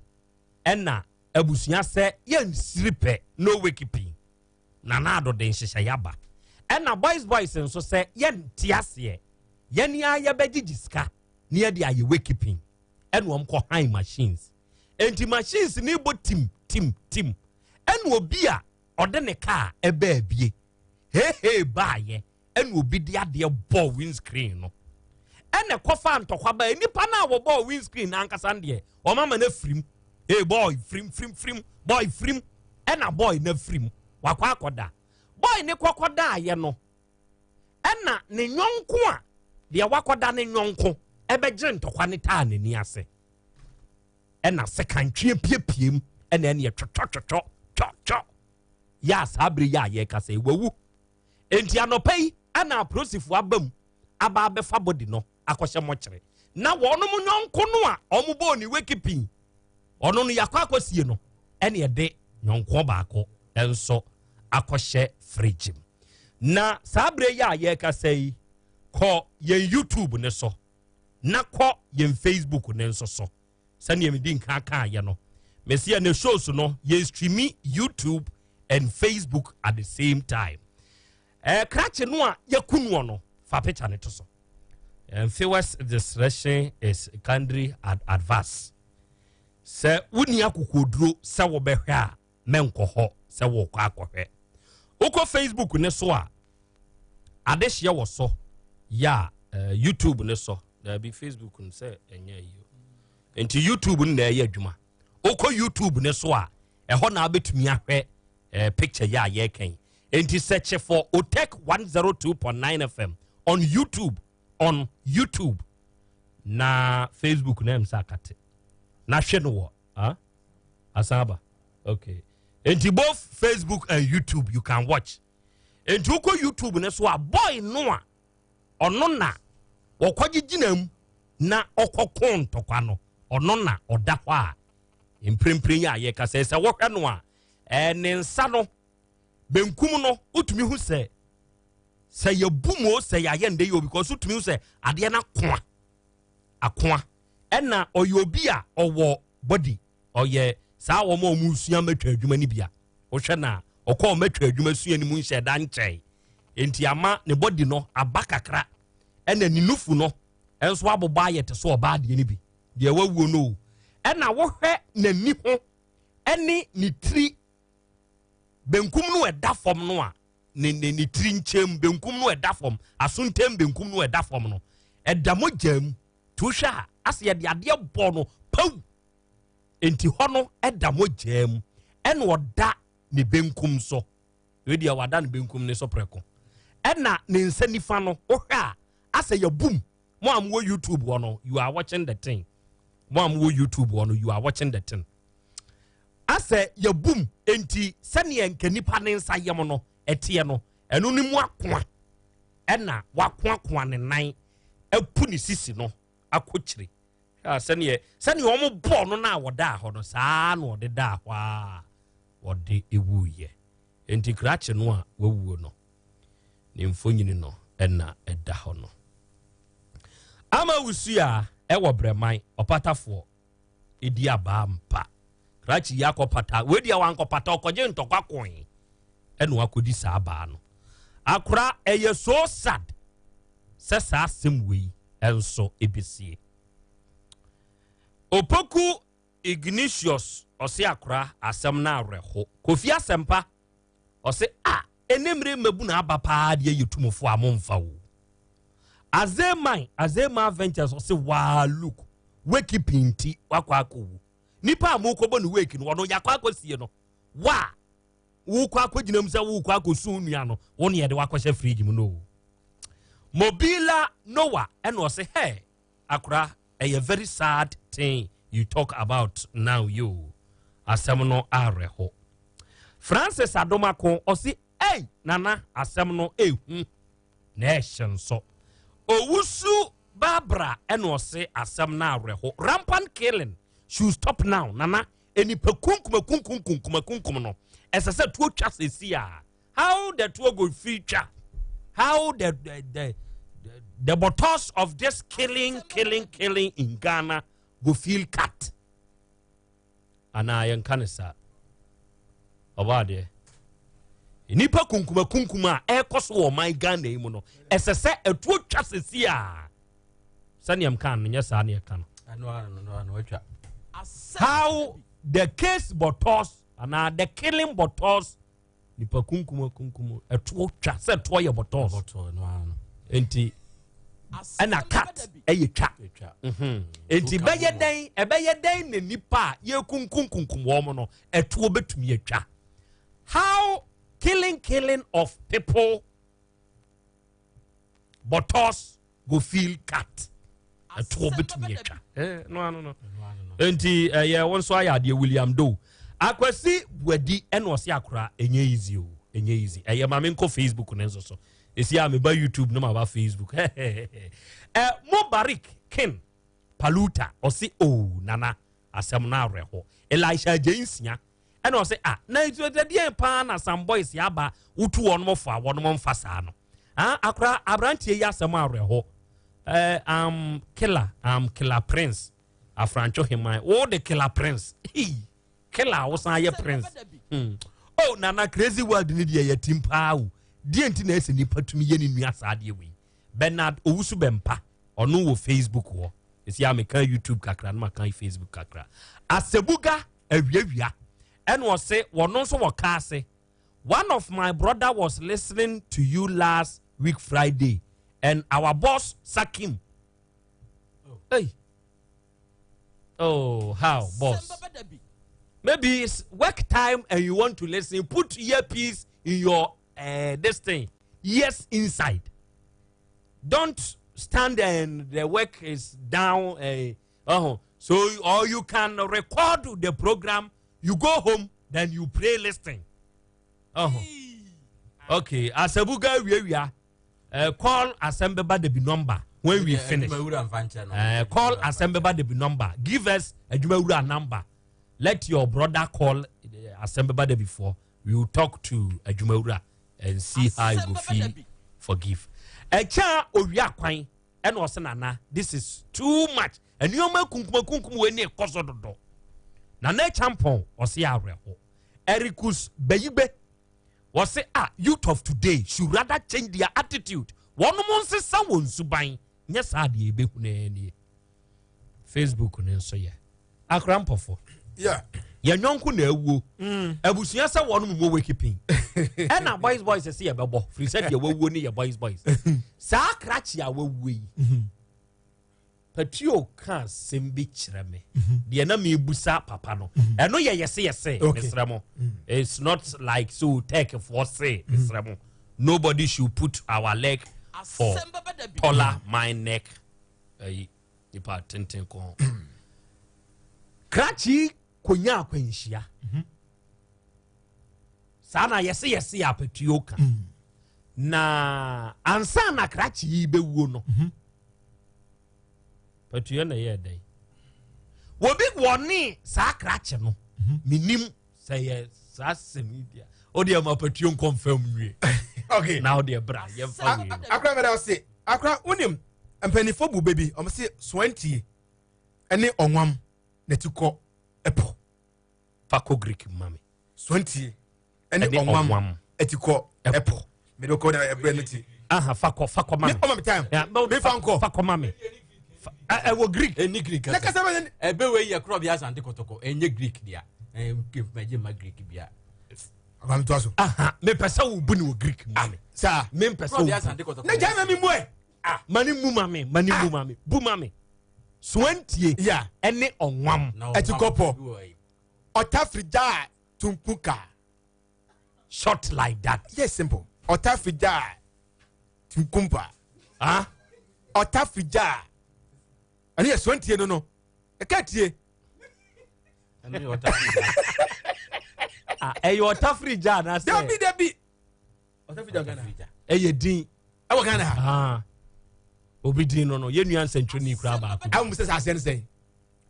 ɛna abusua sɛ yɛnsiri pɛ no wakeeping. Nana Addo de nhyehyɛeɛ aba. Ɛna boys boys nso sɛ yɛnte aseɛ yɛne ara yɛbɛgyegye sika na yɛde ayɛ wakeeping. Ɛna wɔn kɔ han machines. Enti machines ne bɔ tim tim tim. Ɛna obi a ɔde ne kaa ɛbaa bie. Hehe baayɛ ɛna obi de adeɛ bɔɔ windscreen no ɛna ɛkɔfa ntɔkwa baa nipa no a wɔbɔɔ windscreen no ankasa deɛ wɔn ama no afirim. Hey boy, firim firim firim, boy firim, ɛna boy no afirim wakɔ akɔda. Boy ne kɔkɔdaayɛ no ɛna ne nyɔnko a deɛ wakɔda ne nyɔnko ɛbɛgye ntɔkwa ne taa n'ani ase ɛna sekantwe piepie mu ɛna ɛne twɔtwɔtwɔtwɔ twɔtwɔ yɛ a saa bere yɛ a yɛkasa yi wawu. Enti anɔpa yi ɛna apolisifoɔ aba mu aba abɛfa body no akɔhyɛ mɔkyere na wɔnom nyɔnko no a wɔn bɔɔ ne weki pii ɔno no yɛakɔ akɔsie no ɛne ɛde nyɔnkoɔ baako nso akɔhyɛ fridge mu. Na saa bere yi a yɛrekasa yi, kɔ yɛn YouTube ne so na kɔ yɛn Facebook ne nso so. Sɛnea medi nka kaayɛ no, mesi yɛn shows no yɛn streami YouTube and Facebook at the same time. Eh, krakye no a yɛku noɔ no, fa picture no to so. And viewers discretion is kindly ad advice. Sɛ wonni akokoduro sɛ wobɛhwɛ a, mɛnkɔ hɔ sɛ wokɔ akɔhwɛ. Wokɔ Facebook ne so a, adehyeɛ wɔ so yɛ a eh, YouTube ne so. Daabi Facebook no sɛ ɛnyɛ yi. Nti YouTube no na ɛyɛ adwuma. Wokɔ YouTube ne so a, ɛhɔ na wobɛtumi ahwɛ eh, picture yi a yɛreka yi. Nti search for Otec 102.9 FM on YouTube, on YouTube. Na Facebook na ɛm sɛ akate. Na hwɛ no wɔ, ah? Asan aba. Okay. Nti both Facebook and YouTube you can watch. Nti wokɔ YouTube ne so a boy no a ɔno na wɔkɔgye gyina mu na ɔkɔko ntɔkwa no ɔno na ɔda hɔ a mprempren yi a yɛka sɛ sɛ wɔhwɛ no a ɛɛ ne nsa no benkum no wotumi hu sɛ sɛ yɛbu mu o sɛ yɛayɛ ndɛ yi o because wotumi hu sɛ adeɛ no akoa akoa ɛna ɔyɛ obi a ɔwɔ body ɔyɛ saa wɔn a wɔn sua mɛtwa adwuma no bi a wohwɛ na ɔkɔɔ mɛtwa adwuma sua no mu nhyɛ da nkyɛn nti ama ne body no aba kakra ɛna ne nufu no nso abobɔ ayɛ te so ɔbaa deɛ no bi deɛ wawuo no o ɛna wohwɛ n'ani ho ɛne ne tiri benkum no ɛda fam no a ne ne ne tiri nkyɛn benkum no ɛda fam aso ntɛm benkum no ɛda fam no ɛda mogya mu nti wohwɛ a asɛ yɛde adeɛ bɔ no paw nti hɔ no ɛda mogya mu ɛna ɔda ne benkum so wei deɛ wada ne benkum ne so prɛko ɛna ne nsa nifa no wohwɛ a asɛ yɛbum mo a mowɔ youtube hɔ no you are watching the thing mo a mowɔ youtube hɔ no you are watching the thing asɛ yɛbum nti sɛdeɛ nka nipa ne nsa yam no ɛteɛ no ɛno ne mu akoa ɛna wakoakoa ne nan apu ne sisi no akɔkyire sɛdeɛ sɛdeɛ wɔn bɔɔ no na wɔdaa hɔ no saa na ɔde daa hɔ a wɔde ewuiɛ nti krakye no a wawuo no ne mfonyini no ɛna ɛda hɔ no ama wusua ɛwɔ brɛman ɔpatafoɔ edi abaa mpa krakye yi akɔpata wei deɛ wankɔpata ɔkɔgye ntɔkwa koe ɛna wakɔdi saa abaa no akora ɛyɛ so sad sɛ saa asɛm wei nso ebesie opoku ignatius ɔse akora asɛm no awerɛho kofi asɛmpa ɔse a ɛne mmere mmabu na aba paa deɛ yɛ tumfoɔ a momfa wo azeman azeman ventures ɔse waa look wake pinti wakɔ akɔwu nipa a mokɔbɔ ne wake no ɔno yakɔ akɔsie no wa wokɔ akɔgyina mu sɛ wokɔ akɔsu nua no wo ne yɛde wakɔhyɛ fridge mu no mobila noah ɛna ɔse hey akora ɛyɛ very sad thing you talk about now yo asɛm no awerɛho francis adomako ɔse ei nana asɛm no ehu na ɛhyɛ nso owusu barbara ɛna ɔse asɛm no awerɛho rampant killing should stop now nana nipa kunkum akunkum kunkum akunkum no ɛsɛ sɛ tuo twa sɛsi a how the tuo go free twa how the the the the, the bottles of this killing killing killing in Ghana go feel cut anaa yɛnka ne saa ɔbaa deɛ nnipa kunkuma kunkuma a ɛrekɔ so wɔ ɔman Ghana yi mu no ɛsɛ sɛ ɛtuo twa sɛsi a sɛnea mka no nyɛ saa ne ɛka no how the case bottles anaa the killing bottles. Nipa kunkum akunkum ɛtoɔ twa sɛ ɛtoɔ yɛ bɔtɔs. Nti ɛna cut ɛyɛ twa. Mhm. Nti bɛyɛ dɛn ɛbɛyɛ dɛn na nipa a yɛkunkum kunkum wɔn no ɛtoɔ bɛtumi atwa. How killing killing of people bɔtɔs go feel cut ɛtoɔ bɛtumi atwa eh, no ano no nti ɛyɛ wo nso ayɛ adeɛ William Doe Akwasi Buadi ɛna ɔse akora ɛnyɛ easy o ɛnyɛ easy ɛyɛ ma menkɔ Facebook ne nso so ɛsi a meba YouTube no maba Facebook eh, Mubarak Ken Paluta ɔse o oh, nana asɛm no awerɛho Elisha Agyensia ɛna ɔsɛ ah na ɛdeɛn paa na some boys aba wotu wɔn mo fo a wɔn mo mfa saa no ah akora aberanteɛ yi asɛm awerɛho ɛɛ eh, am killer am killer prince afrantwo heman wo de killer prince hii killer a wosan yɛ prince hmm oh nana crazy world ni deɛ yɛ tim paa o deɛ nti na ɛsɛ nipa tumi yɛ ne nua saa deɛ wei bernard owusu bɛmpa ɔno wɔ facebook hɔ esi a meka youtube kakra no maka facebook kakra asebuga awiawia ɛna ɔse wɔno nso wɔ kaa ase one of my brother was listening to you last week friday and our boss sack him oh. hey oh how boss maybe it's work time and you want to listen put earpiece in your uh, this thing ears inside don't stand and the work is down uh, uh-huh. So or you can record the program, you go home, then you play listening. Uh-huh. Okay, Asabuga wia uh, call Asembeba the number when we finish. Uh, call Asembeba the number. Give us a Jumawura number. Let your brother call uh, Asembeba the before. We will talk to Ajumawura and see how you go feel forgive. Echa owia kwan ɛna ɔsɛ nana this is too much nneɛma kunkum akunkum wei ne ɛkɔ so dodo nana kyampɔn ɔsɛ awerɛho erikus bayigbe wɔsɛ ah youth of today should rather change their attitude wɔn mo nsesa wɔn suban nyɛ saa deɛ ebehunu ɛnie facebook ne nso yɛ akora mpɔfo yɛn nyɔnko na awuo mm. abusua sɛ wɔn mu wɔ wekipin ɛna boys boys sɛ yɛbɛbɔ firi sɛ deɛ wawuo ne yɛ boys boys saa krakye a wawuo yi mm-hmm. patio ka asɛm bi kyerɛ me mm-hmm. deɛ na mebusa papa no mm-hmm. ɛno yɛ yɛse yɛse mesrɛ mo it's not like so tech foɔ se mesrɛ mo nobody should put our leg for taller my neck ayi nipa tenten kɔn krakye konya akwanhyia mhm. saa na yɛse yɛse yɛ apatuo ka mm. na ansa na krakye yi bɛwuo no mhm. patuo na ɛyɛ dɛn wɔbi wɔne saa krakye no mhm. menim sɛ yɛ saa sɛm yi deɛ o deɛ ma patuo nkɔmfam nwie okay na o deɛ bra yɛmfa wei no akora mɛda ɔse akora wonim mpanimfoɔ bu bɛ bi ɔmo se soantie ɛne ɔnwam na ti kɔ ɛpɔ fa kɔ greek ma me soantie ɛne ɔnwam ɛti kɔ ɛpɔ mede kɔ na ɛbrɛ no ti aha fa kɔ fa kɔ ma me ɔma me time me fa nkɔ fa kɔ ma me ɛwɔ greek ɛni greek kasa kasa bɛ ɛbɛ wei yɛ korɔ bi asante kɔtɔkɔ ɛnyɛ greek dea ɛnyɛ ma greek bia ɔma to aso aha mepɛ sɛ wo bu ne wɔ greek ma me saa mempɛ sɛ wo ne gya ma mi mu ɛ ah ma ne mu ma me ma ne mu ma me bu ma me soantie ɛne ɔnwam ɛti kɔpɔ ɔtafiri gya tumpuka short like that. yes simple ɔtafiri gya tumkumpa ah ɔtafiri gya ɛne yɛ soantie no no ɛka tie ɛyɛ ɔtafiri gya anaasɛ dabi dabi ɔtafiri gya Ghana ɛyɛ din ɛwɔ Ghana ha obi din no no yɛ nua nsɛntwerɛni koraa baako awo sɛ sɛ aseɛ no sɛn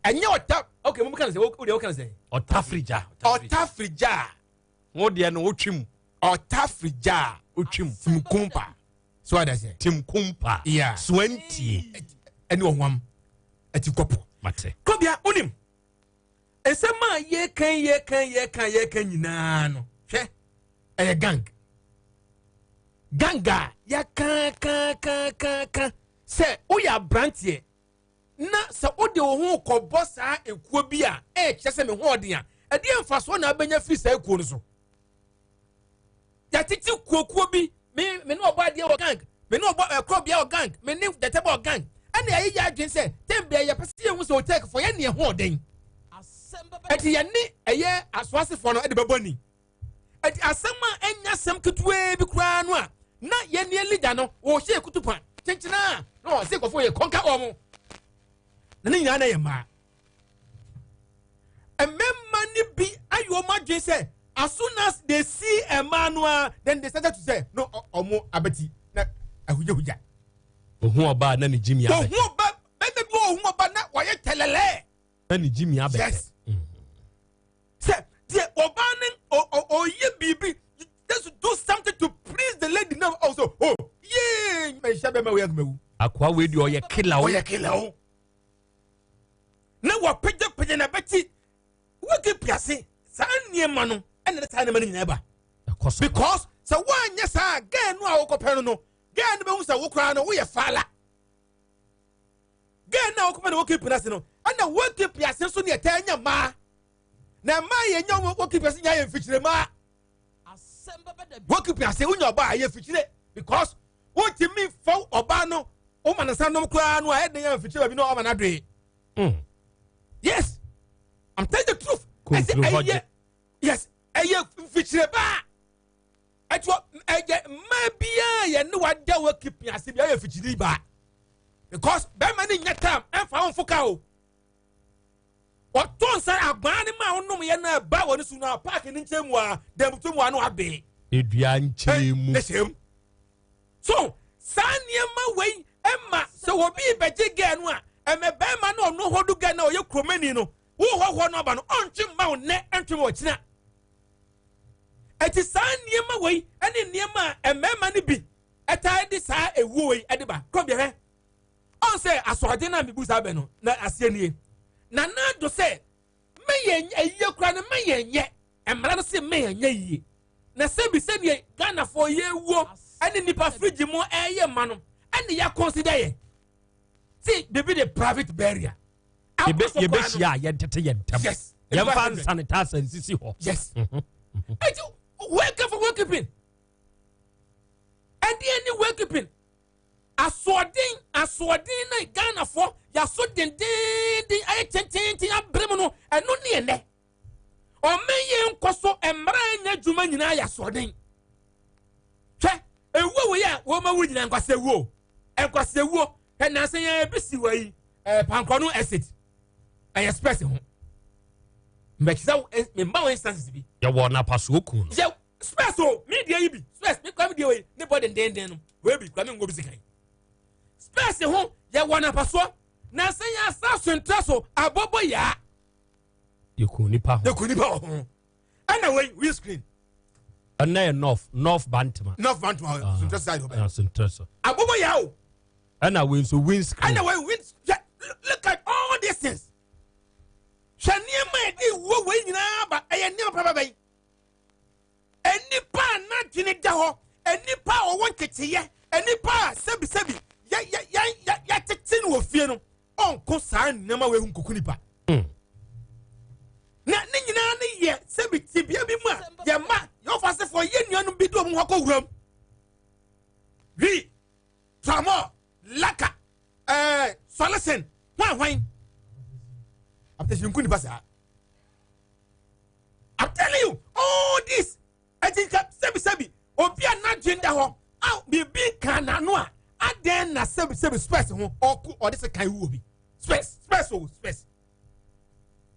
ɛnyɛ ɔta ok mo ka no sɛ wo deɛ wo ka no sɛn ɔtafiri gya ɔtafiri gya wo deɛ no wotwi mu ɔtafiri gya wotwi mu timkumpa so ada sɛ timkumpa yeah soantie ɛne ɔhwam ɛti kɔpɔ mate kɔbia wonim nsɛm a yɛkan yɛkan yɛkan yɛkan nyinaa no hwɛ ɛyɛ gang gang a yɛkankankankanka sɛ woyɛ aberanteɛ na sɛ wode wo ho kɔbɔ saa ekuo bi a ɛkyerɛ sɛ me ho ɔden a ɛdeɛ mfasoɔ na abɛnya firi saa ekuo no so. Yɛtete kuokuo bi, me me ne ɔbɔ adeɛ wɔ gang, me ne ɔbɔ ɛkorɔ bea wɔ gang, me ne dɛtɛ bɔ gang. Ɛna yɛayɛ yɛ adwene sɛ tɛm bia yɛpɛ sɛ yɛhu sɛ otɛkfoɔ yɛne ɛho ɔden. Ɛti yɛne ɛyɛ asoasefoɔ no ɛde bɛbɔ ni. Ɛti asɛm a ɛnya asɛm ketewaa bi koraa no a na yɛne leader no wɔhyɛ kutu pa kyenkyena a na wɔse nkɔfoɔ yɛ kɔnka wɔn. Na ne nyinaa na yɛ mmaa. Mmarima no bi ayɛ wɔn adwene sɛ as soon as they see mmaa no a then they started to say no ɔmo abati na ahugyahugya. Ohun ɔbaa na ne gyimi abɛtɛ. Ohun ɔba bɛrima bi wɔ ohun ɔba na wɔyɛ tɛlɛlɛ. Na ne gyimi abɛtɛ. Yes. Sɛ deɛ ɔbaa ne ɔyɛ biribi just do something to please the lady now also oh yee mɛnhyɛ bɛrima wei agumawu. Akoa wei deɛ ɔyɛ killer o. Ɔyɛ killer o. Na wɔpagyapagya n'abati wodi piase saa nneɛma no ɛna ne saa nneɛma no nyinaa ba because sɛ woanyɛ saa gɛɛ no a wokɔpɛ no no gɛɛ no bɛhu sɛ wo koraa no woyɛ faala gɛɛ no a wokɔpɛ no woki piase no ɛna woki piase nso ne ɛtaa nya mmaa na mmaa yɛ nya woki piase nya yɛ mfikyire mmaa woki piase wonya ɔbaa yɛ mfikyire because wontumi fa ɔbaa no woma ne nsa nom koraa no a ɛden yɛ mfikyire baabi na ɔma no adoe yes i'm telling the truth ɛsɛ ɛyɛ yes ɛyɛ mfikyire baa ɛtoɔ ɛyɛ mmaa biara yɛ ne wada wɔ keeping ase bi ɛyɛ mfikyire baa because bɛrima ne nya time ɛnfa wɔn fo ka o ɔtɔ nsa agbaa ne ma ɔnom yɛ na ɛba wɔ ne so na paaki ne nkyɛn mu a dɛmto mu a no abee. Edua nkyɛn mu. Ɛhyɛ mu. So saa nneɛma wei ɛma sɛ obi bɛgye gɛɛ no a ɛmɛ bɛrima no ɔno hɔ do gɛɛ no a ɔyɛ kuromani no wo hɔhoɔ no aba no ɔntwe mma wo nnɛ ɛntwe ma ɔkyena. Ɛti saa nneɛma wei ɛne nneɛma a mmarima no bi ɛtaa de saa ewuo wei ɛde ba kuro bi hwɛ ɔn sɛ asoɔden na mebu saa bɛ no na aseɛ nie na nado sɛ mɛyɛ ayie kura no mɛyɛ nyɛ mmara no se mɛyɛ nyɛ yie na sɛbi sɛdeɛ ghanafoɔ yɛwuo ɛne nipa firigye mu ɛyɛ ma no ɛne yɛ consider yɛ ti bibi de private burial. Yɛbɛhyia a yɛntete yɛn ntam. Yes. Yɛmfa nsanitizer nsisi hɔ. Yes. Ɛti wake up for wakekeeping. Ɛdeɛ ne wakekeeping. Asoɔden asoɔden na Ghanafoɔ yaso dendenden ayɛ tententen abere mu no ɛno ne ɛnɛ. Ɔman yɛn nkɔ so mmara nyɛ adwuma nyinaa yɛ asoɔden. Hwɛ ewuo wei a wɔn awu nyinaa nkwasi ewuo nkwasi ewuo hwɛ nansa yɛn ebi si wɔ yi ɛɛ pankɔno estate ɛyɛ spɛs ho mbɛkyerɛ mma wɔn instances bi. Yɛwɔ napasoɔ kun no. Yɛ spɛs o mi deɛ yi bi spɛs mi kura mi deɛ wei ne bɔ dendenden no wei bi kura mi ngo bi si kan spɛs ho yɛwɔ napasoɔ nansa yɛn asa so ntra so abɔbɔ yaa. Yɛku nipa ho. Yɛku nipa wɔ ho. Ɛna wei windscreen. Ɛna yɛ north north bantama. North bantama ah, suntrɛ side hɔ bɛyɛ. Ah, suntrɛ so. Abobo yɛ o. Ɛna wei nso windscreen. Ɛna wei wind look at all these things. Hwɛ nneɛma yɛ de wuo wei nyinaa ba ɛyɛ nneɛma papa bɛyi. Nnipa a n'adwene da hɔ, nnipa a wɔwɔ nteteyɛ, nnipa a sɛbisɛbi yɛ yɛ yɛ yɛ yɛtete no wɔ fie no, ɔnko saa nneɛma wei ho nkoku nipa. Hmm. Na ne nyinaa ne yɛ sɛbi tebea bi mu a yɛma yɛwɔ asefoɔ yɛ nuanom bi de wɔn ho akɔ wuram. Wi, tramɔ, laka, ɛɛ eh, sɔlesen, hwan hwan. Apɛtɛsi nku nipa saa. I'm telling you, all this. Ɛti nka sɛbi sɛbi obi a n'adwene da hɔ a biribi kan n'ano a adɛn na sɛbi sɛbi spɛs ho ɔko ɔde se kan wu obi spɛs spɛs o spɛs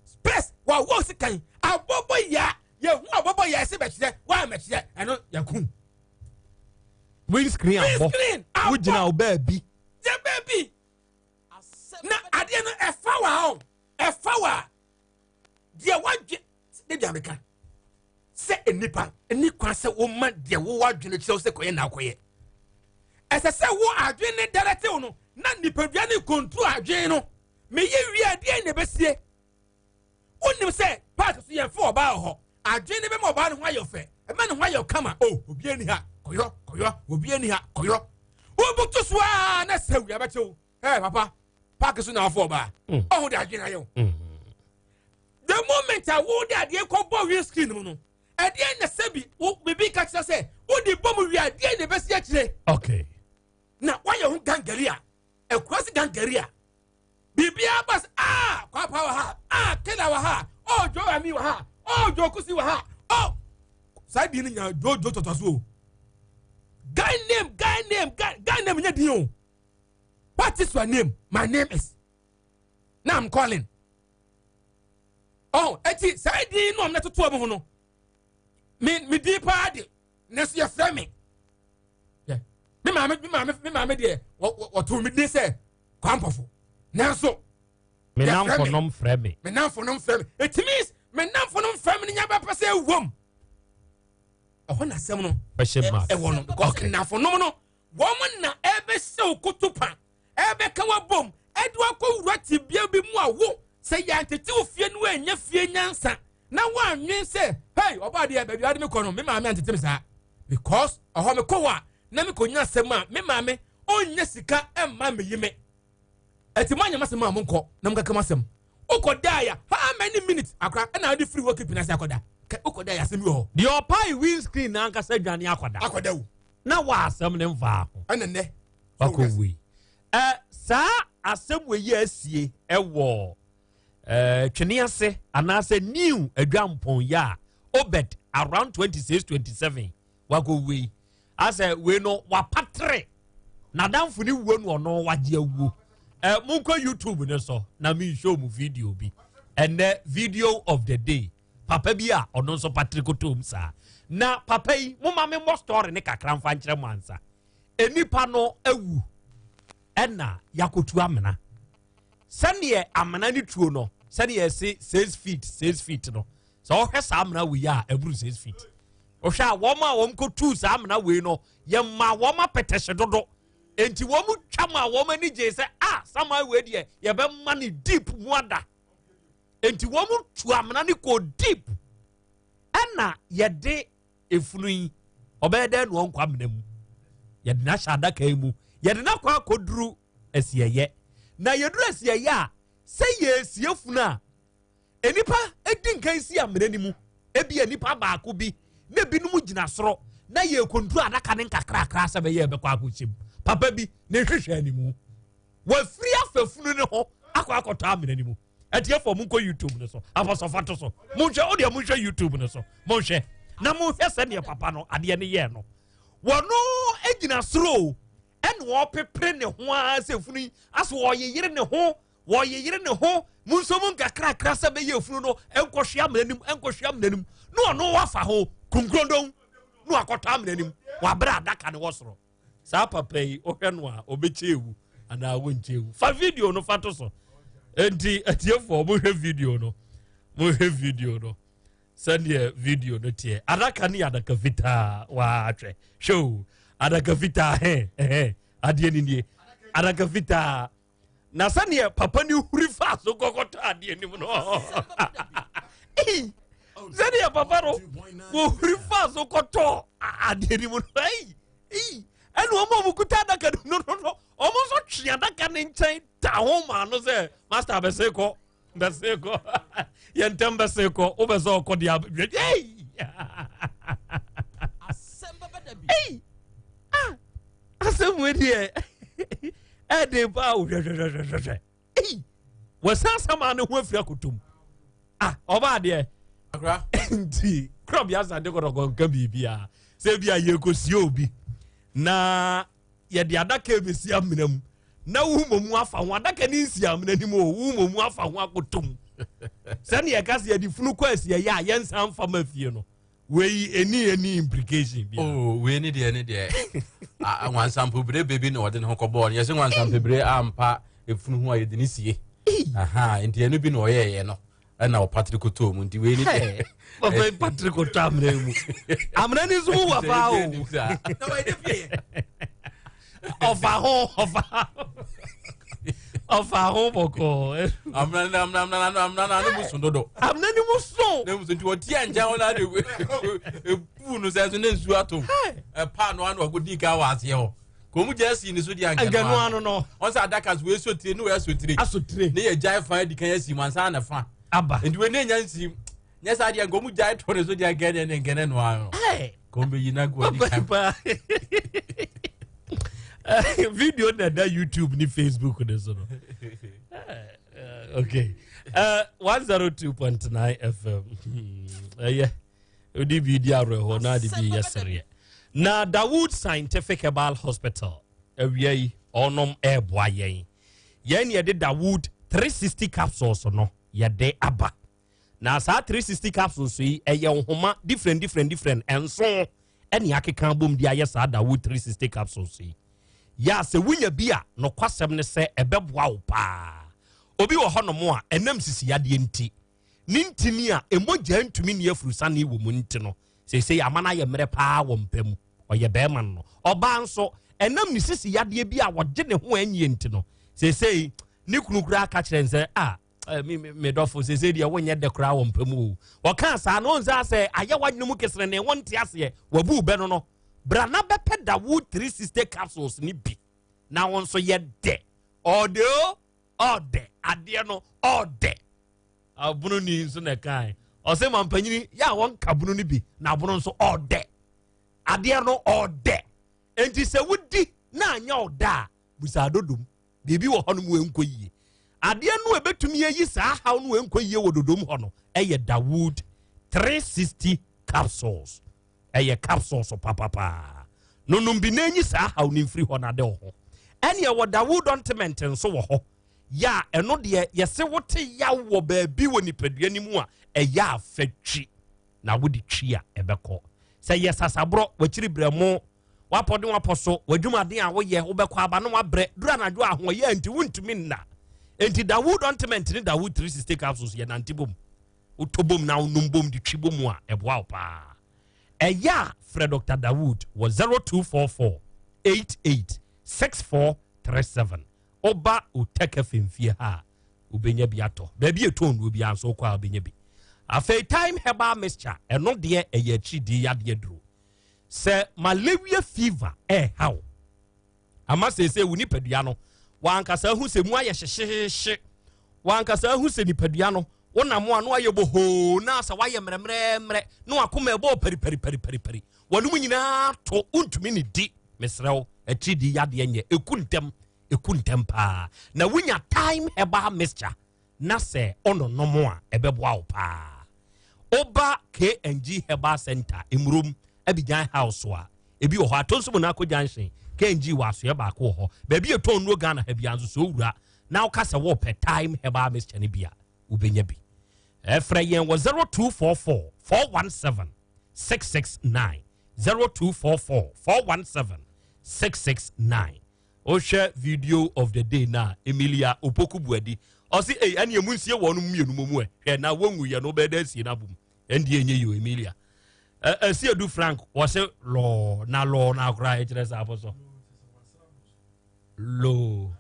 spɛs wawɔ se kan abɔbɔ ya yɛhu abɔbɔ ya ɛsɛ bɛkyerɛ waa mɛkyerɛ ɛno yɛku. Windscreen abɔ wogyina wo baabi. Yɛ baabi na adeɛ no ɛfa wa o ɛfa wa. Deɛ wadwe ne deɛ meka sɛ nnipa ne kwan sɛ woma deɛ wowɔ adwene kyerɛ wo sɛ kɔyɛ na akɔyɛ. Ɛsɛ sɛ wo adwene ne dɛrɛtew no na nipadua ne kontrol adwene no. Meyɛ wie a deɛ na ɛbɛsie. Wonim sɛ park so yɛmfa ɔbaa wɔ hɔ. Adwene ne bɛma ɔbaa no ho ayɛ fɛ. Ɛma ne ho ayɛ kama. O, oh, obi ani ha, kɔyɔ, kɔyɔ, obi ani ha, kɔyɔ. Wobutu so a na sɛ wia bɛkyew. Ɛ papa, park so na afɔ ɔbaa. Ɔho de adwene ayɛ wo. The moment a wode adeɛ kɔbɔ windscreen mu no, ɛdeɛ na sɛbi wo biribi ka kyerɛ sɛ Wode bɔ mu wie a, deɛ na ɛbɛsi akyire? Okay. Na woayɛ ho gangari a, akura se gangari a, biribiara ba sɛ, ah, Kwapa wɔ ha, ah, Kela wɔ ha, oh, Joe Ami wɔ ha, oh, Joe Kusi wɔ ha, oh. Saa din no nyinaa, Joe, Joe tɔtɔ so o. Guy name, guy name, guy, guy name nyɛ din o. What is your name? My name is. Now I'm calling. Oh, eti saa din no ɔmo na toto ɔmo ho no. Me me din paa de, nanso yɛfrɛ me. Me maame me maame me maame deɛ wɔtoo me din sɛ Kwampɔfo. Nanso me namfo nom frɛ me. Me namfo nom frɛ me. It means me namfo nom frɛ me no nya bɛpɛ sɛ ewom. Ɛhɔ na asɛm no. Ɛwɔ no because namfo nom no wɔn na ɛbɛhyɛ wo kutupa ɛbɛka wabom ɛde wakɔwura tebea bi mu a wo sɛ yɛantete wo fie no ɛnyɛ fie nyansa na woanwen sɛ hei ɔbaa deɛ baabi ade me kɔ no me maame antete me saa because ɛhɔ mekɔ hɔ a na mekɔnya asɛm a me maame ɔnnya sika ɛmma meyi me ɛti moanyɛ masɛm a monkɔ na monkaka masɛm wokɔ daeɛ how many minutes akora ɛna wode firi wɔ keeping ase akɔda wokɔ daeɛ asɛm bi wɔ hɔ deɛ ɔpae windscreen na ankasa dwane akɔda akɔda wo na wɔ asɛm ne mfaa ho ɛna nnɛ wakɔ wei ɛ saa asɛm wei yi asie ɛwɔ ɛɛ twene ase anaasɛ new adwampɔn yi a obed around 26 27 wakɔ wei asɛ wei no wapatere n'adamfo ne wuo no ɔno wagye awuo ɛ monkɔ youtube ne so na menhwɛ mu video bi ɛnɛ video of the day papa bi a ɔno nso patere kotom saa na papa yi moma me mmɔ story ne kakra mfa nkyerɛ mo ansa nnipa no awu ɛna yakotu amena sɛdeɛ amena ne tuo no sɛdeɛ ɛse 6 feet 6 feet no sɛ ɔhwɛ saa amena wei a ɛburu 6 feet ɔhwɛ a wɔn a wɔn kɔtuu saa amena wei no yɛma wɔn apɛtɛhye dodo nti wɔn twa mu a wɔn ani gye sɛ a saman wei deɛ yɛbɛma ne deep mu ada nti wɔn tu amena no kɔ deep ɛna yɛde efunu yi ɔbɛyɛ dɛ na ɔnkɔ amena mu yɛde no ahyɛ adaka yi mu yɛde no akɔ akɔduru asieyɛ na yɛduru asieyɛ a sɛ yɛresie funu a nnipa di nkan si amena no mu ebi nipa baako bi na ebinom gyina soro na yɛrekɔduru adaka no nkakrakra sɛ bɛyɛ ɛbɛkɔ akɔhyɛ mu papa bi ne nhwehwɛ animu wafiri afafunu no ho akɔ akɔtɔ amena no mu atiefoɔ monkɔ youtube no so afɔsɔfa to so monhwɛ wodeɛ monhwɛ youtube no so monhwɛ na monhwɛ sɛdeɛ papa no adeɛ no yɛɛ no wɔno gyina soro ɛna ɔpepere ne ho ara sɛ funu yi aso ɔyeyere ne ho wɔyeyere ne ho mu nso mu nkakrakra sɛ bɛyɛ funu no nkɔhwe amena nim nkɔhwe amena nim na ɔno wafa ho kunkurondon na wakɔtɔ amena nim wabrɛ adaka ne wɔ soro saa papa yi wohwɛ no a ɔbɛkyɛ ewu anaa wonkyɛ ewu fa video no fa to so nti atiefoɔ mohwɛ video no mohwɛ video no sɛdeɛ video no teɛ adaka no yɛ adaka fitaa waahwɛ hwɛ o adaka fitaa hɛ hɛ adeɛ no nie adaka fitaa na sɛdeɛ papa no huri fa so kɔkɔtɔ adeɛ no mu no sɛdeɛ papa no wɔhuri fa so kɔtɔ adeɛ no mu no ɛne wɔn a wɔkuta adaka no no no wɔn nso twe adaka no nkyɛn ta ho maa no sɛ master bɛse kɔ bɛse kɔ yɛn ntɛm bɛse kɔ wobɛ sɛ ɔkɔ deɛ abɛdwa ei ei ah asɛm wei deɛ ɛde paa o hwɛhwɛhwɛhwɛhwɛ ei wɔsan asɛm a ne ho afiri akotom ah ɔbaa deɛ nti kurɔbea asante kɔtɔkɔ nka biribiara sɛ bi a yɛkɔsie obi na yɛde adaka bɛsi amena mu na wo mmom afa ho adaka ne nsi amena no mu o wo mmom afa ho akotom sɛdeɛ ɛka sɛ yɛde funu kɔ asieɛ a yɛnsan mfa ma fie no wei ɛni ɛni implication bi. Oh, wei ne deɛ ne deɛ nwansampobire bebi na ɔde ne ho kɔbɔɔ no yɛsɛ nwansampobire ampa efunu ho a yɛde ne sie nti ɛno bi na ɔyɛɛyɛ no ɛna ɔpatiri kotoo mu nti wei ne deɛ papa yi patiri kotoo amena mu amena ni nso mu wɔ paa o ɔfa ho ɔfa ɔfa ho bɔkɔɔ. Amena na amena amena na amena na ne mu so dodo. Amena ne mu so. Ne mu so nti wɔte nkyɛn hɔ na de epu no sɛ so ne nsuo atom. Ɛpa no ano ɔkɔ di kan wɔ aseɛ hɔ. Kò mu gya si ne so di anka no ano no. Wɔn sɛ adaka so wei so tire ne wei aso tire. Aso tire. Ne yɛ gya fa adi kan asi mu ansa na fa. Aba. Nti wei ne nya nsi. Nyɛ saa deɛ nka ɔmu gyae to ne so deɛ nka ɛdeɛ ne nka ne noa no. Ka ɔmu bɛyi na nka ɔdi kan. Video na ɛda YouTube ne Facebook ne so no. Okay. 102.9 FM. Ɛyɛ. Odi bi di awerɛhoɔ na ade bi yɛ sereɛ. Na Dawood Scientific Herbal Hospital awia yi ɔnom ɛreboa yɛn. Yɛn ne yɛde Dawood 360 capsules no yɛde aba. Na saa 360 capsules yi ɛyɛ nhoma different different different ɛnso ɛne akeka abom de ayɛ saa Dawood 360 capsules yi. Yɛ a sɛ wonya bi a nokwasɛm ne sɛ ɛbɛboa wo paa. Obi wɔ hɔnom a ɛnam sisi yadeɛ nti ne ntini a mogya ntumi nni afurusane wɔ mu nti no, seesei ama no ayɛ mmerɛ paa wɔ mpa mu. Ɔyɛ barima no. Ɔbaa nso, ɛnam ne sisi yadeɛ bi a wɔgye ne ho anyie nti no, seesei ne kunu koraa ka kyerɛ no sɛ, ah, eh, me, me, me dɔfo, seesei deɛ wonyɛ dɛ koraa wɔ mpa mu o. Ɔkaa saa no, ɔnsɛ sɛ ayɛ w'adwene mu keserene, wonte aseɛ, wabu bɛ no no. Bra na bɛpɛ Dawood 360 capsules no bi na wo nso yɛ dɛ. Ɔde o, ɔdɛ adeɛ no ɔdɛ abono ni nso na ɛkae ɔsɛ mampanyini yɛ a wɔnka bono no bi na abono nso ɔdɛ adeɛ no ɔdɛ nti sɛ wodi na anyɛ ɔdɛ a busa dodom biribi wɔ hɔ no mu ɛnkɔ yie adeɛ no ɛbɛtumi ayi saa haw no ɛnkɔ yie wɔ dodom hɔ no ɛyɛ Dawood 360 capsules Ɛyɛ capsules papapaa. Nonom bi na enyi saa haw no mfiri hɔ na de wo ho. Ɛne ɛwɔ Dawood ointment nso wɔ hɔ. Yɛ a ɛno deɛ yɛse wote yaw wɔ baabi wɔ nipadua no mu a ɛyɛ a fa twi na wode twi a ɛbɛkɔ. Sɛ yɛ sasaborɔ, w'akyiri brɛmo, w'apɔden w'apɔ so, w'adwumaden a woyɛ, wobɛkɔ aba na wabrɛ, duru anadwo a ahoɔyɛ nti wontumi nna. Enti Dawood ointment ne Dawood 360 capsules yɛ nante bom. Wotɔ bom na wonom bom de twi bom a, ɛboa wo paa. Ɛyɛ a frɛ Dr. Dawood wɔ 0244 88 6437. Woba Otec FM fie ha a, wobɛnya bi atɔ. Baabi a ɛtɔn nnuro biara nso wokɔ a wobɛnya bi. Afei Thyme Herbal Mixture, ɛno deɛ ɛyɛ akyiridii yadeɛ duro. Sɛ malaria fever ɛreha wo, ama seesei wo nipadua no wankasa ahu sɛ mu ayɛ hyehyeehye wankasa ahu sɛ nipadua no wonam a na wayɛ bohoo na sɛ wayɛ mmerɛmmerɛmmerɛ na wakoma ɛbɔɔ paripariparipari wɔnom nyinaa to wontumi ne di mesrɛ wo akyiri di yadeɛ nyɛ ɛku ntɛm ɛku ntɛm paa na wonya time herbal mixture na sɛ ɔnonom a ɛbɛboa wo paa. Woba KNG Herbal Center, Mmurom, Abidjan House a, ebi wɔ hɔ. Atonso Monaco Junction, KNG wɔ asoɛ baako wɔ hɔ. Baabi a ɛtɔn nnuro Ghana ha biara nso, sɛ owura na woka sɛ wɔpɛ Thyme Herbal Mixture no bi a, wobɛnya bi. Ɛfrɛ yɛn wɔ 0244 417 669, 0244 417 669. Wohwɛ video of the day na Emilia Opoku Buadi ɔse ei ɛne emu nsie wɔn mmienu mu ɛ hwɛ na wɔnwu yɛ no wobɛyɛ dɛ asie no abom ɛndeɛ ɛnyɛ yio Emilia ɛsi edu Frank wɔse lɔɔ na lɔɔ na akora ɛkyerɛ sɛ abɔsɔ loo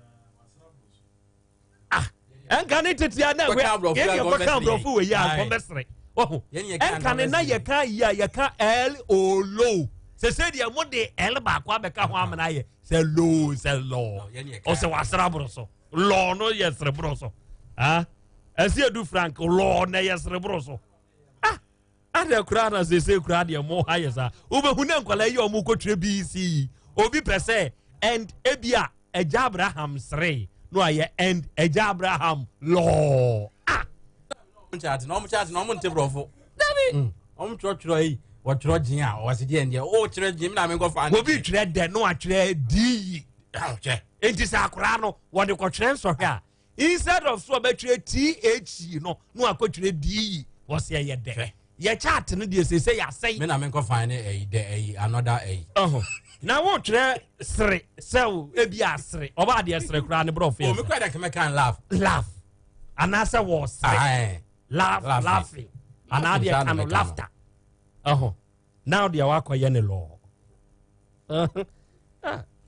ah ɛnka ne tete a na ɛwɛ yɛn yɛ kɔka aborɔfo wɔ yi a nkɔmɛsere ɔho ɛnka ne na yɛka yi a yɛka l o low sese deɛ mo de l baako abɛka ho amena ayɛ sɛ low sɛ lɔɔ ɔsɛ wasra boro so lɔɔ no yɛ sere boro so ah ɛsi edu frank lɔɔ na yɛ sere boro so ah adɛ koraa na sese koraa deɛ mo ha yɛ saa wobɛhu ne nkwadaa yi a wɔn kɔtwerɛ bec yi obi pɛ sɛ and ebi a ɛgya abraham sere no ayɛ and ɛgya abraham lɔɔ ah. Ɔmo kyɛ ate na ɔmo kyɛ ate na ɔmo nte borɔfo. Dabi. Ɔmo twerɛtwerɛ yi wɔtwerɛ gyen a ɔwɔ deɛ deɛ o kyerɛ gyen mi na mi nkɔ fa. Obi twerɛ dɛ no atwerɛ dii. Kyɛ. Nti sɛ akwaraa no wɔde kɔtwerɛ nsɔhwɛ a instead of so ɔbɛtwerɛ th no na wakɔtwerɛ de wɔsɛ ɛyɛ dɛ yɛ chat no deɛ sese yɛasɛe. Me na me nkɔ fan ne ɛyi dɛ ɛyi another ɛyi. Ɔho na wotwerɛ sere sɛ o ebi asere ɔba adeɛ sere koraa ne borɔfo yɛ. O mi kɔ ɛdɛ kɛmɛ kan laugh. Laugh anaasɛ wɔ sere. Laugh laughing anaa deɛ ka no laughter. Ɔho now deɛ wakɔyɛ ne lɔɔ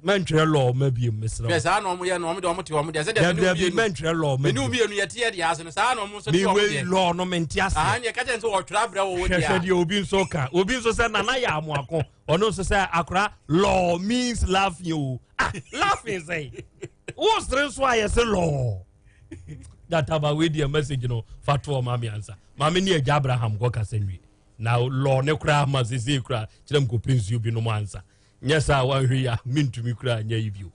mɛntwerɛ lɔɔ ma biem mesrɛ wo saa na ɔmo yɛ no ɔmo de ɔmo te ɔmo deɛ sɛdeɛ mene mmienu mɛntwerɛ lɔɔ ma mene mmienu yɛte yɛ deɛ ase no saa na ɔmo nso te ɔmo deɛ lɔɔ no mente ase aha neɛ kakyɛ nso wɔtwerɛ abrɛ wo wo deɛ hwɛhwɛ deɛ obi nso ka obi nso sɛ nana yɛ amoako ɔno nso sɛ akora lɔɔ means laughing o ah laughing sɛ wo sere nso a yɛse lɔɔ. Databa wei deɛ message no fa to ɔma me ansa. Maame ne agya Abraham kɔ kasa nwie. Na lɔ ne koraa ma sesei koraa kyerɛ m kɔpɛ nsuo bi nom ansa. Nyɛ saa wanhwɛ yi a mentumi koraa nyɛ yi bio.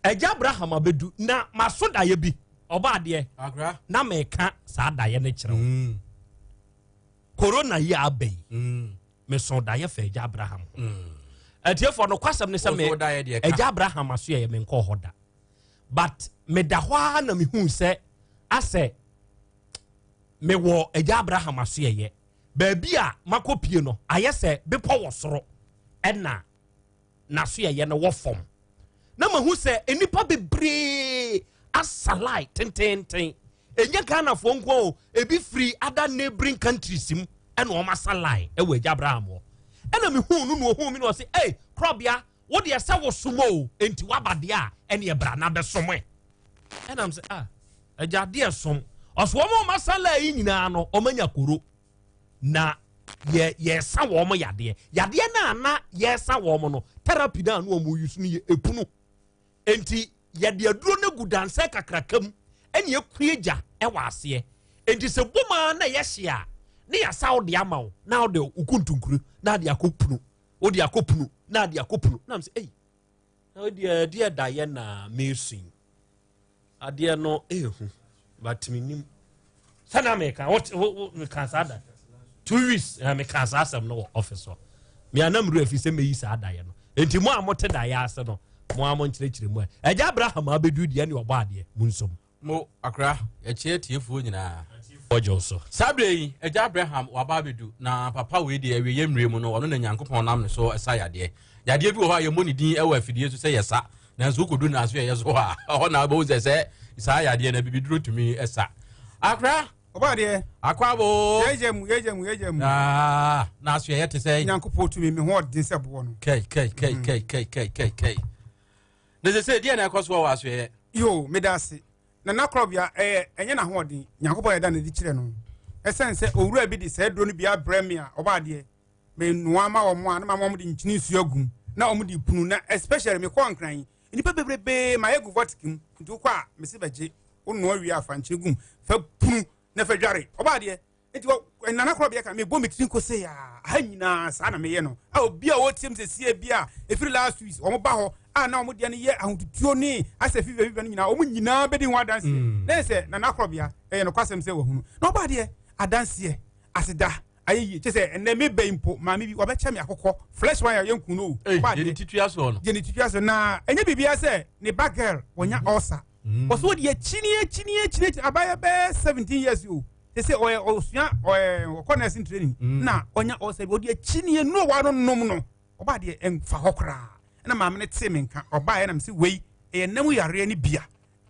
Agya Abraham abɛdu na maso daeɛ bi ɔba adeɛ na meka saa daeɛ no kyerɛ wo. Mm. Corona yi aba yi. Mm. Meso daeɛ fa agya Abraham ho. Mm. Atiefoɔ no kwasɛm ne sɛ me agya Abraham aso yɛ menkɔɔ hɔ da. But meda hɔ ara na mehuu sɛ asɛ mewɔ agya Abraham asoɛyɛ. Baabi a makɔpie no ayɛ sɛ bepɔ wɔ soro ɛna n'asoɛyɛ no wɔ fam. Na mahu sɛ nnipa bebree asa line tententen. Ɛnyɛ Ghanafoɔ nko o, ebi firi other neighboring countries mu ɛna wɔn asa line ɛwɔ agya Abraham hɔ. Ɛna mehuu no na ohuu me na ɔse, ei, korɔbea, wo deɛ sɛ wosom o, enti waba deɛ a ɛneɛ bra na bɛsom ɛ. Ɛnam sɛ, ah, agya adeɛ som. Ɔso wɔn a wɔn asa line yi nyinaa no, wɔn anya koro. Na yɛ yɛsa wɔn yadeɛ. Yadeɛ no a na yɛsa wɔn no, therapy no a na wɔn use no yɛ epunu. Enti yɛde aduro no gu dansɛ kakraka mu ɛne ekue gya ɛwɔ aseɛ. Enti sɛ bom ara na ɛyɛ hye a, ne yɛasa wo de ama wo na wode wo kuntunkuru na ade akɔ punu. Wode akɔ punu na ade akɔ punu. Na m sɛ, ei, na wodeɛ ɛdeɛ daeɛ na meresu yi. Adeɛ no ɛɛhu, but menim. Sɛ na meka, wo meka saa da. 2 weeks na meka saa asɛm no wɔ office hɔ. Me anam werɛ fi sɛ meyi saa daeɛ no. Enti mo a mote daeɛ ase no, mo a mo nkyerɛkyerɛ mu ɛ. Agya Abraham abɛduru deɛ ne ɔbɔ adeɛ, mo nsom. Mo, akora, yɛkyea atiefoɔ nyinaa. Atiefoɔ gye wo so. Saa berɛ yi, agya Abraham waba abɛdu, na papa wei deɛ, awieeɛ mmerɛ mu no, ɔno na Nyankopɔn nam ne so sa yadeɛ. Yadeɛ bi wɔ hɔ a yɛmmɔ ne din wɔ afidie so sɛ yɛsa, nanso wokɔdu n'asoɛeɛ so hɔ a, ɛhɔ na wobɛhu sɛ sɛ saa yadeɛ no abibiduro tumi sa. Akora! Ɔbaadeɛ. Akwabo. Yɛgya mu, yɛgya mu, yɛgya mu. Ah, n'asoɛeɛ te sɛ. Nyankopɔn tumi, me ho ɔden sɛ boɔ no. Kɛi, kɛi, kɛi, kɛi, kɛi, kɛi, kɛi, kɛi. Na sese deɛ na ɛkɔ soɔ wɔ asoɛeɛ. Yoo, meda ase. Nana Korɔbea, ɛyɛ, ɛnyɛ n'ahoɔden. Nyankopɔn na ɛda no adi kyerɛ no. Ɛsiane sɛ owura bi de saa aduro no bi abrɛ me a, ɔbaa adeɛ, menoa ma wɔn a, na mama wɔn de nkyene nsuo agu mu, na wɔn de punu, na especially mekɔɔ Nkran yi, nnipa bebrebee mayɛ gu vortic mu, nti wokɔ a, mese bɛgye, wonoa wie a, fa nkyene gu mu, fa punu na fa dware. Ɔbaa adeɛ, nti wɔ nana korɔ bia ka mebɔ me tiri nko sei a ha nyinaa saa na meyɛ no a obi a ɔtie m sɛ sie bi a ɛfiri last week wɔn ba hɔ a na wɔn deɛ no yɛ ahotutuo ne asɛ fifa fifa no nyinaa wɔn nyinaa bɛdi ho adanseɛ mm. na sɛ nana korɔ bia ɛyɛ nokwasɛm sɛ wahunu na ɔba adeɛ adanseɛ aseda ayɛ yie kyɛ sɛ ɛnɛ me bɛyi mpo maame bi wabɛkyɛ me akokɔ fresh one a yɛnku no o ɔba adeɛ deɛ ne titua so na ɛnyɛ biribiara sɛ ne ba girl wɔnya ɔsa wɔso wɔde akyini akyini akyini akyini abayɛ bɛɛ 17 years o te sɛ ɔyɛ ɔsua ɔyɛ ɔkɔ nursing training mm. na ɔnya ɔsɛ bi ɔde akyi ne nnuro wa no nom no ɔbaa deɛ ɛnfa hɔ koraa ɛna maame no tee me nka ɔbaa yɛ nam sɛ wei ɛyɛ nam yareɛ ne bia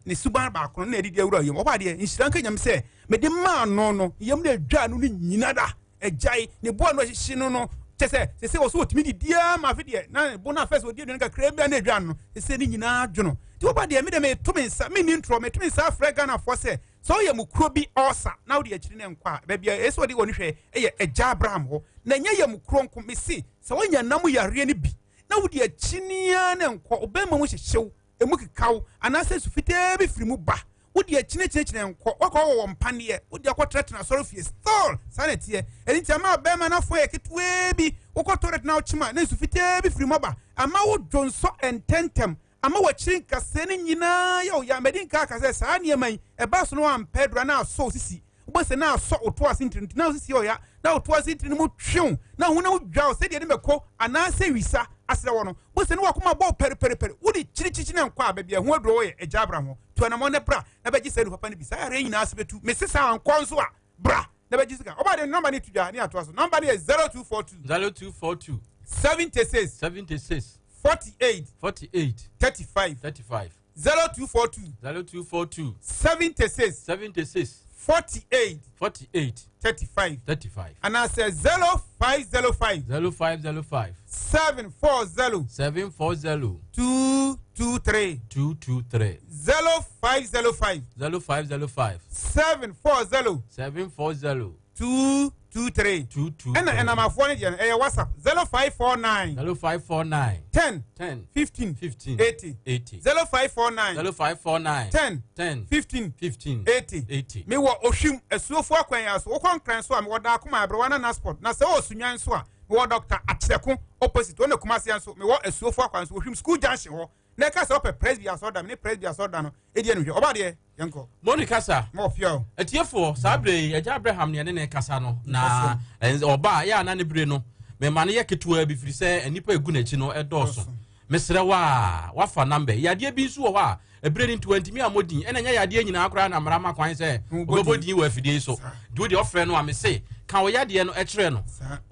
ne suban baako no na ɛdidi awura yam ɔbaa deɛ nhyira nka nyam sɛ mede maa no no yam no adwa no ne nyina da agyae ne boa no ahyehye no no kyɛ sɛ sɛ sɛ ɔso ɔtumi didiaa ma afe deɛ na ne bo no afɛ sɛ ɔdi aduane kakra bi a na adwa no sɛ ne nyinaa dwono nti wɔba deɛ me deɛ meto me nsa menni ntorɔ meto me nsa afrɛ Ghanafoɔ sɛ Sɛ ɔyɛ mo kuro bi ɔɔsa na wode akyiri no nkɔ a, baabi a ɛsɛ sɛ ɔde wɔn hwɛ yɛ Agya Abraham hɔ, na ɛnyɛ yɛ mo kuro nko. Mese, sɛ woanya nna mu yareɛ no bi na wode akyini ara na nkɔ, wo bɛrima mu hyehye wo, emu keka wo, anaasɛ nsu fitaa bi firi mu ba, wode akyinakyinakyina nkɔ, woakɔ wɔ wɔn mpaneɛ, wode akɔtenatena asɔrefie, still saa na ɛteɛ. Ɛno nti ama bɛrima no afɔn yɛ ketewaa bi, wokɔ toilet na wokyem a, na nsu fitaa bi firi mu aba, ama wo dwonsɔ ntɛntɛm, Ama w'akyiri nkasɛɛ no nyinaa yɛ wo ya. Madi nka aka sɛ saa nneɛma yi, ɛba so na woampɛ aduru a na asɔ wo sisi. Wobɛhu sɛ na asɔ wo to ase ntini nti na wo sisi yɛ ɔya, na wo to ase ntini no mu twe wo, na wo honam dwa wo sɛdeɛ ɛde mako anaasɛ wisa asrɛ wɔ no. Wobɛhu sɛ na w'akoma bɔ wo pɛrepɛrepɛre. Wode kyirikyikyi na nkɔ a, baabi a ɛho aduro wɔ yɛ Agya Abraham hɔ. Tu anammɔn na bra na bɛgye saa aduru papa no bi. Saa yareɛ nyinaa ase bɛtu. Mese saa ankɔ nso a, bra na bɛgye sika. Ɔbaa de nɔmba no to dwa ne atoa so. Nɔmba no yɛ 0242. 0242. 76. 76. 48. 48. 35. 35. 0242. 0242. 76. 76. 48. 48. 35. 35. Anaasɛ 0505. 0505. 740. 740. 223. 223. 0505. 0505. 740. 740. 223. 223. Ɛna ɛnamafoɔ no deɛ no ɛyɛ WhatsApp 0549. 0549. 10. 10. 15. 15. 80. 80. 0549. 0549. 10. 10. 15. 15. 80. 80. Mewɔ Ohwim Asuofoɔ akwan yi so. Wokɔ Nkran so a mewɔ Daakoma Aberewa Nana Sport. Na sɛ wɔ Sunyani so a mewɔ Dr. Akyerɛko opposite. Wɔn na Kumasi nso mewɔ Asuofoɔ akwan so Ohwim School Junction hɔ. Na ɛka sɛ wopɛ Presby asɔredan me ne Presby asɔredan no ɛdi anuhwɛ. Ɔba deɛ yɛnkɔ. Moni kasa. Ma ɔfia o. Atiefoɔ, saa berɛ yi, Agya Abraham ne yɛne ne kasa no, na ɔba a, yɛ a na ne bere no, mema no yɛ ketewaa bi, firi sɛ nnipa a ɛgu n'akyi no dɔɔso. Mesrɛ wo a, woafa namba yi. Yadeɛ bi nso wɔ hɔ a, ɛberɛ no nti wantumi ammɔ din, ɛna ɛnyɛ yadeɛ nyinaa koraa na mmara ma kwan sɛ wobɛbɔ din wɔ afidie yi so. Nti wo deɛ ɔfrɛ no a, mese, ka wo yadeɛ no kyerɛ no.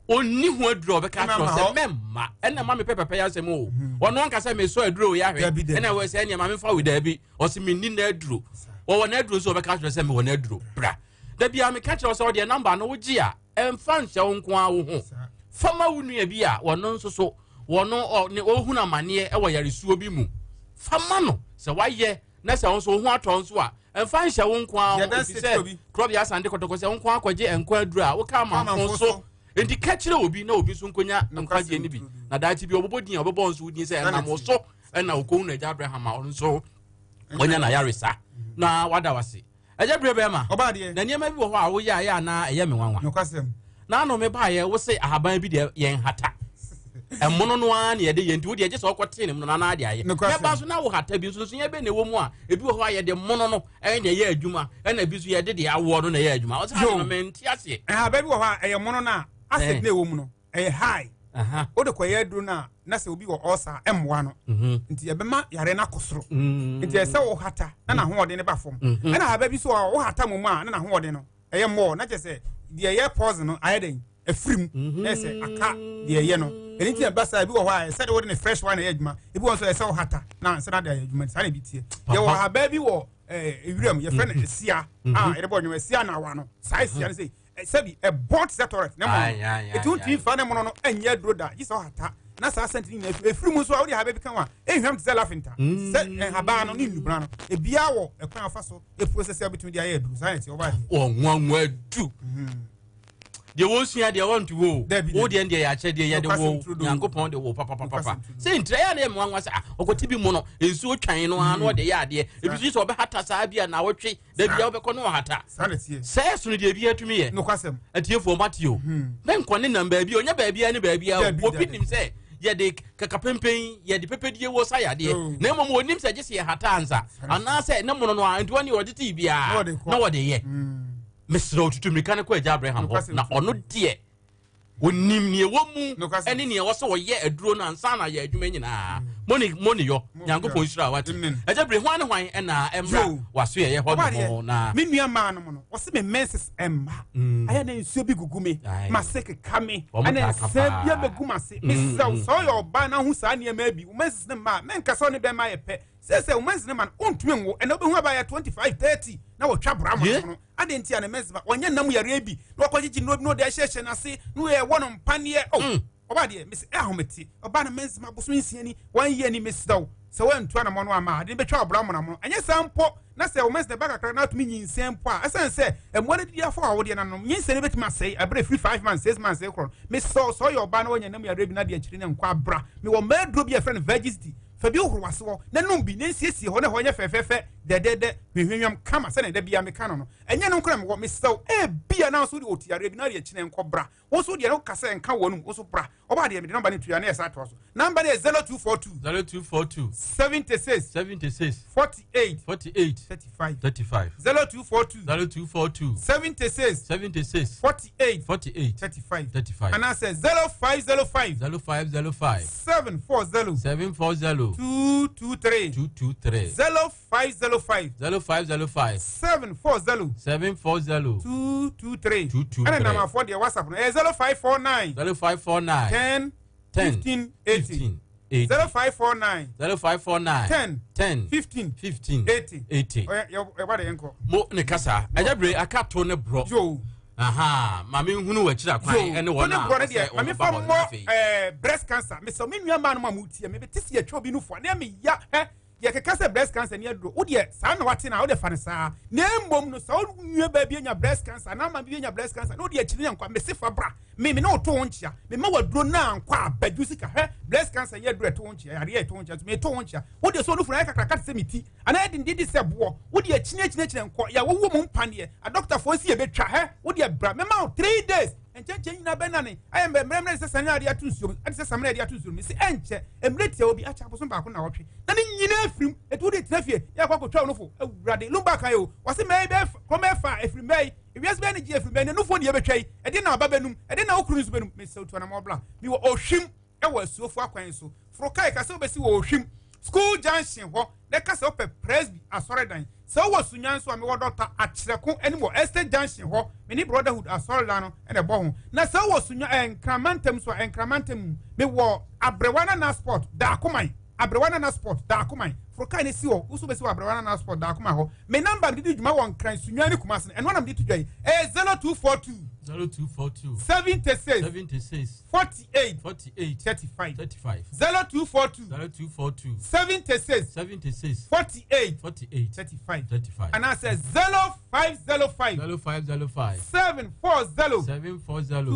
Ɔnni ho aduro a ɔbɛka akyerɛ wo sɛ mɛmma. Ɛna ma mepɛ pɛpɛyɛ asɛm o. Ɔno anka sɛ mesɔ aduro wei ahwɛ, ɛna wɔ sɛ ɛneɛ ma memfa wei, daabi. Ɔse menni n'aduro. Wɔwɔ n'aduro nso ɔbɛka akyerɛ sɛ mewɔ n'aduro. Bra. Da biara meka kyerɛ wo sɛ ɔdeɛ namba no wogye a, ɛmfa nhyɛ wo nko ara wo ho. Fa ma wo nua bi a wɔno nso so wɔno ɔ ne ɔhunu amaneɛ wɔ yaresuo bi mu. Fa ma no sɛ wayɛ na sɛ wo nso wo ho atɔ nso a, ɛmfa nhyɛ wo nko ara ho, ɛfiri sɛ Korɔbea Asante Kɔtɔkɔ sɛ wo nko ara kɔgye nkwa aduro a woka amanfo so. Enti ka kyerɛ obi na obi nso nkonya nkwagyeɛ no bi, na daakye bi ɔbɛbɔ din a ɔbɛbɔ nso wo din sɛ ɛnam wo so ɛna ɔkɔhu no agya Abraham a ɔno nso wanya n'ayaresa na wada wase. Agya bere bɛrima, na nneɛma bi wɔ hɔ a woyɛ a ɛyɛ anaa ɛyɛ me nwanwa. Na ano me baayɛ wo se ahaban bi deɛ yɛn hata ɛmono no ara na yɛde yɛ, nti wo deɛ gye sɛ ɔkɔtee ne mono no anaa de ayɛ. Mɛba nso na wo hata bi nso nso yɛ bɛ na ɛwɔ mu a ebi wɔ hɔ a yɛde mono no ɛna ɛyɛ adwuma, ɛna ebi nso yɛde deɛ awoɔ no na ɛyɛ adwuma. Ɔsɛ ade no mente aseɛ. Ahaban bi wɔ hɔ a ɛyɛ mono no a acid na ɛwɔ mu no ɛyɛ high. Wode kɔyɛ aduro no a na sɛ obi wɔ ulcer a ɛmmoa no, nti ɛbɛma yare no akɔ soro. Nti ɛsɛ wo hata na n'ahoɔden no ba fam. Ɛna ahaba bi so a wo hata mu a na n'ahoɔden no ɛyɛ mmɔɔ, na kyerɛ sɛ deɛ ɛyɛ poison no ayɛ dɛn afiri mu, na ɛsɛ aka deɛ ɛyɛ no. Ɛno nti ɛba saa ebi wɔ hɔ a ɛsɛ de wode ne fresh one ɛyɛ adwuma, ebi wɔ nso ɛsɛ wo hata na ansa na de ayɛ adwuma. Saa na ebi teɛ. Yɛwɔ ahaba bi wɔ ewuram yɛfrɛ no asia a yɛde bɔ nnwom asia na awa no. Saa asia no sɛ sɛbi ɛbɔn te sɛ toilet ne mono ɛti wontumi mfa ne mono no ɛnyɛ aduro da, gye sɛ ɔhata na saa sɛnti no nyinaa ɛfiri mu nso a wode ahaba bi ka ho a ɛnhwam te sɛ lafinta. Sɛ nhabaa no ne nnubena no ebiaa wɔ ɛkwan afa so ɛprocess a wobɛtumi de ayɛ aduro. Saa na ɛte ɔba adeɛ ɔnwanwa adu deɛ wɔsua deɛ wɔnto wo wo deɛ deɛ yɛakyɛ deɛ yɛde wo Nyankopɔn de wo papapapapa sɛ ntirɛ yɛ na yɛ mmoanwa sɛ ɔkɔte bi mu no nsuo twan no ara na ɔde yɛ adeɛ ebi so sɛ ɔbɛhata saa bi a na awɔtwe da bia wobɛkɔ ne ɔhata sɛ ɛsono deɛ bia tumi yɛ atiefoɔ mate o mɛnkɔ ne nam baabi ɔnyɛ baabia ne baabia obi nim sɛ yɛde kakapempen yɛde pɛpɛdie wɔ sa yadeɛ na mmom ɔnim sɛ gye sɛ yɛhata ansa anaasɛ ne mono no a nti wɔne ɔde tee biara na wɔde yɛ. Mesrɛ wo tutu mmirika no kɔ agya Abraham hɔ na ɔno deɛ onim nea ɛwɔ mu ɛne nea ɛwɔ sɛ ɔyɛ aduro no ansa na yɛ adwuma nyinaa. Mone mone yɔ Nyankopɔn nhyira wate. Ɛgya bere hwan ne hwan ɛna ɛmmra waso yɛyɛ hɔ nom na me nua maa nom no ɔse me menses ɛmma ayɛ na nsuo bi gugu me ma se keka me ɛna nsa bi abɛgu ma se. Mesrɛ wo sɛ ɔyɛ ɔbaa na ho saa nneɛma bi wo menses ne mma menka sɛ ɔne bɛma yɛ pɛ sɛ sɛ wo menses ne ma no wontumi nwo ɛna wobɛhu abayɛ 25 30 na wɔtwa bra mo no adɛn nti a ne menses ba wɔnyɛ nam yareɛ bi na wɔkɔgyegye nnuro bi na wɔde ahyɛhyɛ n'ase na wɔyɛ no mpaneɛ o ɔbaa deɛ mesi ɛ ahomete ɔbaa no menses ma bosom nsia ni wɔn yɛ ni mesrɛ wo sɛ wɔantu anamɔ no ama ade no bɛtwa ɔbra monamo ɛnyɛ saa mpo na sɛ wo menses na ɛba kakra na atumi nyinsɛn mpo a ɛsiane sɛ mmoa no didi afɔ a wodeɛ nanom nyinsɛn no bɛtumi asɛe ɛberɛ firi 5 months 6 months korɔ no. Mesrɛ wo sɛ ɔyɛ ɔbaa na wɔanya nam yareɛ bi na de akyiri no nkɔ abra mewɔ mmaa aduro bi a yɛfrɛ no virgin fa bi hohoro w'ase hɔ na nom bi na nsiesie hɔ na ɛhɔ nyɛ fɛfɛɛfɛ dɛdɛɛdɛ hwehwehwam kama sɛnea da biara meka no no. Ɛnyɛ no nko na mewɔ, mesrɛ wo, ebia na nso wode ɔte yareɛ bi na adeɛ kyene nkɔ bra. Wo nso deɛ no woka sɛ nka w'anum, wo nso bra. Ɔbaa deɛ mede nɔmba no tua na yɛsan atoa so. Nɔmba no yɛ 0242. 0242. 76. 76. 48. 48. 35. 35. 0242. 0242. 76. 76. 48. 48. 35. 35. Anaasɛ 0505. 0505. 740. 740. 223. 223. 0505. 0505. 740. 740. 223. 223. Ɛna namafoɔ deɛ WhatsApp no ɛyɛ 0549. 0549. 10. 10. 15 80. 15. 80. 0549. 0549. 10. 10. 15. 15. 80. 80. Ɔyɛ yɛ ba de yɛn kɔ. Mo ne kasa ɛgya bere aka to ne borɔ. Yo. Aha, maame nhunu wɔ akyiri akwan ɛne wɔn a ɔsɛ wɔn ba hɔ n'afei. Ɛɛ breast cancer mesɛ me nua maa no ma mo tie me bɛ te si atwa obi no fo ne me ya ɛ. Yɛkeka sɛ breast cancer ni aduro, wo deɛ saa na wate na wode fa no saa. Na mmom no, sɛ wo nua baa bi anya breast cancer anaa maame bi anya breast cancer na wode akyiri ne nkwa, mese fa bra. Me me ne wo to ho nkyea. Me ma waduro na nkwa abadwo sika. Hwɛ, breast cancer nyɛ aduro ɛto ho nkyea, yareɛ ɛto ho nkyea, nso meto ho nkyea. Wo deɛ sɛ onufunu ayɛ kakraka te sɛ me ti, anaa ɛdendenden sɛ boɔ, wo deɛ kyini akyini akyini nkɔ, yɛ wɔwɔ mu mpaneɛ, adɔkotafoɔ si yɛbɛtwa, hɛ, wo deɛ bra, mɛma wo 3 days. Nkyɛnkyɛn nyinaa bɛnane ayɛ mmerɛmmerɛ te sɛ samina a yɛde ato nsuo mu, te sɛ samina a yɛde ato nsuo mu. Mese ɛnkyɛ, mmerɛ tiawa bi akyɛ abosom baako nnawɔtwe, na ne nyinaa afirim. Enti wode tena fie na yɛakɔ akɔtwa wo nofo. Awurade, Lumba kae o, wɔse mmɛɛ yi bɛyɛ kɔm bɛyɛ fa afiri mmɛɛ yi, ewiase bɛyɛ anigyeɛ afiri mmɛɛ yi, na nufoɔ ne yɛbɛtwa yi, ɛdeɛn na ɔba bɛnum, ɛdeɛn na wo kunu nso bɛnum? Mesɛ wo tu anamɔ bra. Mewɔ Ohwim wɔ Asuofo akwan so. Foro kae ka sɛ wobɛsi wɔ Ohwim School Junction hɔ na ka sɛ wopɛ Presby asɔredan. Sɛ wowɔ Sunya nso a, mewɔ Dɔkta Akyerɛko anim wɔ Estate Junction hɔ, me ne Brotherhood asɔredan no na ɛbɔ ho. Na sɛ wowɔ Sunya eh, Nkran mantam nso a, Nkran mantam mu, mewɔ Aberewa Nana Sport, Daakoman. Aberewa Nana Sport, Daakoman. Foro kae na si hɔ, wo nso wobɛsi wɔ Aberewa Nana Sport, Daakoman hɔ. Me namba a mede di dwuma wɔ Nkran, Sunya ne Kumasi no, ɛno ara na mede to dwa yi. Ɛyɛ 0242. 0242. 76. 76. 48. 48. 35. 35. 0242. 0242. 76. 76. 48. 48. 35. 35. Anaasɛ 0505. 0505. 740. 740.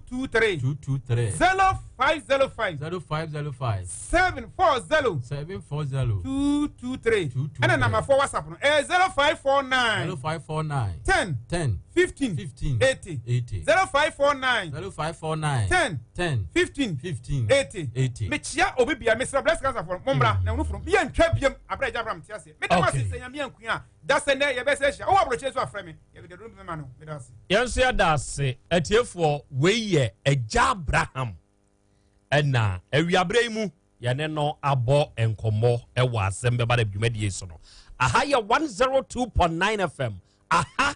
223. 223. 0505. 0505. 740. 740. 223. Ɛna namafoɔ WhatsApp no ɛyɛ 0549. 0549. 10. 10. 15. 15. 80. 80. 0549. 0549. 10. 10. 15. 15. 80. 80. Mekyia obi bia mesrɛ breast cancer fo mo mmra na ɔno funu yɛ ntwa biam abira agya Abraham te aseɛ meda mo ase sɛ nyame ankua a da sɛ nɛ yɛbɛsɛ ahyia wowɔ aborɔkyerɛ so afrɛ me yɛde duro bɛma no meda ase. Yɛn nso yɛda ase atiefoɔ wei yɛ agya Abraham ɛna awiaberɛ yi mu yɛne no abɔ nkɔmmɔ ɛwɔ asɛm bɛba da dwumadie so no aha yɛ 102.9 FM aha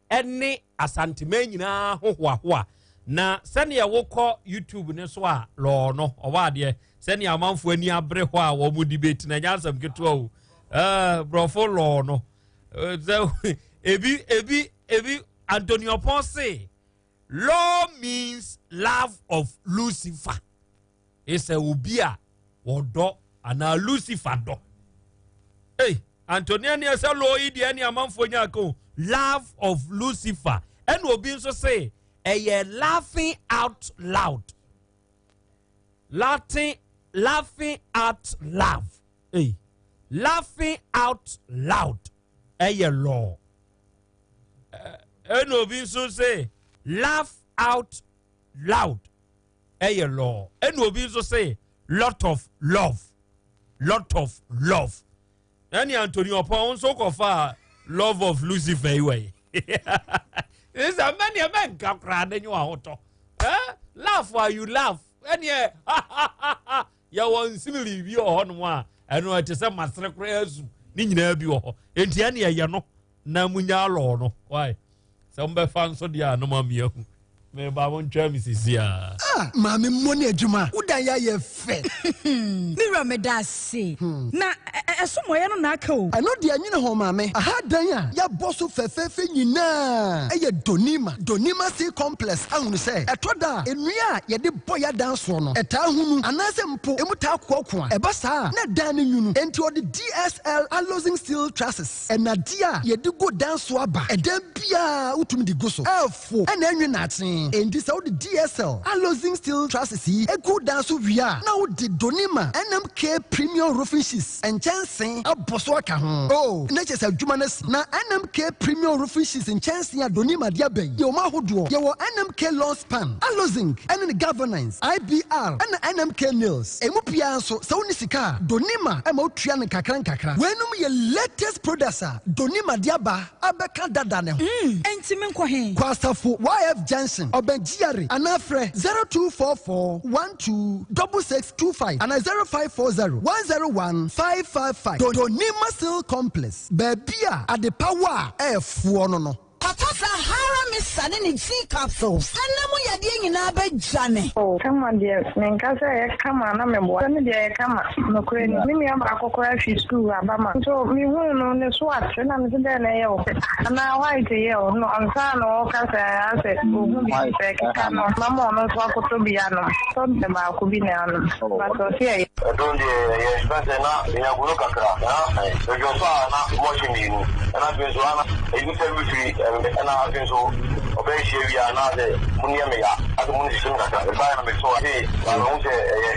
ɛne Asanteman nyinaa ho hoahoa. Na sɛdeɛ wokɔ YouTube no so a lɔɔ no ɔwɔ adeɛ sɛdeɛ amanfoɔ ani abere hɔ a wɔn debate na ɛnyɛ asɛm ketewa o ɛɛ borɔfo lɔɔ no sɛ ebi ebi ebi Antonio Pɔn se law means love of Lucifer. Esɛ obi a wɔdɔ anaa Lucifer dɔ. Ei, Antonia ne ɛsɛ lɔɔ yi deɛ ne amanfoɔ nya aka o. Love of Lucifer. Ɛna obi nso se ɛyɛ laughing out loud. Laughing, laughing out loud. Ei, laughing out loud. Ɛyɛ lɔɔ. Ɛna obi nso se laugh out loud. Ɛyɛ lɔɔ. Ɛna obi nso se lot of love, lot of love. Ɛne Anthony Ɔpɔn nso kɔfa love of Lucifer yi wɔ yi. Sɛ mɛneɛ mɛnka koraa ne nyɛ ahotɔ. Eh? Laugh while you laugh. Ɛneɛ yɛwɔ nsimili bi wɔ hɔnom a ɛno ɛte sɛ masere koraa asu ne nyinaa bi wɔ hɔ. Enti ɛne ɛyɛ no na munya lɔɔ no. Why? Sɛ mobɛfa nso deɛ a no ma meahu. Meba mo ntwa me sisi a. Ah maame mmɔ ne adwuma wo dan yɛ ayɛ fɛ. Me wura meda ase. Na ɛso mmɔeɛ no na aka o. Ɛno deɛ nwene ho maame. Aha dan a yɛabɔ so fɛfɛɛfɛ nyinaa yɛ Donima, Donima Sea Complex ahunu sɛ ɛtɔ da a nnua a yɛde bɔ yɛn adan soɔ no ɛtaa hunu anaasɛ mpo ɛmu taa koakoa. Ɛba saa a na dan no nwunu. Enti ɔde DSL Alozing Steel Trusses, nnadeɛ a yɛde gu dan so aba. Ɛdan biara wotumi de gu so. Fo na ɛnwe naakye. Enti sɛ wode DSL Alozing Steel Trusses yi gu dan so wie a, na wode Donima NMK Premium Roofing Sheets nkyɛnsee abɔ so aka ho. Oh, na kyerɛ sɛ adwuma no asi. Na NMK Premium Roofing Sheets nkyɛnsee a Donima de aba yi yɛ wɔn ahodoɔ. Yɛwɔ NMK Long Span, Alozing ne ne Galvanized, IBR, ɛna NMK Nails. Emu biara nso, sɛ wonni sika a, Donima ma wotua no nkakra nkakra. Weinom yɛ latest products a Donima de aba. abɛka dada ne ho. Mm, enti menkɔ he? Kɔ Asafo YF Junction, ɔbɛn GRA anaa frɛ 0244 12 6625 anaa 0540 101 555. Donima Steel Complex, baabi a adepa wɔ a ɛɛfoɔ no no. Kɔtɔ Sahara Mist. Mixture ne ne G capsules. Ɛnna mu yadeɛ nyinaa bɛdwane. Oh kama deɛ menka sɛ ɛyɛ kama na meboa sɛ me deɛ ɛyɛ kama nokorɛ ni me nua baako koraa firi sukuu aba ma nso mehuu no ne so ate na mese dɛn na ɛyɛ wo anaa white yɛ wo no ansa na ɔka sɛ asɛ ɔhu biribi sɛ ɛkeka no mama ɔno nso akɔtɔ bi anom tɔ baako bi na anom but ɔse ɛyɛ. Ɛdon deɛ ɛyɛ fɛn sɛ na menya gono kakra na medwo nso a na mɔhye mmienu ɛna afei nso ana ebi sɛ mefiri ɛna afei nso ɔbɛyɛ hyia wie a na sɛ mo nneɛ me ya asɛ mo ne sisi me kakra mebaeɛ na meto a sei na mehu sɛ ɛyɛ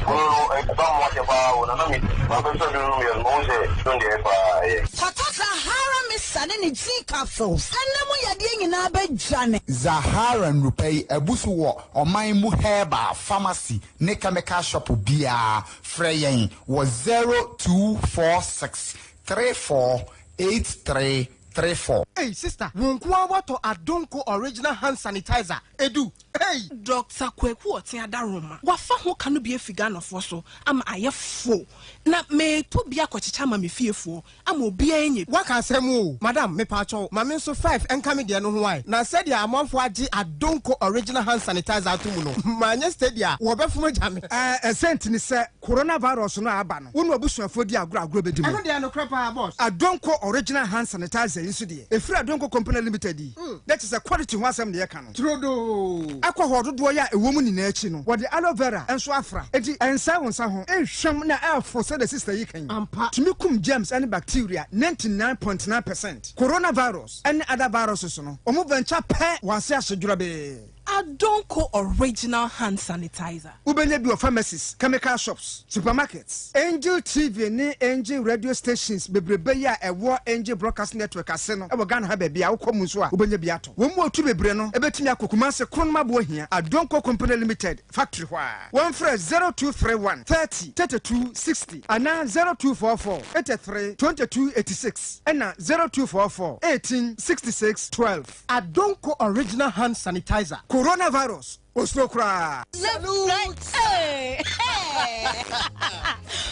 gono no ɛba mo akyɛ paa o na na me mabɛsɔ duro no mmiɛ no mehu sɛ don deɛ paa ɛyɛ. Kɔtɔ Zahara Mixture ne ne G capsules ɛnna mu yadeɛ nyinaa bɛdwane. Zahara nnurupɛ yi abu so wɔ ɔman mu herbal pharmacy ne chemical shop biara. Frɛ yɛn wɔ 0246 34 83 34. Ei sister, wo nko ara woatɔ Adonko original hand sanitizer edu ei. Doctor Kwaku Ɔte Adaroma, wafa ho ka no bi afi Ghanafoɔ so ama ayɛ fo na meretɔ bi akɔkyekyɛ ama me fiefoɔ ama obiara anya bi. Waka asɛm o madam mepaakyɛw ma me nso five nka me deɛ no ho ae na sɛdeɛ amanfoɔ agye Adonko original hand sanitizer ato mu no manyɛ steady a wɔbɛfom agya me. Ɛɛ ɛsɛnti ne sɛ coronavirus no a aba no wo ne w'abusuafoɔ di agorɔ a agorɔ bɛdi mo. Ɛno deɛ nokorɛ paa boss. Adonko original hand sanitizer yi nso deɛ ɛfiri Adonko Company Limited yi na kyerɛ sɛ quality ho asɛm na yɛka no. Turodoo. Alcohol dodoɔ yi a ɛwɔ mu nyinaa akyi no wɔde aloe vera nso afra enti ɛnsɛe wo nsa ho, ɛnhwam na ɛfo sɛdeɛ sister yi ka yi. Ampa. Tumi kum germs ne bacteria 99.9%. Coronavirus ne other viruses no wɔn venture pɛ wɔ ase ahye dworɔbee. Adonko original hand sanitizer. Wobɛnya bi wɔ pharmacies, chemical shops, supermarkets, Angel TV ne Angel Radio stations bebrebe yi a ɛwɔ Angel Broadcast Network ase no wɔ Ghana ha baabi a wokɔ mu nso a wobɛnya bi atɔ. Wɔn mu a wɔtu bebree no bɛtumi akɔ Kumasi Kronum Aboahia, Adonko Company Limited factory hɔ a. Wɔmfrɛ 0231 30 32 60 anaa 0244 83 22 86 ɛna 0244 18 66 12. Adonko original hand sanitizer. Coronavirus, osuro koraa.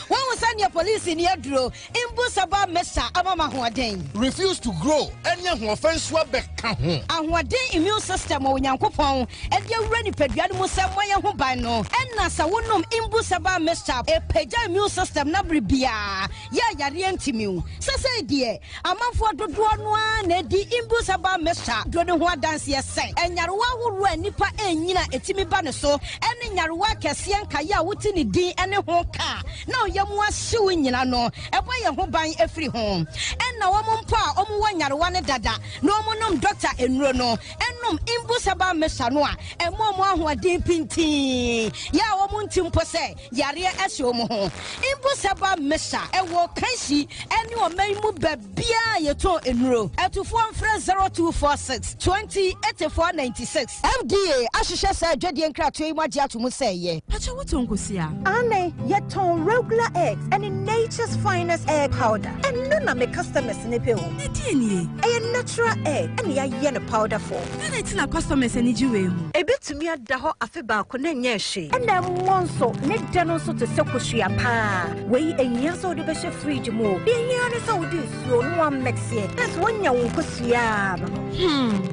Woahu sɛdeɛ polisi ni aduro mbu saba mesa ama ma ahoɔden. Refuse to grow ɛne ahoɔfɛ nso abɛka ho. Ahoɔden immune system a Onyankopɔn de awura nipadua no mu sɛ mmɔ yɛn ho ban no, ɛna sɛ wonom mbu saba mixture ɛpagya immune system no bere biara yɛ a yareɛ ntumi wo. Sesei deɛ Amanfoɔ dodoɔ no ara na adi Imbus herbal mixture duro no ho adanseɛ sɛ nyarewa ahoroɔ a nnipa nnyina a ɛtumi ba ne so ne nyarewa akɛseɛ nkaeɛ a wote ne din ne ho ka a na ɔyam ahye wo nyina no, ɛbɔ yɛn ho ban firi ho. Ɛna wɔn mpo a wɔwɔ nyarewa no dada na wɔnom dɔkta nnuro no nom Imbus herbal mixture no a, ɛma wɔn ahoɔden pintinn yɛ a wɔnte mpo sɛ Yareɛ ahyɛ wɔn ho. Mpo sɛ ba Mesa wɔ Kanshi ne ɔman yi mu baabiara a yɛtɔn nnuro. Atufoɔ mfrɛ 0246 20 84 96. FDA ahwehwɛ saa adwadie nkratoɔ yi mu agye ato mu sɛ ɛyɛ. Pakyɛ wo tɔn nkosua? Aane, yɛtɔn regular eggs ɛne nature's finest egg powder. Ɛno na me customers no pɛ o. Ne deɛ nie? Ɛyɛ natural egg ɛna yɛayɛ no powder form. Adɛn nti na customers ani gye wei ho? Ɛbɛtumi ada hɔ afe baako na ɛnyɛɛ hwee. Ɛna ɛmmɔ nso, ne dɛ no nso te sɛ kosua paa. Wei ɛnhia sɛ wode bɛhyɛ fridge mu o. Deɛ ɛhia ne sɛ wode nsuo na woamɛkseɛ. Na sɛ woanya wo nkosua a no no.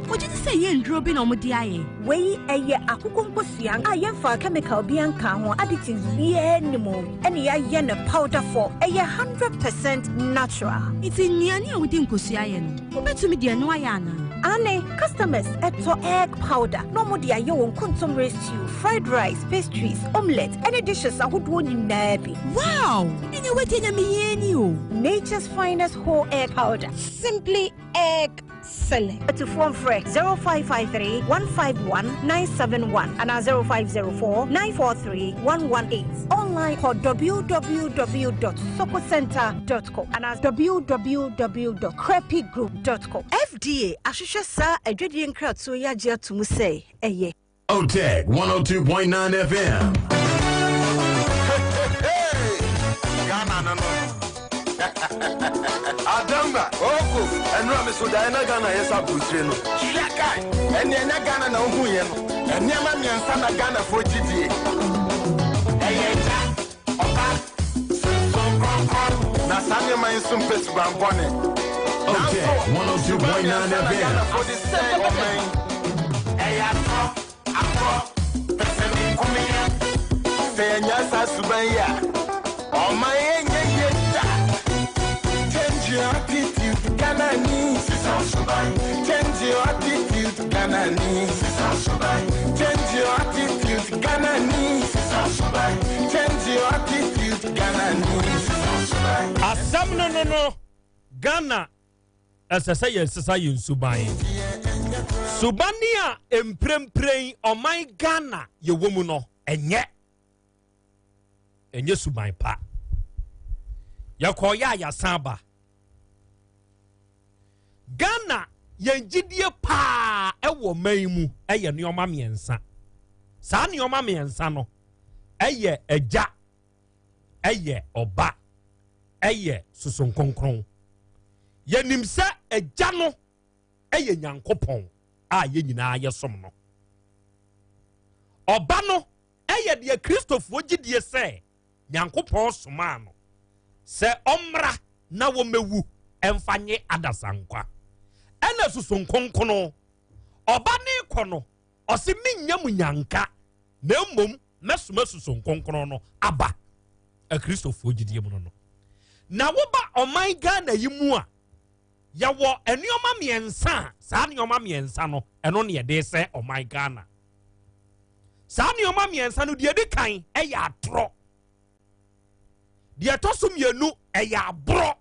Wogye di sɛ ɛyɛ nnuro bi na wɔde ayɛ? Wei ɛyɛ akokɔ nkosua a yɛmfaa chemical biara nkaa ho, additives biara nni mu, ɛna yɛayɛ no powder form. Ɛyɛ 100% natural. Nti nnuane a wode nkosua yɛ no, wobɛtumi de ɛno ayɛ anaa? Aane, customers tɔ egg powder na wɔde ayɛ wɔn kontomire stew, fried rice, pastries, omelette ɛne dishes ahodoɔ nyinaa bi. Wow! Ɛneɛ wadi anya me yie ni o. Nature's finest whole egg powder. Simply egg selling. Atufoɔ mfrɛ 0553 151 971 anaa 0504 943 118. Online kɔ www.sokocenter.com anaa www.crepigroup.com. FDA ahwehwɛ saa adwadie nkratoɔ yi agye ato mu sɛ ɛyɛ. Otec 102.9 FM. Ghana no no. Adamba, oko, ɛnura mi so daeɛ na Ghana yɛ sɛ aburukyire no. Hwɛ kae, ɛnneɛ ɛnyɛ Ghana na wohu yɛ no. Nneɛma mmiɛnsa na Ghanafoɔ gye die. Ɛyɛ gya, ɔba, sunsum kronkron. Na saa nneɛma yi nso mpɛ suban bɔne. Otec Nanso, suban 102.9 mmiɛnsa na FM. Ghanafoɔ de sɛe ɔman yi. Ɛyɛ atorɔ, aborɔ, pɛsɛmenkomenya. Sɛ yɛannya saa suban yi a, ɔman ɛnyɛ yie da. Change your attitude, Ghanani. Sesa wo suban. Change your attitude, Ghanani. Sesa wo suban. Change your attitude, Ghanani. Sesa wo suban. Change your attitude, Ghanani. Sesa wo suban. Asɛm no no no, Ghana ɛsɛ sɛ yɛsesa yɛn suban. Suban a mprempren ɔman Ghana yɛwɔ mu no, ɛnyɛ. Ɛnyɛ suban pa. Yɛkɔɔyɛ a yɛasan aba. Ghana yɛn gyidie paa ɛwɔ man yi mu ɛyɛ nneɛma mmiɛnsa. Saa nneɛma mmiɛnsa no ɛyɛ agya, ɛyɛ ɔba, ɛyɛ susun kronkron. Yɛnim sɛ agya no ɛyɛ Nyankopɔn a yɛn nyinaa yɛsom no. Ɔba no ɛyɛ deɛ Kristofoɔ gyidie sɛ Nyankopɔn somaa no sɛ ɔmmra na wɔmmɛwu ɛmfa nye adasa nkwa. Ɛna susun kronkron, ɔba ne kɔ no, ɔse mennya mu nyanka na mmom mɛsoma susun kronkron no aba. Akristofoɔ gyidie mu no no. Na woba ɔman Ghana yi mu a, yɛwɔ nneɛma mmiɛnsa a saa nneɛma mmiɛnsa no ɛno ne yɛde sɛ ɔman Ghana. Saa nneɛma mmiɛnsa no deɛ ɛdi kan ɛyɛ atorɔ, deɛ ɛtɔ so mmienu ɛyɛ aborɔ,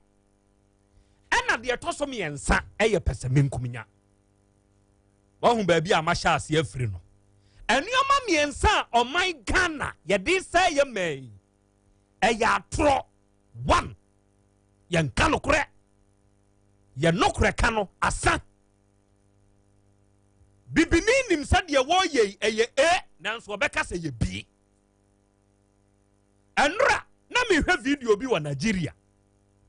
ɛna deɛ ɛtɔ so mmiɛnsa ɛyɛ pɛsɛmenkominya. Wahu baabi a mahyɛ aseɛ afiri no. Nneɛma mmiɛnsa a ɔman Ghana yɛde sɛ yɛ mmaa yi ɛyɛ atorɔ. One, yɛnka nokorɛ, yɛn nokorɛ ka no asa. Bibini nim sɛ deɛ wɔreyɛ yi ɛyɛ A, nanso ɔbɛka sɛ yɛ B. Ɛnora na mehwɛ video bi wɔ Nigeria.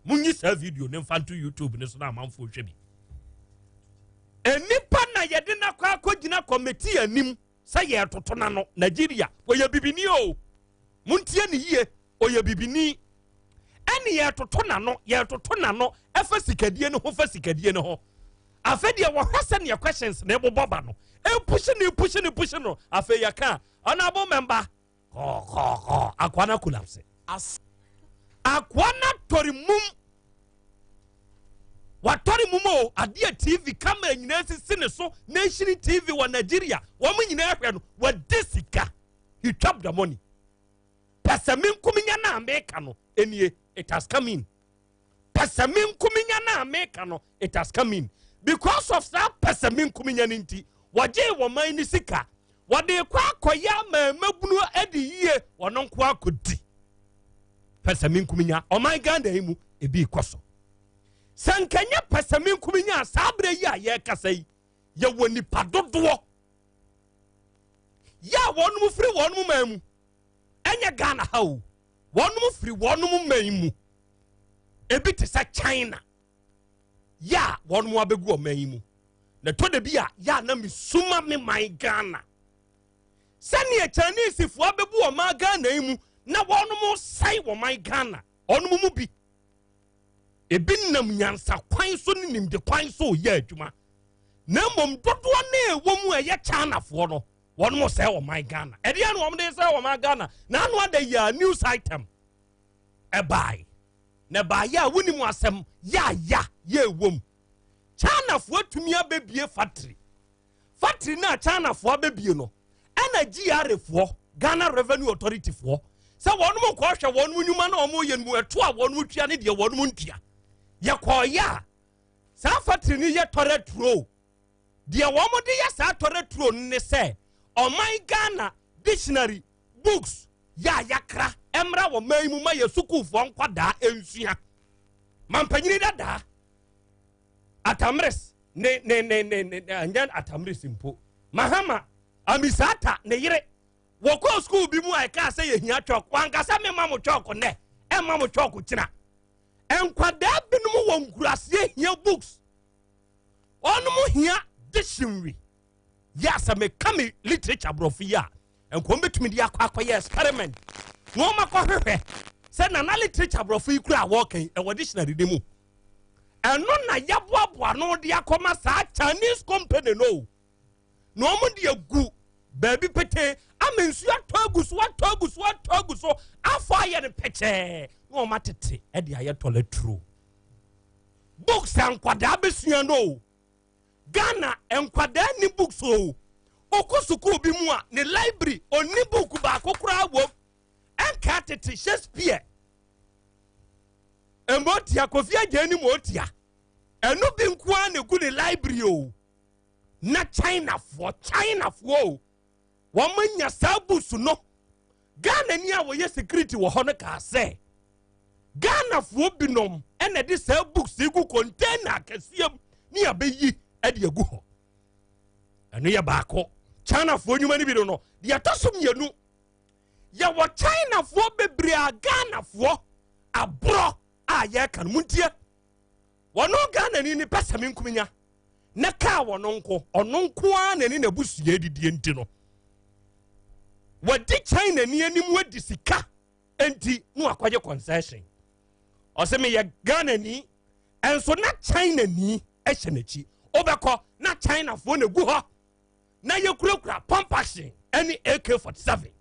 Munyi saa video ne mfa nto YouTube ne so na amanfoɔ hwɛ bi. Nnipa na yɛde no akɔ akɔgyina kɔmiti anim sɛ yɛretoto n'ano. Nigeria, wɔyɛ bibini o. Montie ne yie, ɔyɛ bibini. Ɛne yɛretoto n'ano, yɛretoto n'ano ɛfa sikadie no ho, fa sikadie no ho. Afei deɛ wɔhwɛ sɛdeɛ questions na ɛbobɔ ba no, ɛpushi no, pushi no, pushi no. Afei yɛka honorable member, kɔkɔkɔ, akoa no collapse. Akoa no atɔre mum. Watɔre mum o, adeɛ TV camera nyinaa sisi ne so, Nation TV wɔ Nigeria, wɔn nyinaa hwɛ no, wɔde sika. He chopped the money. Pɛsɛmenkominya na meka no, enie, it has come in. Pɛsɛmenkominya na meka no, it has come in. Because of saa pɛsɛmenkominya no nti, wɔgyee wɔn man ne sika, wɔde kɔ akɔyɛ ama mmabunu adi yie, wɔn nko akɔdi. Pɛsɛmenkominya, ɔman Ghana yi mu, ebi kɔ so. Sɛ nkɛnyɛ pɛsɛmenkominya saa berɛ yi a yɛrekasa yi, yɛwɔ nipa dodoɔ yɛ a wɔnom firi wɔnom man mu, ɛnyɛ Ghana ha o, wɔnom firi wɔnom man mu, ebi te sɛ China, yɛ a wɔnom abɛgu ɔman yi mu. Na ɛtɔ da bi a yɛ a na mesuma me man Ghana sɛdeɛ Chinesefoɔ abɛbu ɔman Ghana yi mu na wɔnom sɛe ɔman Ghana. Ɔnom mu bi ebi nam nyansa kwan so ne nimde kwan so yɛ adwuma, na mmom dodoɔ na ɛwɔ mu a ɛyɛ Chinafoɔ no, wɔnom sɛe ɔman Ghana. Ɛdeɛ na wɔn de sɛe ɔman Ghana na ano ada yi a news item ɛbae na ɛbaeɛ a wonim asɛm yaya yɛ ɛwɔ mu. Chinafoɔ atumi abɛbie factory. Factory no a Chinafoɔ abɛbie no, ɛna GRA foɔ, Ghana Revenue Authority foɔ, sɛ wɔnom kɔhwɛ wɔnom nnwuma na wɔn yɛ no mu, ɛto a wɔnom tua ne deɛ wɔnom ntua. Yɛkɔɔyɛ a saa factory no yɛ toilet roll. Deɛ wɔn de yɛ saa toilet roll no ne sɛ ɔman Ghana dictionary books yɛ a yakra mmra wɔ man mu ma yɛ sukuufoɔ nkwadaa nsua. Mampanyini dadaa Atamris ne ne ne ne ne ɛnyɛ Atamris mpo, Mahama Amisata ne yere wɔkɔɔ sukuu bi mu a ɛkaa sɛ yɛhia chalk, wankasa mema mo chalk nnɛ, ɛmma mo chalk kyina. Nkwadaa binom wɔ nkuraseɛ hia books, wɔnom hia dictionary. Yɛ asɛ meka me literature borɔfo yi a, nkɔm bɛtumi de akɔ akɔyɛ experiment na wɔn akɔhwehwɛ sɛ nana literature borɔfo yi kura a wɔreka yi ɛwɔ dictionary ne mu. Ɛno na yɛboaboa no de akɔma saa Chinese company no. na wɔn de agu baabi petee ama nsuo atɔ agu so atɔ agu so atɔ agu so afɔ ayɛ no pɛkyɛɛ na wɔn atete de ayɛ tɔlɛturo. Books a nkwadaa bɛsua no o. Ghana nkwadaa ni books o. Okɔ sukuu bi mu a ne library ɔnni book baako koraa wom. Ɛnka tete Shakespeare. Mmotia Kofi Adjei ne Motia. Ɛno bi nko ara na egu ne library o. Na Chinafoɔ, Chinafoɔ o. Wɔn anya saa books no. Ghana ni a wɔyɛ security wɔ hɔ no kaa sɛ Ghanafoɔ binom ɛna de saa books yi gu container akɛseɛ mu ne abɛyi ɛde agu hɔ. Ɛno yɛ baako. Chinafoɔ nnwuma no bi no no. Deɛ ɛtɔ so mmienu, yɛwɔ Chinafoɔ bebree a Ghanafoɔ aborɔ a yɛreka no muntie. Wɔno Ghanani ne pɛ sɛ menkuminya na kaa wɔno nko ɔno nko ara na ne n'abusua adidie nti no wɔde China ni anim adi sika nti na wakɔgye concession. Ɔsɛ meyɛ Ghanani ɛnso na China ni hyɛ n'akyi. Wobɛkɔ na Chinafoɔ na egu hɔ na yɛkurakura pump action ɛne AK-47.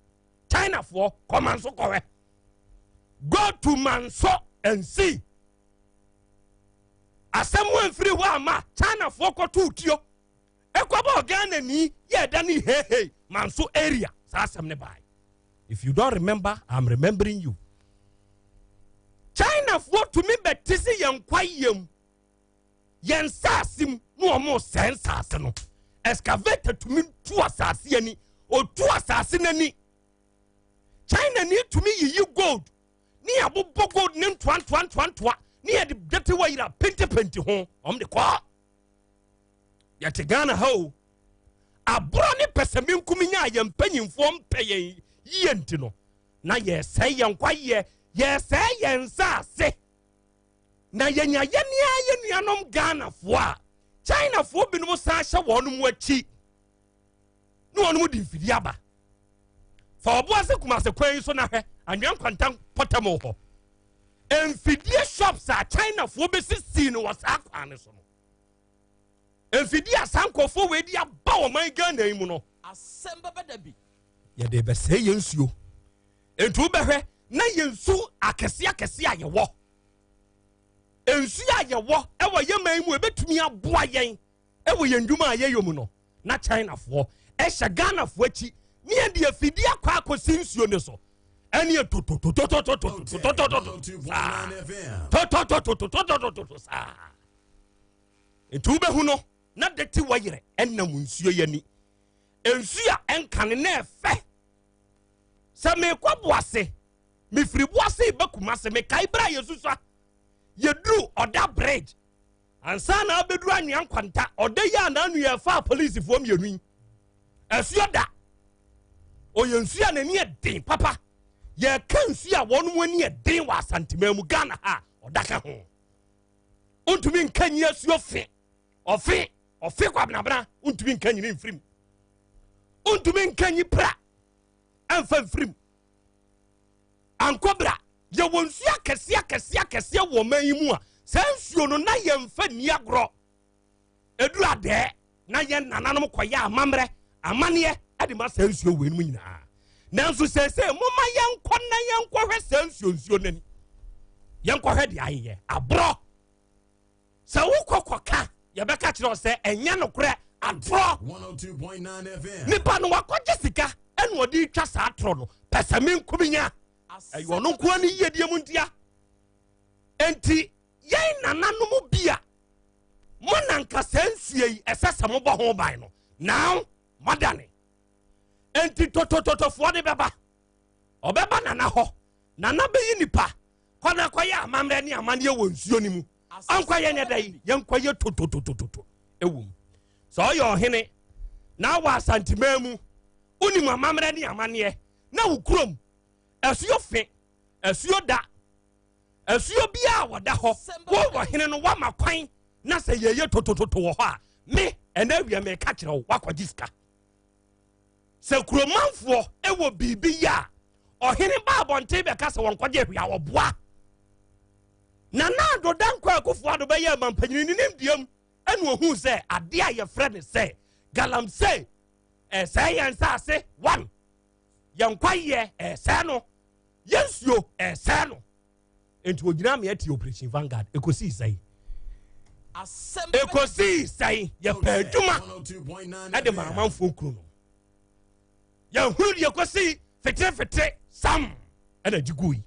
Chinafoɔ kɔ Manso kɔhwɛ. Go to Manso and see. Asɛm amfiri hɔ ama Chinafoɔ kɔtoo tuo ɛkɔbɔɔ Ghana ni yɛ ɛda ne hehe Manso area. Saa asɛm ne bae. If you don't remember, I'm remembering you. Chinafoɔ tumi bɛte se yɛn kwayam, yɛn nsaase mu na wɔn sɛn nsaase no. Excavator tumi tu asaase ani, otu asaase n'ani. China ni tumi yiyi gold ne yɛabobɔ gold ne ntoa ntoa ntoa ntoa ne yɛde dɛte wɔ yira pentepente ho wɔn de kɔ. Yɛte Ghana ha o. Aborɔ ne pɛsɛmenkomi nya yɛn mpanyinfoɔ mpɛ yɛn yie nti no na yɛsɛe yɛn kwayɛ, yɛsɛe yɛn nsaase na yɛnya yɛnea yɛn nuanom Ghanafoɔ a Chinafoɔ binom san hyɛ wɔn mu akyi ne wɔn mu de mfidie aba. Fa ɔbo ase Kumase kwan yi so na hwɛ anwea nkwanta mpɔtam hɔ. Mfidie shops a Chinafoɔ bɛsisii no wɔ saa kwan no so no. Mfidie a saa nkurɔfoɔ wei de aba ɔman Ghana yi mu no. Asɛm bɛba da bi. Yɛde bɛsɛe yɛn nsuo. Nti wobɛhwɛ na yɛn nsu akɛseɛ akɛseɛ a yɛwɔ. Nsuo a yɛwɔ ɛwɔ yɛn man mu ebɛtumi aboa yɛn ɛwɔ yɛn dwuma a yɛyɛ mu no. Na Chinafoɔ ɛhyɛ Ghanafoɔ akyi ne yɛde afidie akɔ akɔsi nsuo no so. Ɛne tototototototototototototo saa. Tototototototototo saa. Nti wobɛhu no na dɛte wayerɛ ɛnam nsuo yɛ ani. Nsuo a ɛnkane na ɛfɛ. Sɛ mekɔ Boase, mefiri Boase ba Kumase, mekae berɛ a yɛsusua, yɛduru Ɔda Bridge, ansa na abɛduru Anwea Nkwanta, ɔda yi a n'ano yɛ ɛfa apolisifoɔ mmienu yi. Asuo da. Ɔyɛ nsuo a n'ani yɛ den papa. Yɛka nsuo a wɔn mu ani yɛ den wɔ Asanteman mu, Ghana ha, ɔda ka ho. Wontumi nka nyi asuo fe. Ɔfe, ɔfe kwabenabena, wontumi nka nyini mfirim. Wontumi nka nyi pra ɛmfa mfirim. Ankɔbra, yɛwɔ nsuo akɛseɛ akɛseɛ akɛseɛ wɔ ɔman yi mu a saa nsuo no na yɛmfa nni agorɔ. Ɛduru adɛɛ na yɛn nananom kɔyɛ amammerɛ amanneɛ de ma saa nsuo wei no mu nyinaa. Nanso seesei momma yɛnkɔ na yɛnkɔhwɛ saa nsuo nsuo no ani. Yɛnkɔhwɛ deɛ ayeyɛ aborɔ. Sɛ wokɔ kɔka yɛbɛka kyerɛ wo sɛ ɛnyɛ nokorɛ atorɔ. Nipa no wakɔgye sika ɛna ɔde twa saa atorɔ no pɛ sɛ menkominya. Ɛyɛ ɔno nkoa ne yiedie mu ntia. Enti yɛn nananom bi a mo nanka saa nsuo yi ɛsɛ sɛ mobɔ ho ban no now moadane. Enti totototofoɔ de bɛba. Ɔbɛba nana hɔ. Nana bɛyi nipa kɔ na kɔyɛ amammerɛ ne amanneɛ wɔ nsuo no mu. Ɔnkɔyɛ nyɛ dɛ yɛnkɔyɛ tototototo ɛwɔ mu. Sɛ ɔyɛ ɔhene na wɔ Asanteman mu wonim amammerɛ ne amanneɛ na wo kurom asuo fe asuo da asuo biara wɔda hɔ wo ɔhene no woama kwan na sɛ yɛyɛ totototo wɔ hɔ a me ɛnɛ awia meka kyerɛ wo woakɔgye sika. Sɛ kuromanfoɔ ɛwɔ biribi yɛ a ɔhene ba abɔnten bɛka sɛ wɔnkɔgye hwee a ɔboa. Nana Addo Dankwa Akufo-Addo bɛyɛ mampanyini ne nimdeɛ mu ɛna ohuu sɛ adeɛ a yɛfrɛ no sɛ galamsey Ɛsɛe yɛn nsaase one, yɛn kwaeɛ ɛsɛe no, yɛn nsuo ɛsɛe no. Nti ogyina amea ti Operation Vanguard ekosii sɛn? Ekosii sɛn? Yɛpɛ adwuma ɛde ma amanfoɔ kunu no. Yɛhunu deɛ ekosii feterefetere sam ɛna gye gui.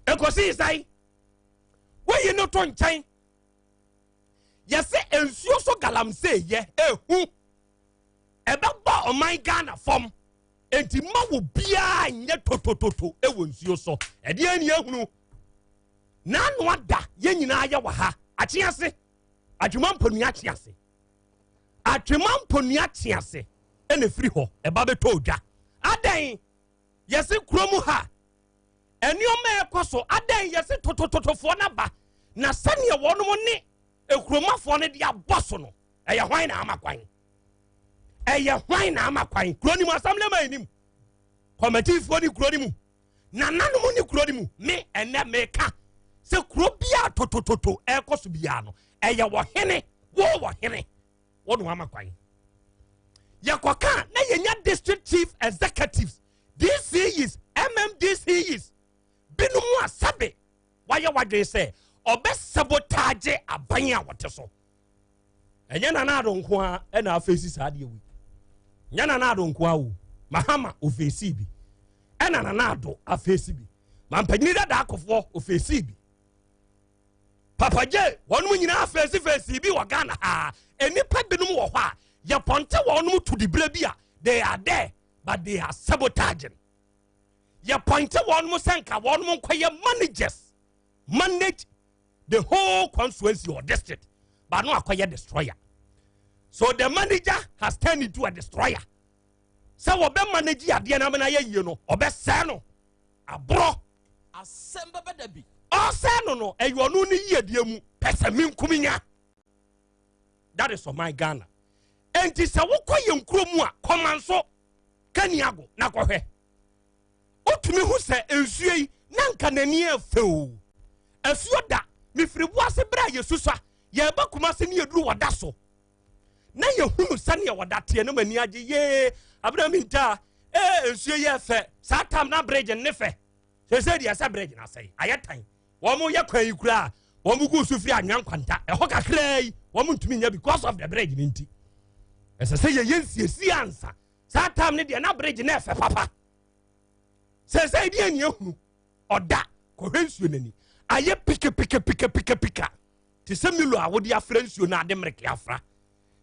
Ekosii sɛn? Woyi no to nkyɛn. Yɛsɛ nsuo so galamsey yɛ ehu ɛbɛbɔ ɔman Ghana fam. Enti mma wo biara nyɛ totototo wɔ nsuo so. Ɛdeɛ ni ehunu. N'ano ada yɛn nyinaa yɛ wɔ ha. Akye ase. Atwema mponua akye ase. Atwema mponua akye ase ɛna efiri hɔ ɛba bɛtɔ odwa. Adɛn yɛse kurom ha nneɛma ɛkɔ so adɛn yɛse totototofoɔ no aba na sɛdeɛ wɔnom ne ekuromafoɔ no de abɔ so no ɛyɛ hwan na ama kwan? Ɛyɛ hwan na ama kwan? Kuro ni mu assembly man nim, kɔmɛtifoɔ ni kuro ni mu, nananom ni kuro ni mu. Me ɛnɛ meka sɛ kuro biara totototo ɛkɔ so biara no ɛyɛ wɔ hene, wo wɔ hene, wo na ama kwan. Yɛkɔka na yɛnya district chief executives, DCEs, MMDCEs binom a sɛbe wayɛ wadwene sɛ ɔbɛ sabotage aban a wɔte so. Ɛnyɛ Nana Addo nko a ɛna afeesi saa adeɛ wei. Nyɛ Nana Addo nko a o, Mahama ofeesi bi, ɛna Nana Addo afeesi bi, mampanyini dada akɔfoɔ ofeesi bi, Papa J wɔn nyinaa afeesi feesi bi wɔ Ghana ha. Nnipa binom wɔ hɔ a yɛpɔnte wɔn to diberɛ bi a they are there but they are sabotaging. Yɛpɔnte wɔn sɛ nka wɔn nkɔyɛ managers, manage the whole constituency or district, but no akɔyɛ destroyer. So the manager has turned into a destroyer. Sɛ wɔbɛ manage adeɛ no amena yɛ yie no, ɔbɛsɛe no aborɔ. Asɛm bɛbɛ da bi. Ɔsɛe no no ɛyɛ ɔno ne yiedie mu pɛ sɛ menkum nya. That is ɔman Ghana. Enti sɛ wokɔ yɛn kuro mu a, kɔma nso kaniago na kɔhwɛ. Wotumi hu sɛ nsuo yi na nka n'ani ɛfɛ o. Asuo da mefiri boase berɛ a yɛsusua yɛba Kumase ne yɛduru wɔda so na yɛhunu sɛneɛ wɔda teɛ no m'ani agye yee abena mintaa ee nsuo yi ɛfɛ saa tam na bridge ne fɛ sɛsɛ deɛ sɛ bridge na asɛe ayɛ tan wɔn yɛ kwan yi koraa wɔn gu so firi anwea nkwanta ɛhɔ kakraa yi wɔn ntumi nyɛ because of the bridge ne nti ɛsɛ sɛ yɛyɛ nsiesie ansa saa tam ne deɛ na bridge na ɛfɛ papa sɛsɛ deɛ ni ehunu ɔda kɔhwɛ nsuo n'ani ayɛ pika pika pika pika pika te sɛ milo a wode afra nsuo na ade mmereke afra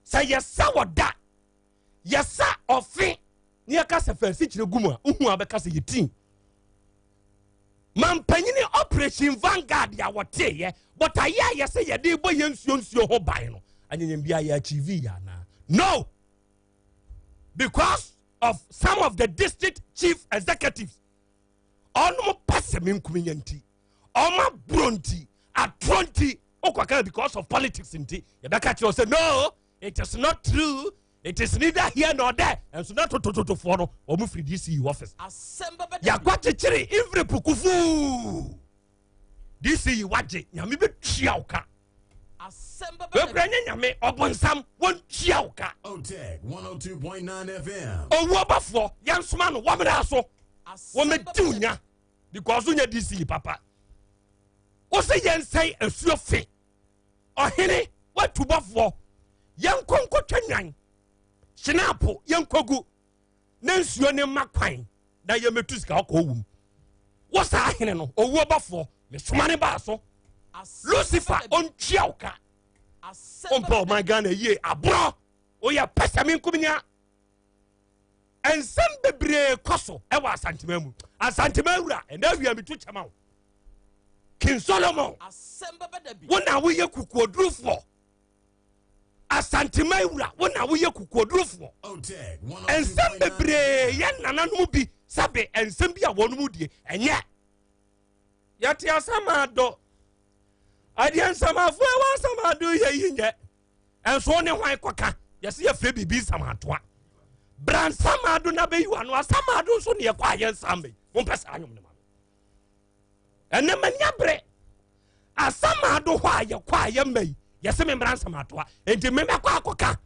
sɛ yɛsa wɔda yɛsa ɔfe ne yɛka sɛ fa asikyire gu mu a wohu a bɛka sɛ yɛtin mampanyini Operation Vanguard a wɔteeɛ bɔtayɛ a yɛsɛ yɛde bɔ yɛ nsuo nsuo ho ban no anyanyam bi a yɛ achieve yɛ anaa? No, because of some of the district chief executives ɔnom pɛ sɛ menkum nya nti ɔma borɔ nti atorɔ nti wokɔka because of politics nti yɛbɛka kyerɛ sɛ no, it is not true, it is neither here nor there. Ɛnso na totototofoɔ no wɔn firi DCE office yɛakɔ kyekyere envelope kufuu. DCE wagye Nyame bɛtua wo ka wekura nye Nyame ɔbonsam wɔntua wo ka. Otec 102.9 FM. Owó ɔbɔfoɔ yɛnsoma no wɔmmra so wɔmɛdi wo nya because wonyɛ DCE papa. Wo sɛ yɛnsɛe asuo fe ɔhene watu bɔfoɔ yɛnkɔ nkɔtwa nwan hyenapo yɛnkɔgu na nsuo ne ma kwan na yɛmɛtu sika ɔkɔ owum wo saa hene no owuo bɔfoɔ mesoma ne baa so Lucifer ɔntua wo ka ɔmpɛ ɔman Ghana yie aborɔ woyɛ pɛ sɛ menkum nya. Nsɛm bebree kɔ so ɛwɔ Asantema mu. Asantema wura ɛnɛ awia metu kyɛma wo King Solomon wo na woyɛ kukuodurufoɔ. Asantema wura wo na woyɛ kukuodurufoɔ. Nsɛm bebree yɛ nananom bi sɛbe nsɛm bi a wɔn mu die ɛnyɛ yɛte asɛm adɔ adeɛ nsɛmafoɔ ɛwɔ asɛm ado yɛ yi nyɛ ɛnso ne hwan kɔka yɛsɛ yɛfrɛ biribi nsamatoa bra nsamado na bɛyi wano asamado nso ne yɛkɔ ayɛ nsam yi mompɛ saa nwom no ma me ɛnɛ mani aberɛ asamado hɔ a yɛkɔ ayɛ mma yi yɛsɛ me mmra nsamatoa enti memɛkɔ akɔka.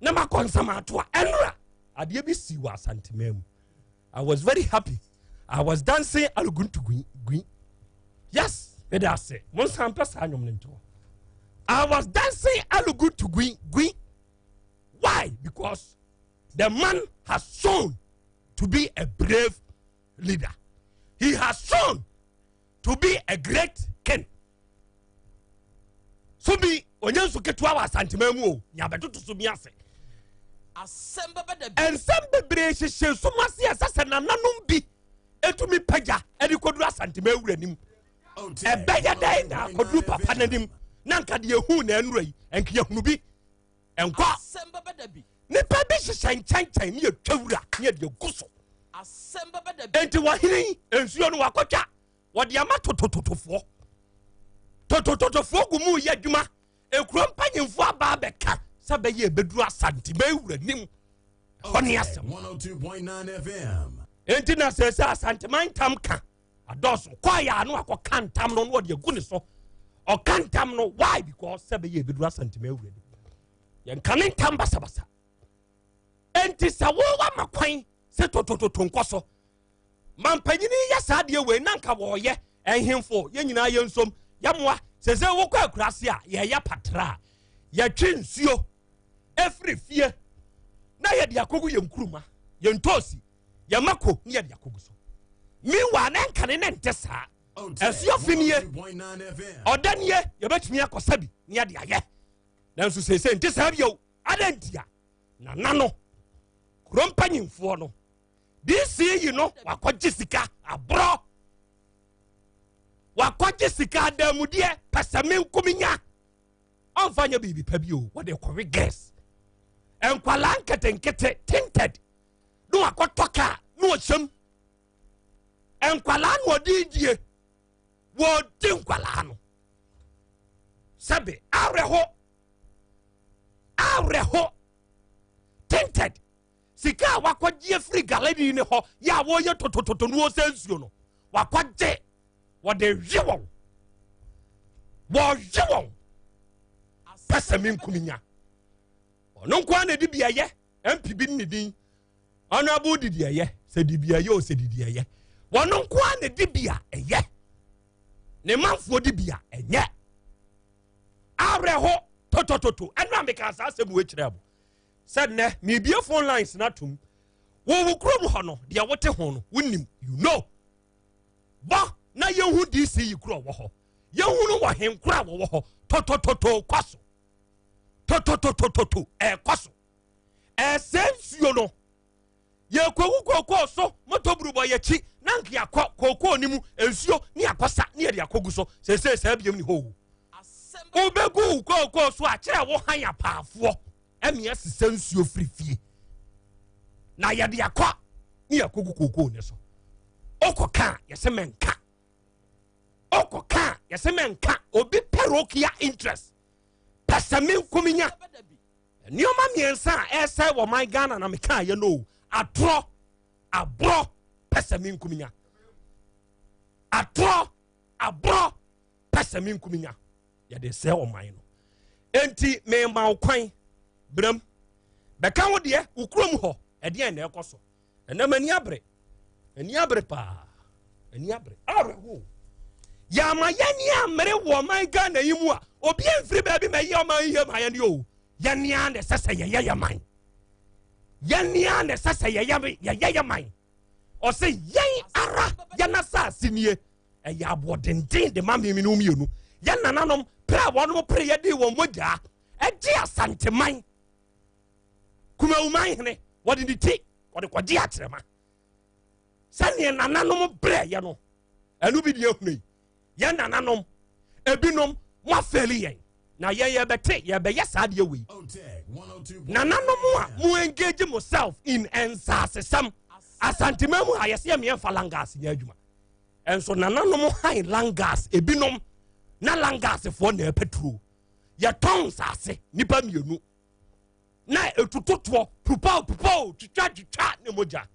Na makɔ nsɛm ato a ɛnora adeɛ bi si wɔ Asanteman mu. I was very happy. I was dancing aluguntu gui gui. Yes, mede ase. Mo nsan pɛ saa nnwom no ntoɔ. I was dancing aluguntu gui gui. Why? Because the man has shown to be a brave leader. He has shown to be a great king. So bi onye nso ketewa wɔ Asanteman mu o, nea bɛtoto so bi ase. Nsɛm bebree hyehyɛ sum ase a ɛsɛ sɛ nananom bi etumi pagya de kɔduru Asanteman wura nim. Ɛbɛyɛ dɛn na akɔduru papa n'anim na nka deɛ ehu na ɛnura yi nka yɛhunu bi nkɔ. Nipa bi hyehyɛ nkyɛnkyɛn ne yɛtwa wura ne yɛde agu so. Enti wɔhene yi nsuo no wakɔtwa wɔde ama totototofoɔ. Totototofoɔ gu mu yɛ adwuma. Ekuro mpanyinfoɔ aba abɛka sɛ bɛyɛ ebeduru Asante mɛwura nim hɔ ne asɛm. Enti na sɛ sɛ Asanteman ntam ka adɔɔso kɔɔ yɛ ano akɔka ntam no na wɔde agu ne so. Ɔka ntam no why because sɛ bɛyɛ ebeduru Asante mɛwura nim. Yɛnka ne ntam basabasa. Enti sɛ wɔwɔ ama kwan sɛ totototo nkɔ so ma mpanyini yɛ saa adeɛ wei na nka wɔɔyɛ nhemfo yɛn nyinaa yɛn nsom yɛmmoa sɛ sɛ wokɔ akuraase a yɛyɛ patra a yɛtwe nsuo efiri fie na yɛde akogu yɛn nkuruma yɛn ntoosi yɛn mako ne yɛde akogu so meanwhile na nkane ne nte saa ɛsuo fi nie ɔda nie yɛbɛtumi akɔsa bi ne yɛde ayɛ nanso sese nte saa bio adɛn ntia nana no kuro mpanyinfoɔ no DC yi no wakɔgye sika aborɔ wakɔgye sika adamudeɛ pɛsɛmenkominya ɔmfa nyɛ biribi pa bi o wɔde kɔwe gas nkwalaa nketenkete tinted na wakɔtɔ kaa na ɔhyɛm nkwalaa na ɔde die wɔdi nkwalaa no sɛbe awerɛho awerɛho tinted sika a wakɔgye afiri galani ne hɔ yɛ a wɔyɛ totototo no wɔsɛ nsuo no wakɔgye wɔde hwe wɔn wɔhwe wɔn pɛ sɛ menkum nya ɔno nko ara na ɛde bi ɛyɛ mp bi ne din ɔno abo didi ɛyɛ sɛ didi ɛyɛ o sɛ didi ɛyɛ wɔn nko ara na ɛde bi a ɛyɛ ne manfoɔ de bi a ɛnyɛ awerɛho totototo ɛno a meka saa asɛm wɔ akyerɛ mo sɛ nnɛ mebie phone lines no atom wɔ wo kurom hɔ no deɛ wote ho no wonim you know bɔ na yɛhu dc yi kuro wɔ hɔ yɛhu no wɔ henkoro a wɔwɔ hɔ totototo kɔ so totototototo ɛkɔ so ɛsɛ nsuo no yɛkɔgu kookoo so moto burubɔ yɛkyi na nka yɛakɔ kookoo no mu nsuo ne yɛakɔsa ne yɛde akɔgu so sɛsɛ saa biam ne hɔ o wobɛgu wo kookoo so a kyerɛ wo han apaafoɔ ɛne asesa nsuo firi fie na yɛde akɔ ne yɛakɔgu kookoo no so wokɔ ka a yɛsɛ mɛnka wokɔ ka a yɛsɛ mɛnka obi parochial interest pɛ sɛ menkominya nneɛma mmiɛnsa a ɛsɛ wɔ man Ghana na meka yɛ no atorɔ aborɔ pɛ sɛ menkominya atorɔ aborɔ pɛ sɛ menkominya yɛde sɛ ɔman no enti mema wo kwan bram bɛka wo deɛ wo kurom hɔ ɛdeɛn na ɛkɔ so ɛnɛ m'ani abere ani abere paa ani abere awerɛho yɛama yɛne ammere wɔ ɔman Ghana yi mu a obi mfiri baabi ma ɛyɛ ɔman yi ma yɛne o yɛne a na ɛsɛ sɛ yɛyɛ yɛ man yɛne a na ɛsɛ sɛ yɛyɛ yɛ man ɔsɛ yɛn ara yɛn asase nie ɛyɛ aboɔdenden de ma mmemme no mmienu yɛn nananom pere a wɔn pere yɛde wɔn mogyaa ɛgye Asanteman Kumawuman hene wɔde ne ti wɔde kɔgye akyerɛma sɛdeɛ nananom brɛ yɛ no ɛno bi deɛ ehunu yi yɛn nananom ebinom mo afɛli yɛn na yɛn yɛbɛte yɛbɛyɛ saa deɛ wei nananom a mo engage mo self in nsaasesɛm Asanteman mu a yɛsɛ yɛ mmiɛnfa langas nyɛ adwuma nso nananom han langas ebinom na langasfoɔ na ɛpɛturo yɛtɔn nsaase nipa mmienu na etutotoɔ pupaw pupaw twitwa twitwa ne mogya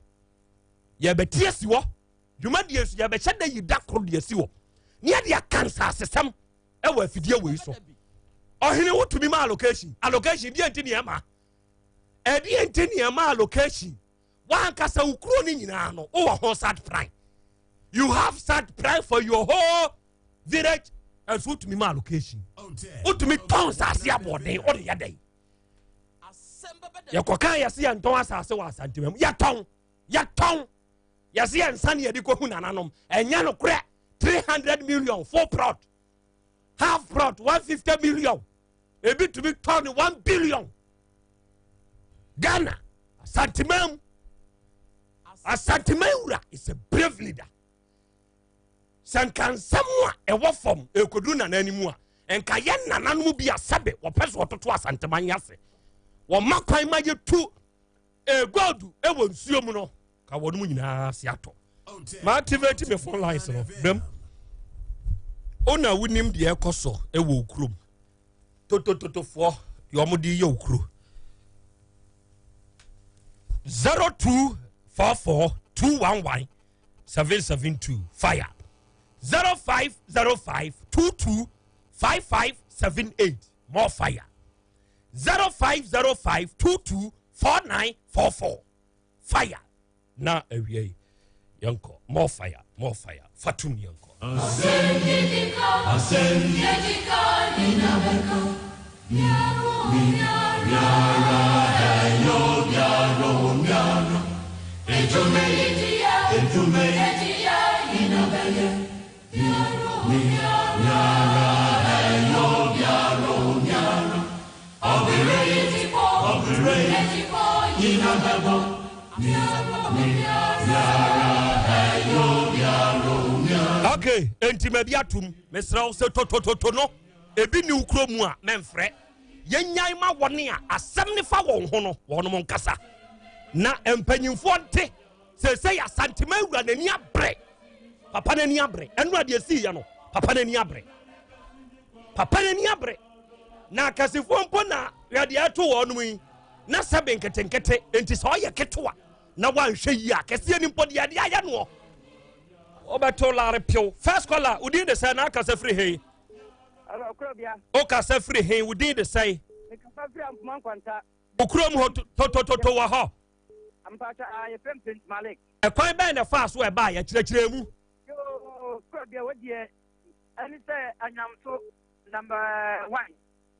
yɛbɛte asi hɔ dwumadie nso yɛbɛhyɛ da yi da koro de asi hɔ ne yɛde aka nsaasesɛm ɛwɔ afidie wei so ɔhene wotumi ma allocation allocation deɛ nti ne ɛma. Ɛdeɛ nti nneɛma allocation wankasa wo kuro no nyinaa no wowɔ ho sat prime you have sat prime for your whole village ɛnso wotumi ma allocation wotumi tɔn nsase aboɔden wode yɛ dɛn yɛkɔka yɛse yɛntɔn asase wɔ asantema mu yɛtɔn yɛtɔn yɛse yɛnsa ne yɛde kɔhu nananom ɛnyɛ nokorɛ 300 million full plot half plot 150 million ebi tumi tɔ ne 1 billion ghana asanteman asanteman wura is a brave leader sɛ nka nsɛm a ɛwɔ fam ɛkɔduru nana anim a nka yɛ nananom bi a sɛbe wɔpɛ so wɔtoto asanteman yɛ ase wɔma kwan ma yɛtu gold wɔ nsuo mu no ka wɔn mu nyinaa ase atɔ ma activate me phone lines no bɛm ona wonim deɛ ɛkɔ so wɔ kurom totototofoɔ deɛ wɔn de yɛ okuro 0244 211 772 fire 0505 22 5578 more fire 0505 22 4944 fire na awia yi yɛnkɔ more fire more fire fatum yɛnkɔ. Okay, enti ma bi atum mesrɛ wo sɛ totototo no ebi ne wo kuro mu a mɛmfrɛ yɛnyan ma wɔne a asɛm ne fa wɔn ho no wɔnom nkasa na mpanyimfoɔ nte sɛsɛ yɛ asantema awura n'ani abere papa n'ani abere ɛno adeɛ sii yɛ no papa n'ani abere papa n'ani abere na akɛsefoɔ mpo na yɛde ato wɔn yi na sɛbe nketenkete nti sɛ ɔyɛ ketewa na wanhwɛ yie a kɛseɛ ni mpo deɛ ɛde ayɛ noɔ wobɛto lare pew first caller wodin de sɛ na akasa firi hei wokasa firi hei wodin de sɛe wo kurom hɔ totototo wɔ hɔ ɛkwan bɛn na ɛfaa so ɛbaa yɛkyerɛkyerɛ mu ɛne sɛ anyamso number one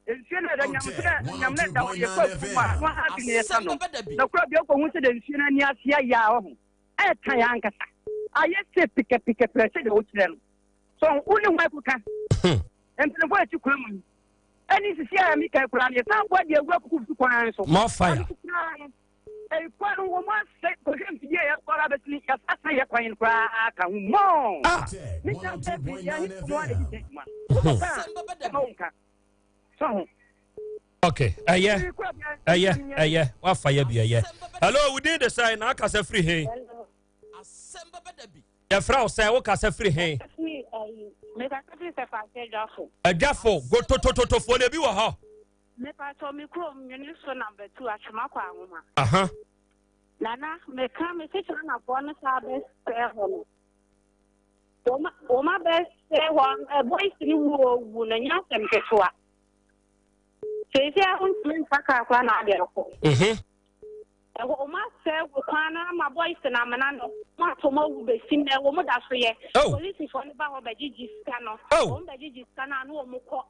nsuo no ɛda nyam so dɛ nyam no ɛda hɔ yɛkɔ afu mu a no aha bi ne yɛsa no na kora bia wokɔhu sɛ dɛ nsuo no ani ase ayɛ a ɔho ɛɛka yɛ ankasa ayɛ sɛ pikapikapira sɛ deɛ wokyerɛ no so wo ne ho ɛkɔka mpanimfoɔ a ɛte kura mu yi ɛne sisi a meka kura no yɛsan boa deɛ awura kuku so kwan so more fire ɛkwan no wɔn asɛ kɔhwɛ mfidie a yɛkɔ ara bɛsini yɛsasa yɛ kwan no koraa ka ho mɔɔ ne kyerɛ sɛ biribi ahe no a na ɛdi sɛ adwuma wokɔka a ɛma wo nka so ho ok ɛyɛ ɛyɛ ɛyɛ wafa yɛ bi ɛyɛ hello within the side na akasa firi he yɛfrɛ wo sɛ wokasa firi he adwafo gototototofoɔ na ebi wɔ hɔ Mepatɔ me kurom nwene so number 2 atwema kɔ ahoma. Aha. Nana meka me se Chinafoɔ no saa bɛsɛɛ hɔ no. Wɔn abɛsɛɛ hɔ boys no wu owu no nyɛ asɛm ketewa. Seesei a wontumi mfa kaa koraa na ade akɔ. Ɛhɔ wɔn asɛe wɔ kwan no ama boys no amena no wɔn ato wɔn awu besi nnɛ wɔn da so yɛ. Polisifoɔ no ba hɔ bɛgyegye sika no. Wɔn bɛgyegye sika no a na wɔn kɔ.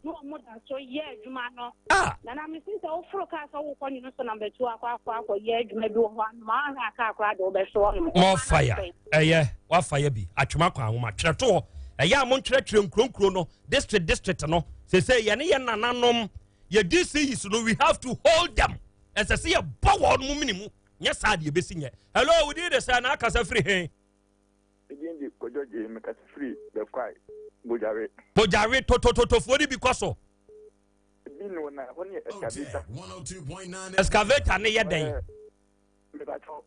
Na wɔn da so yɛ adwuma no. Na na mesi sɛ woforo kaa sɛ wokɔ nwene so na bɛtu akɔ akɔ akɔ yɛ adwuma bi wɔ hɔ anom ahwɛ a kaa koraa de wobɛhwe hɔ nom. More fire ɛyɛ wafa yɛ bi atwema kwan nwoma twerɛtoɔ ɛyɛ a montwerɛtwerɛ nkuronkuro no district district no sese yɛne yɛ nananom yɛ DCs no we have to hold them ɛsɛ sɛ yɛbɔ wɔn mu mene mu nyɛ saa deɛ ɛbɛsi nyɛ hello wodin de sɛ na akasa firi he Medin de Kwadwo Gyee mekasa firi Bɛkwae Bogyawe. Bogyawe totototofoɔ no bi kɔ so. Ebi ne wɔ na ɛhɔ ne excavator. Excavator ne yɛ dɛn? Mebakyɛw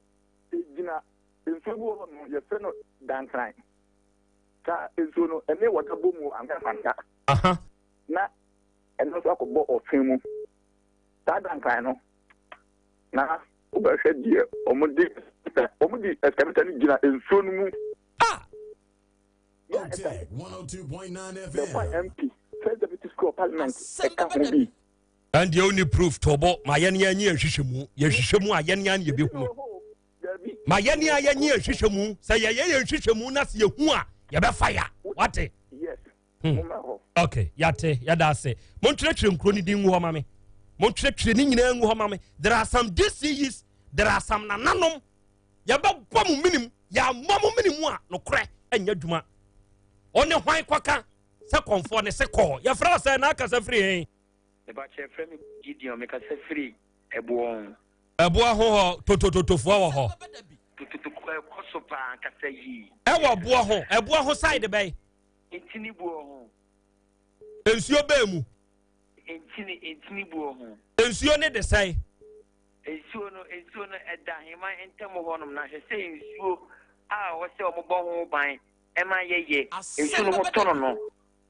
egyina nsuo bi wɔ hɔ no yɛfrɛ no dankran. Saa nsuo no ɛne wɔda bɔ mu anka nkwanta. Na ɛno nso akɔbɔ ɔfe mu. Saa dankran no na wobɛhwɛ deɛ wɔde wɔde excavator no gyina nsuo no mu. Ah! Otec 102.9 FM. The MP, First Deputy Speaker of Parliament, ɛka ho bi. Ɛndeɛ wonni proof to bo ma yɛne yɛnye yɛn hwehwɛ mu yɛhwehwɛ mu a yɛne a ne yɛbɛhunu ma yɛne a yɛnye yɛn hwehwɛ mu sɛ yɛyɛ yɛn hwehwɛ mu na sɛ yɛhu a yɛbɛfa ya wate yes hmm. ok yɛate yɛda ase montwerɛtwerɛ nkuro no din ngu hɔ ma me montwerɛtwerɛ ne nyinaa ngu hɔ ma me there are some dces there are some nananom yɛbɛbɔ mo menim yɛammɔ mo menim a nokorɛ ɛnyɛ adwuma ɔne hwan kɔka sɛ kɔmfoɔ ne se kɔɔ yɛfrɛ wo sɛ na akasa firi he Mepakyɛ yɛfrɛ me Gideon mekasa firi ɛboɔ ho. Ɛboɔ ho hɔ totototofoɔ wɔ hɔ. Tototofoɔ ɛkɔ so paa ankasa yie. Ɛwɔ boɔ ho ɛboɔ ho side bɛn. Ntini boɔ ho. Nsuo bɛn mu. Ntini ntini boɔ ho. Nsuo ne de sɛn. Nsuo no nsuo no ɛda aheman ntam hɔ nom na hwɛ sɛ nsuo a ɛwɔ sɛ wɔn bɔ ho ban ɛma yɛyɛ nsuo no ho tɔ no no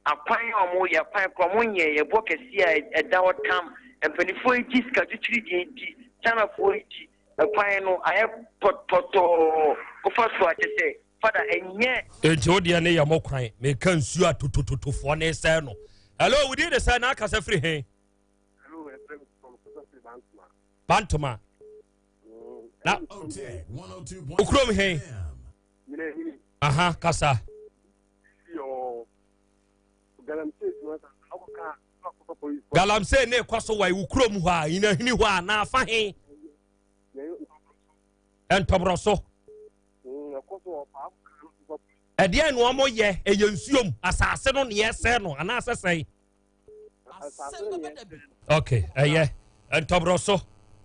Akwan a wɔn yɛ akwan koraa wɔn nyɛ yɛ bɔ kɛseɛ a ɛda hɔ tam mpanifoɔ yi gye sika twitwiri deɛ nti China foɔ yi gyi ɛkwan no ayɛ pɔtɔɔ wofa so a kyɛ sɛ fada ɛnyɛ. Enti wo deɛ ne yɛ mo kwan meka nsuo a totototofoɔ ne sɛɛ no hello wo din de sɛ na akasa firi he Hello, ɛfrɛ me Tom, kasa firi Bantama. Bantama na okurom he aha kasa galamsey ne kɔ so wɔ wo kurom hɔ a nyinahini hɔ a na afa he ntɔborɔ so ɛdeɛ na wɔn yɛ ɛyɛ nsuom asase no neɛ sɛ no anaasɛ sɛn ok ɛyɛ ntɔborɔ so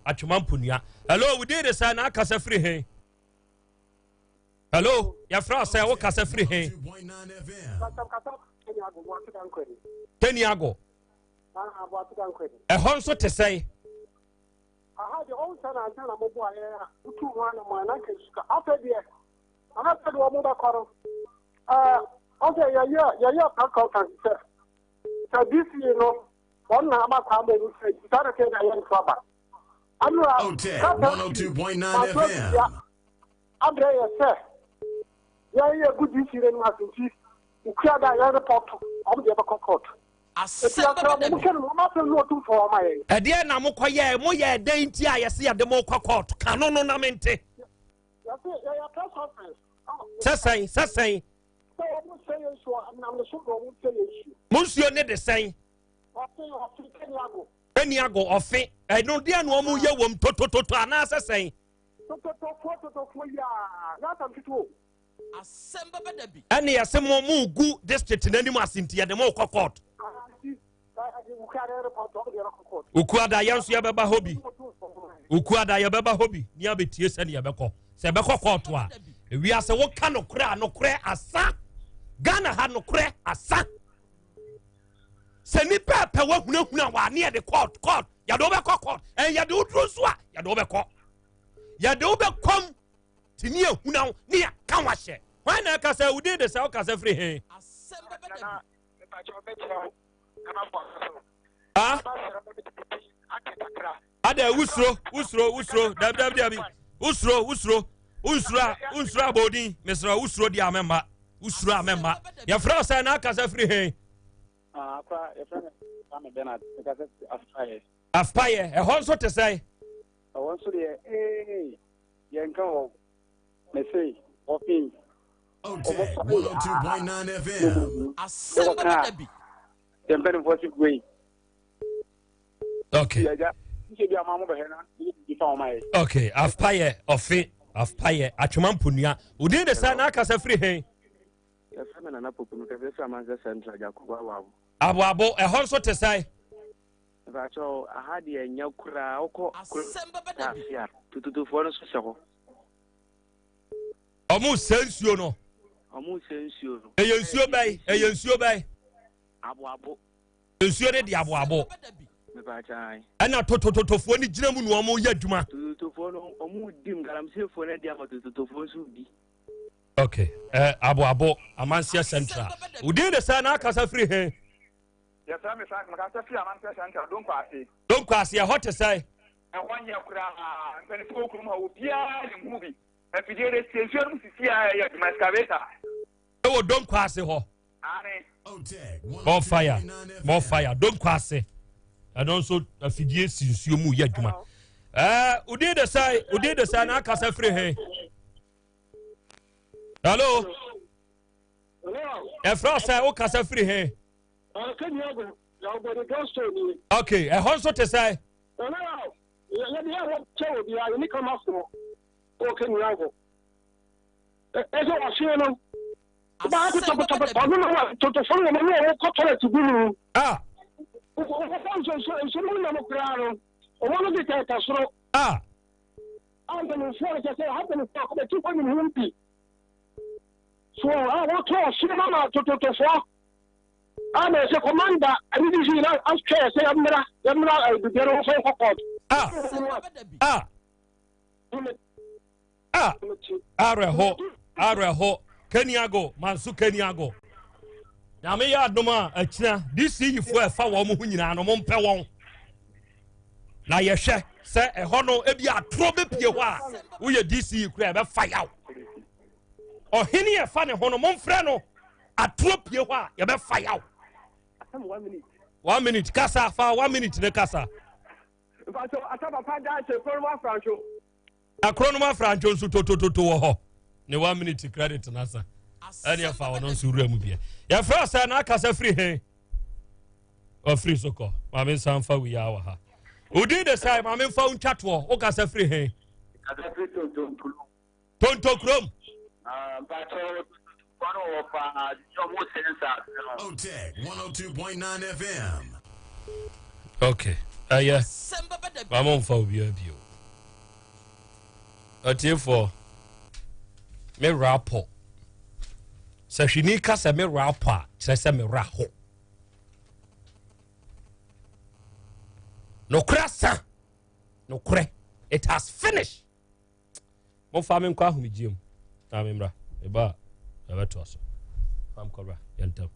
atwoma mponua hello wodin de sɛ na akasa firi he hello yɛfrɛ wo sɛ wokasa firi he keniago ɛhɔ nso te sɛn aha deɛ ɔwo sɛ na ansa na mobɔ ayɛ a wotu ho anam a na nka sika afei deɛ anasɛ deɛ ɔmo bɛkɔ no ɔsɛ yɛyɛ yɛyɛ press conference sɛ sɛ dc no wɔn na ama kwan ma ɔmo sɛ saa na kɛ na yɛ nto aba anura kasa 102.9 FM. Abrɛ yɛ sɛ yɛn yɛ gu DC no anim ase nti okua da yɛn report wɔn deɛ bɛkɔ court. Eti asra mo mo kɛ no mo asɛm no ɔtum fɔ ɔma yɛn. Ɛdeɛ na mo kɔ yɛ mo yɛ dɛn nti a yɛse yɛde mo kɔ court ka no no na mente. Yɛse yɛyɛ press conference. Sɛ sɛn sɛ sɛn. Sɛ wɔn sɛ yɛn nsuo nam ne so na wɔn sɛ yɛn nsuo. Mo nsuo ne de sɛn. Ɔfe ɔfe kɛni ago. Kɛni ago ɔfe ɛno deɛ na wɔn yɛ wɔm totototo anaasɛ sɛn. Tototofoɔ totofoɔ yi aa nyɛ asɛm ketewa o. Asɛm bɛba da bi. Ɛne yɛse mo mo gu district n'anim ase nti yɛde mo kɔ court. Okuada yɛn nso yɛbɛba hɔ bi. Okuada yɛbɛba hɔ bi ne abɛtie sɛne yɛbɛkɔ. Sɛ yɛbɛkɔ court a ewiase woka nokorɛ a nokorɛ asa. Ghana ha nokorɛ asa. Sɛ nipa ɛpɛ wahunahuna wɔ a ne yɛde court court yɛde wobɛkɔ court ɛn yɛde woduro nso a yɛde wobɛkɔ yɛde wobɛkɔm te ne ahuna wo ne yɛka wahyɛ hwan na ɛka sɛ wodin de sɛ wokasa firi he ada wusuro wusuro wusuro dabi dabi dabi wusuro wusuro wonsuro a wonsuro abɔdin mesrɛ wusuro deɛ a mɛmma wusuro a mɛmma yɛfrɛ wo sɛ na akasa firi he Ah, akora yɛfrɛ me Kwame Bernard mekasa fi Afpayɛ. Afpayɛ ɛhɔ nso te sɛn? Ɛhɔ nso deɛ ee yɛnka hɔ mese ɔfe Otec 102.9 FM. Asɛm bɛba da bi. Yɛn mpanimfoɔ si gui. Okay. Yɛgya nkyɛ bi ama mo bɛhɛ na bi fa wɔn ayɛ. Okay, Afpayɛ ɔfe Afpayɛ atwema mponua. Odin de sɛ n'akasa firi he? Yɛfrɛ me Nana Poku, mekasa firi Amansɛ Central, Jakob Aboabo. Aboabo, ɛhɔ nso te sɛn? Mepakyɛw, aha deɛ ɛnyɛ koraa, wokɔ kuro ase a, tututufoɔ no nso hyɛ hɔ. Ɔmo sɛ nsuo no. Ɔmo sɛ nsuo no. Ɛyɛ nsuo bɛn? Ɛyɛ nsuo bɛn? Aboabo. Nsuo no de aboabo. Mepakyɛw. Ɛna totototofoɔ no gyina mu na ɔmo yɛ adwuma. Tototofoɔ no, ɔmo di mu, galamseyfoɔ no adi ama tototofoɔ nso di. ok eh, aboabo amanseɛ central wodin de sɛ na akasa firi he yɛfrɛ me frank mekasa firi amanseɛ central donkɔ ase donkɔ ase ɛhɔ te sɛ ɛhɔ nyɛ koraa mpanimfoɔ wɔ kurom ha obiara ne hu bi afidie de sie nsuo no mu sisi a ɛyɛ adwuma excavator ɛwɔ donkɔ ase hɔ more fire more fire donkɔ ase. Ɛno nso afidie si nsuo mu yɛ adwuma. Ɛɛ odin de sɛ odin de sɛ na akasa firi he. Hello. Ɛfrɛ sɛ wokasa firi he. Okay, ɛhɔ nso te sɛ. Ɛsɛ ɔhyeɛ no baako tɔpɔtɔpɔ ɔno na wa tɔtɔfo no wɔn ne wɔn kɔ tɔlɛt gu mu. Ah. Wɔkɔ nso nso nso no nam koraa no wɔn no de tɛɛtɛ soro. Ah. A mpanimfoɔ no kyɛ sɛ ha mpanimfoɔ akɔbɛti hɔ nim ho bi. So a wɔtɔ ɔhyeɛ no ma tɔtɔtɔfoɔ a na ɛsɛ kɔmanda ɛne de si nyinaa atwɛ sɛ yɛmmra yɛmmra biribiara no wɔfa nkɔ kɔɔto. Ah. Ah. Ah, awerɛho, awerɛho. Keniago, manso Keniago. Nyame yɛ adom a akyina DC yifoɔ ɛfa wɔn ho nyinaa no mompɛ wɔn. Na yɛhwɛ sɛ ɛhɔ no ebi atorɔ bɛpie hɔ a woyɛ DC yi kura ɛbɛfa yaw. Ɔhene ɛfa ne ho no momfrɛ no atorɔ pie hɔ a yɛbɛfa yaw. One minute kasa fa one minute ne kasa. Mpatsɔ asa papa daakye koro mu afrantwo. Akoro no mu afrantwo nso totototo wɔ hɔ. Ne one minute credit na sa. Ɛne ɛfa ɔno nso wura mu bia. Yɛfrɛ sɛ na akasa firi he. Ɔfiri so kɔ. Maame nsa nfa wei wɔ ha. Odin de sɛ maame nfa wo ntwatoɔ. Wokasa firi he. Kasa firi Tontonkurom. Tontokurom. Mpatsɔ Tontokurom no wɔ paa. Sɛ ɔmo sɛ nsaase no. Otec 102.9 FM. Okay. Ɛyɛ. Maame nfa obiara bio. Atiefoɔ, me werɛ apɔ. Sɛ hwini ka sɛ me werɛ apɔ a, kyerɛ sɛ me werɛ aho. Nokorɛ sa. Nokorɛ. It has finished. Momfa me nkɔ ahomegyeɛ mu na memmra. Meba a, yɛbɛtoa so. Fa me kɔbra, yɛntɛm.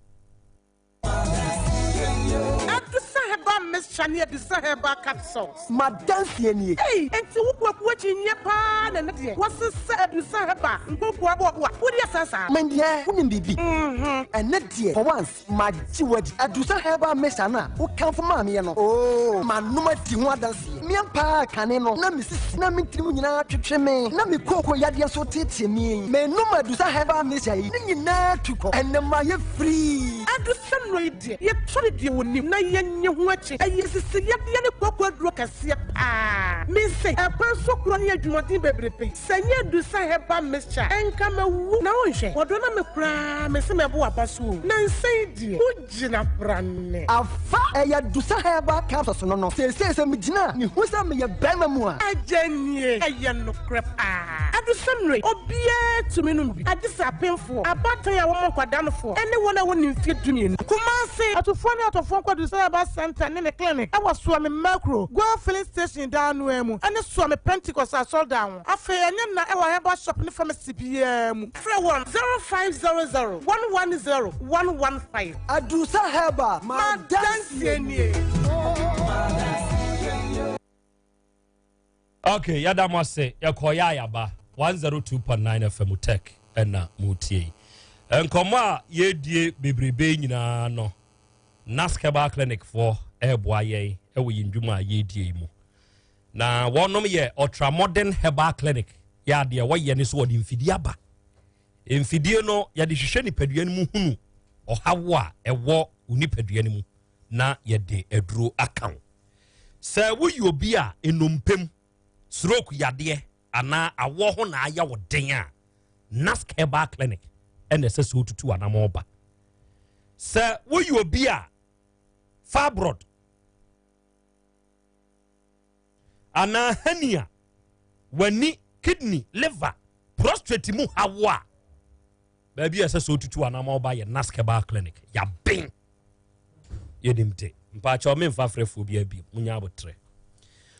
Adusa herbal mixture ne Adusa herbal capsules. M'adanseɛ nie. Ei, enti wo kwaku akyinnyeɛ paa na ɛnɛ deɛ wɔsesa Adusa herbal nkokoa boaboa wode asa saa? Me deɛ wonim biribi? Ɛnɛ deɛ for once Magye wo adi. Adusa herbal mixture no a wokamfo maa meɛ no, oo, manom adi ho adanseɛ. Me ampa ara kane no, na me sisi na me tirim nyinaa twetwe me, na me kooko yadeɛ nso teetee me. Menom Adusa herbal mixture yi, ne nyinaa tu kɔ. Ɛnnɛ mayɛ firii. Adusa nnuro yi deɛ, yɛtɔ no deɛ wɔnim na yɛnnye ho akyi. Ɛyɛ sisi yadeɛ ne kooko aduro kɛseɛ paa. Mise, ɛkwan so korɔ ne adwumaden bebrebe. Sɛ nyɛ Adusa herbal mixture a nka mawu. Na wonhwɛ wɔdɔ na me koraa mese mɛbo w'aba so o. Nansa yi deɛ wogyina brane. Afa ɛyɛ Adusa herbal capsules no no seesei sɛ megyina a mehu sɛ meyɛ barima mu a. Agya nie, ɛyɛ nokorɛ paa. Adusa nnuro yi obiara tumi nom bi agye sɛ apemfoɔ, abaatan a wɔmmɔ nkwadaa nofoɔ ɛne wɔn a wɔnni mfeɛ dumienu. Kumasi, Atufoɔ ne atɔfoɔ nkɔ Adusa Herbal Centre ne ne clinic ɛwɔ Suame Mmakuro, Goil Filling Station dan no ara mu ɛne Suame Pentecost Asɔredan ho. Afei ɛnyɛ nna ɛwɔ herbal shop ne pharmacy biara mu. Frɛ wɔn 0500 110 115. Adusa Herbal, m'adanseɛ nie. Ok, yɛda mo ase. Yɛkɔ yɛ a yɛaba. 102.9 FM Tech ɛna motie yi. Nkɔmmɔ a yɛredie bebrebe nyinaa no, Nas Herbal Clinic foɔ ɛreboa yɛn ɛwɔ yɛn dwuma a yɛredie yi mu. Na wɔnom yɛ ultramodern herbal clinic yɛ adeɛ wɔyɛ ne so wɔde mfidie aba. Mfidie no yɛde hwehwɛ nipadua no mu hunu ɔhaw a ɛwɔ wo nipadua no mu na yɛde aduro aka wo. Sɛ woyɛ obi a nnompem, stroke yadeɛ anaa awɔ ho na ayɛ wo den a, Nask Herbal Clinic ɛna ɛsɛ sɛ wotutu anamɔ ba. Sɛ woyɛ obi a fibroid anaa hernia, w'ani, kidney, liver, prostate mu hawo a, baabi a ɛsɛ sɛ otutu anam ɔba yɛ Nas Herbal Clinic. Yɛaben. Yɛnim te. Mpaakyɛw memfa frɛfoɔ bi abi munya abotrɛ.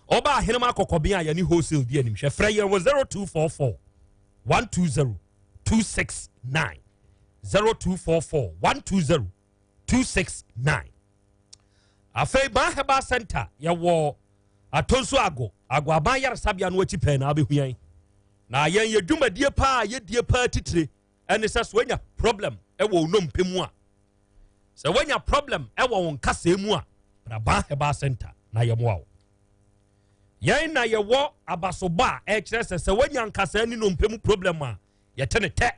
Ɔba ahenem akɔkɔben a yɛne wholesale di anim hwɛ frɛ yɛn wɔ 0244 120 269 0244 120 269 Afei Ban Herbal Center yɛwɔ Atonsu Ago, Ago Aban Yaresabea no akyi pɛɛ na abɛhu yɛn. Na yɛn yɛ dwumadie paa a yɛdie paa titire ɛne sɛ so wanya problem ɛwɔ wo nnompe mu a, sɛ wanya problem ɛwɔ wo nkasɛɛ mu a, Bra Herbal Center na yɛmmoa wo. Yɛn na yɛwɔ abasobɔ a ɛkyerɛ sɛ sɛ woanya nkasaa ne nnompe mu problem a yɛte ne tɛ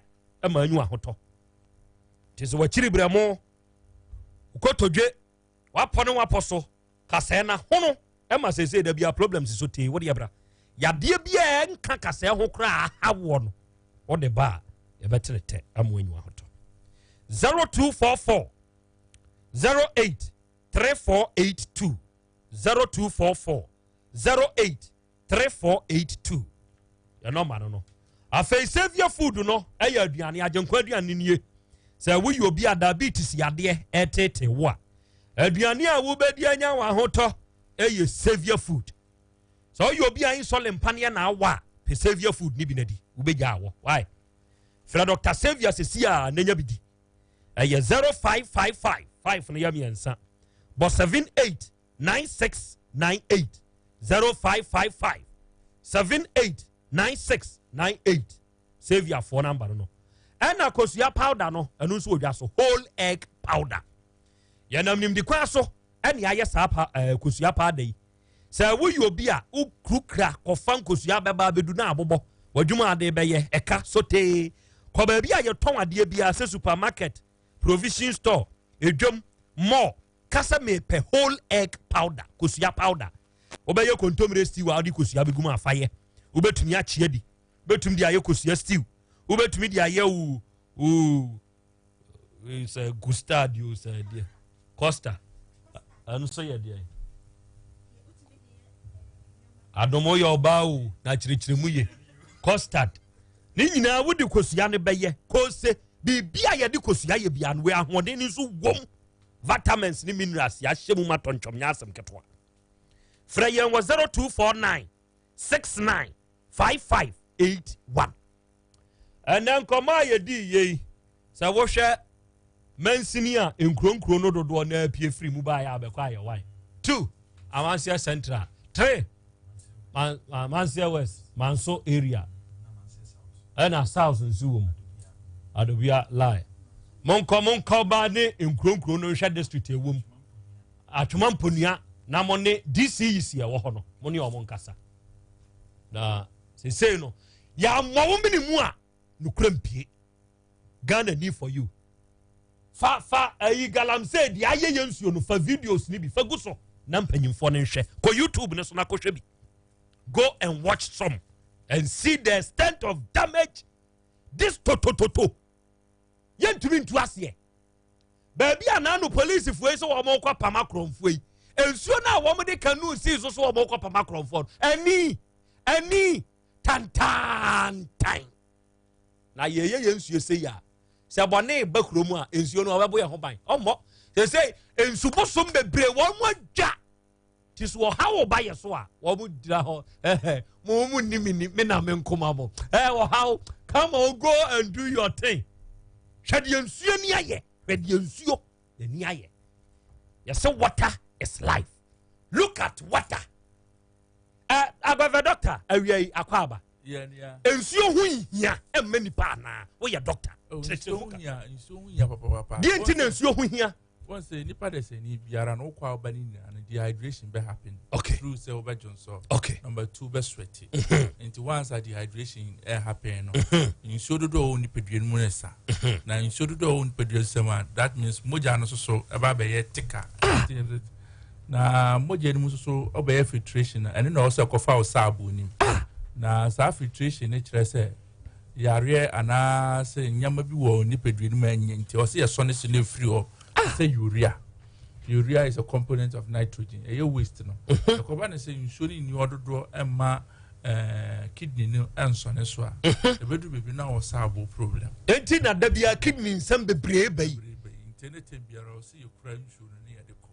ma anyu ahotɔ. Nti sɛ wakyiri berɛ mo kotodwe wapɔ ne wapɔ so kasɛɛ na hono ɛma sɛsɛ da bia problems so tee wode ɛbra yadeɛ bi a ɛnka kasɛɛ ho koraa aha woɔ no wode ba a yɛbɛte ne tɛ ama anyu ahotɔ. 0244 08 3482 0244 08 3482 yɛ nɔmba no no afei saviour food no ɛyɛ aduane agyenkwa aduane nie sɛ woyɛ obi a diabetes yadeɛ ɛtete wo a aduane a wobɛdi anya wɔ ahotɔ ɛyɛ saviour food sɛ woyɛ obi a insulin paneɛ na awa a pɛ saviour food ne bi na di wobɛgya awɔ why frɛ dr saviour sɛsi a na nya bi di ɛyɛ 0555 5 no yɛ mmiɛnsa bɔ 78 9698 0555 78 9698 Saviorfoɔ namba no no ɛna kosua powder no ɛno nso wɔ dwa so whole egg powder yɛnam nimdi kwan so ɛne ayɛ saa pa ɛɛ kosua powder yi sɛ woyɛ obi a wokurukura kɔfa nkosua bɛba abɛdu na abobɔ w'adwuma ade bɛyɛ ɛka sotee kɔ baabi a yɛtɔn adeɛ biara sɛ supermarket provision store edwam mall kasa mepɛ whole egg powder kosua powder wobɛyɛ kontomire stew a wode kosua bɛgu mu afayɛ wobɛtumi akye adi wobɛtumi de ayɛ kosua stew wobɛtumi de ayɛ wo wo sɛ gustad o sɛ deɛ costa ɛno nso yɛ deɛ adom yɛ ɔbaa o na kyerɛkyerɛ mu ye custard ne nyinaa wode kosua no bɛyɛ kose biribi a yɛde kosua yɛ bia no wei ahoɔden no nso wom vitamins ne minerals yɛahyɛ mu ma tɔntwɔm nyɛ asɛm ketewa frɛ yɛn wɔ 0249 69 5581 ɛnɛ nkɔmmɔ a yɛdii yei sɛ wohwɛ mansini a nkuronkuro no dodoɔ na apue firi mu baeɛ a bɛkɔ ayɛ 1 2 amanseɛ central 3 amanseɛ west manso area ɛna south nso wɔ mu adobia line monkɔ monkɔ ba ne nkuronkuro no nhwɛ district ɛwɔ mu atwoma mponua na mo ne dcec ɛwɔ hɔ no mo ne ɔmo nkasa na sesei no yɛammɔ wo mene mu a nokora mpie Ghana ni for you fa fa ayi galamsey deɛ ayɛ yɛ nsuo no fa videos ni bi fa gu so na mpanyinfoɔ no nhwɛ kɔ youtube ne so na kɔhwɛ bi go and watch some and see the extent of damage this totototo yɛntumi ntu aseɛ baabi a naano polisifoɔ yi sɛ wɔn kɔ pam akorɔmfoɔ yi nsuo no a wɔn de canoe sii so so wɔn kɔ pam akorɔmfoɔ no ani ani tantantan na yɛyɛ yɛn nsuo sɛ yi a sɛ bɔne ba kurom a nsuo no ɔbɛbɔ yɛn ho ban ɔmmɔ sɛ sɛ nsubosom bebree wɔn mo adwa ti so ɔha wo ba yɛ so a wɔn mo gyina hɔ ɛhɛ mo mo ni mi ni mi na mi nkoma mo ɛɛ ɔha come on go and do your thing hwɛ deɛ nsuo ni ayɛ hwɛ deɛ nsuo n'ani ayɛ yɛsɛ water is life look at water ɛ agbɛfɛ doctor awia yi akɔ aba nsuo ho nhia mma nipa anaa woyɛ doctor oh, kyerɛkyerɛ mu ka nsuo ho hia papapapa deɛ nti na nsuo ho hia wɔn sɛ nipa de sɛ ni biara no wokɔ a woba ne nyinaa no dehydration bɛ happen okay through sɛ wobɛ dwonsɔ okay number two bɛ sweat mhm. nti once a dehydration ɛ happen no mhm. nsuo dodoɔ a wɔwɔ nipadua no mu no sa mhm. na nsuo dodoɔ a wɔwɔ nipadua no sɛm a that means mogya no soso ɛba abɛyɛ tika ah. na mogya no mu nso so ɔbɛyɛ filtration na ɛno na ɔsɛ kɔfa wo saabo nim ah! na saa filtration no kyerɛ sɛ yareɛ anaasɛ nneɛma bi wɔ nipadua no mu ɛnyɛ nti ɔsɛ yɛsɔ ne so no efiri hɔ ah! sɛ urea urea is a component of nitrogen ɛyɛ waste no mhm. ɛkɔba ne sɛ nsuo no nni hɔ dodoɔ ɛma eh, kidney no ɛnsɔ ne so a mhm. ɛbɛduru baabi na wɔ saabo problem. eti na dabi a kidney nsɛm bebree ba yi. nti ne tɛm biara ɔsɛ yɛkura nsuo no ne yɛde kɔ.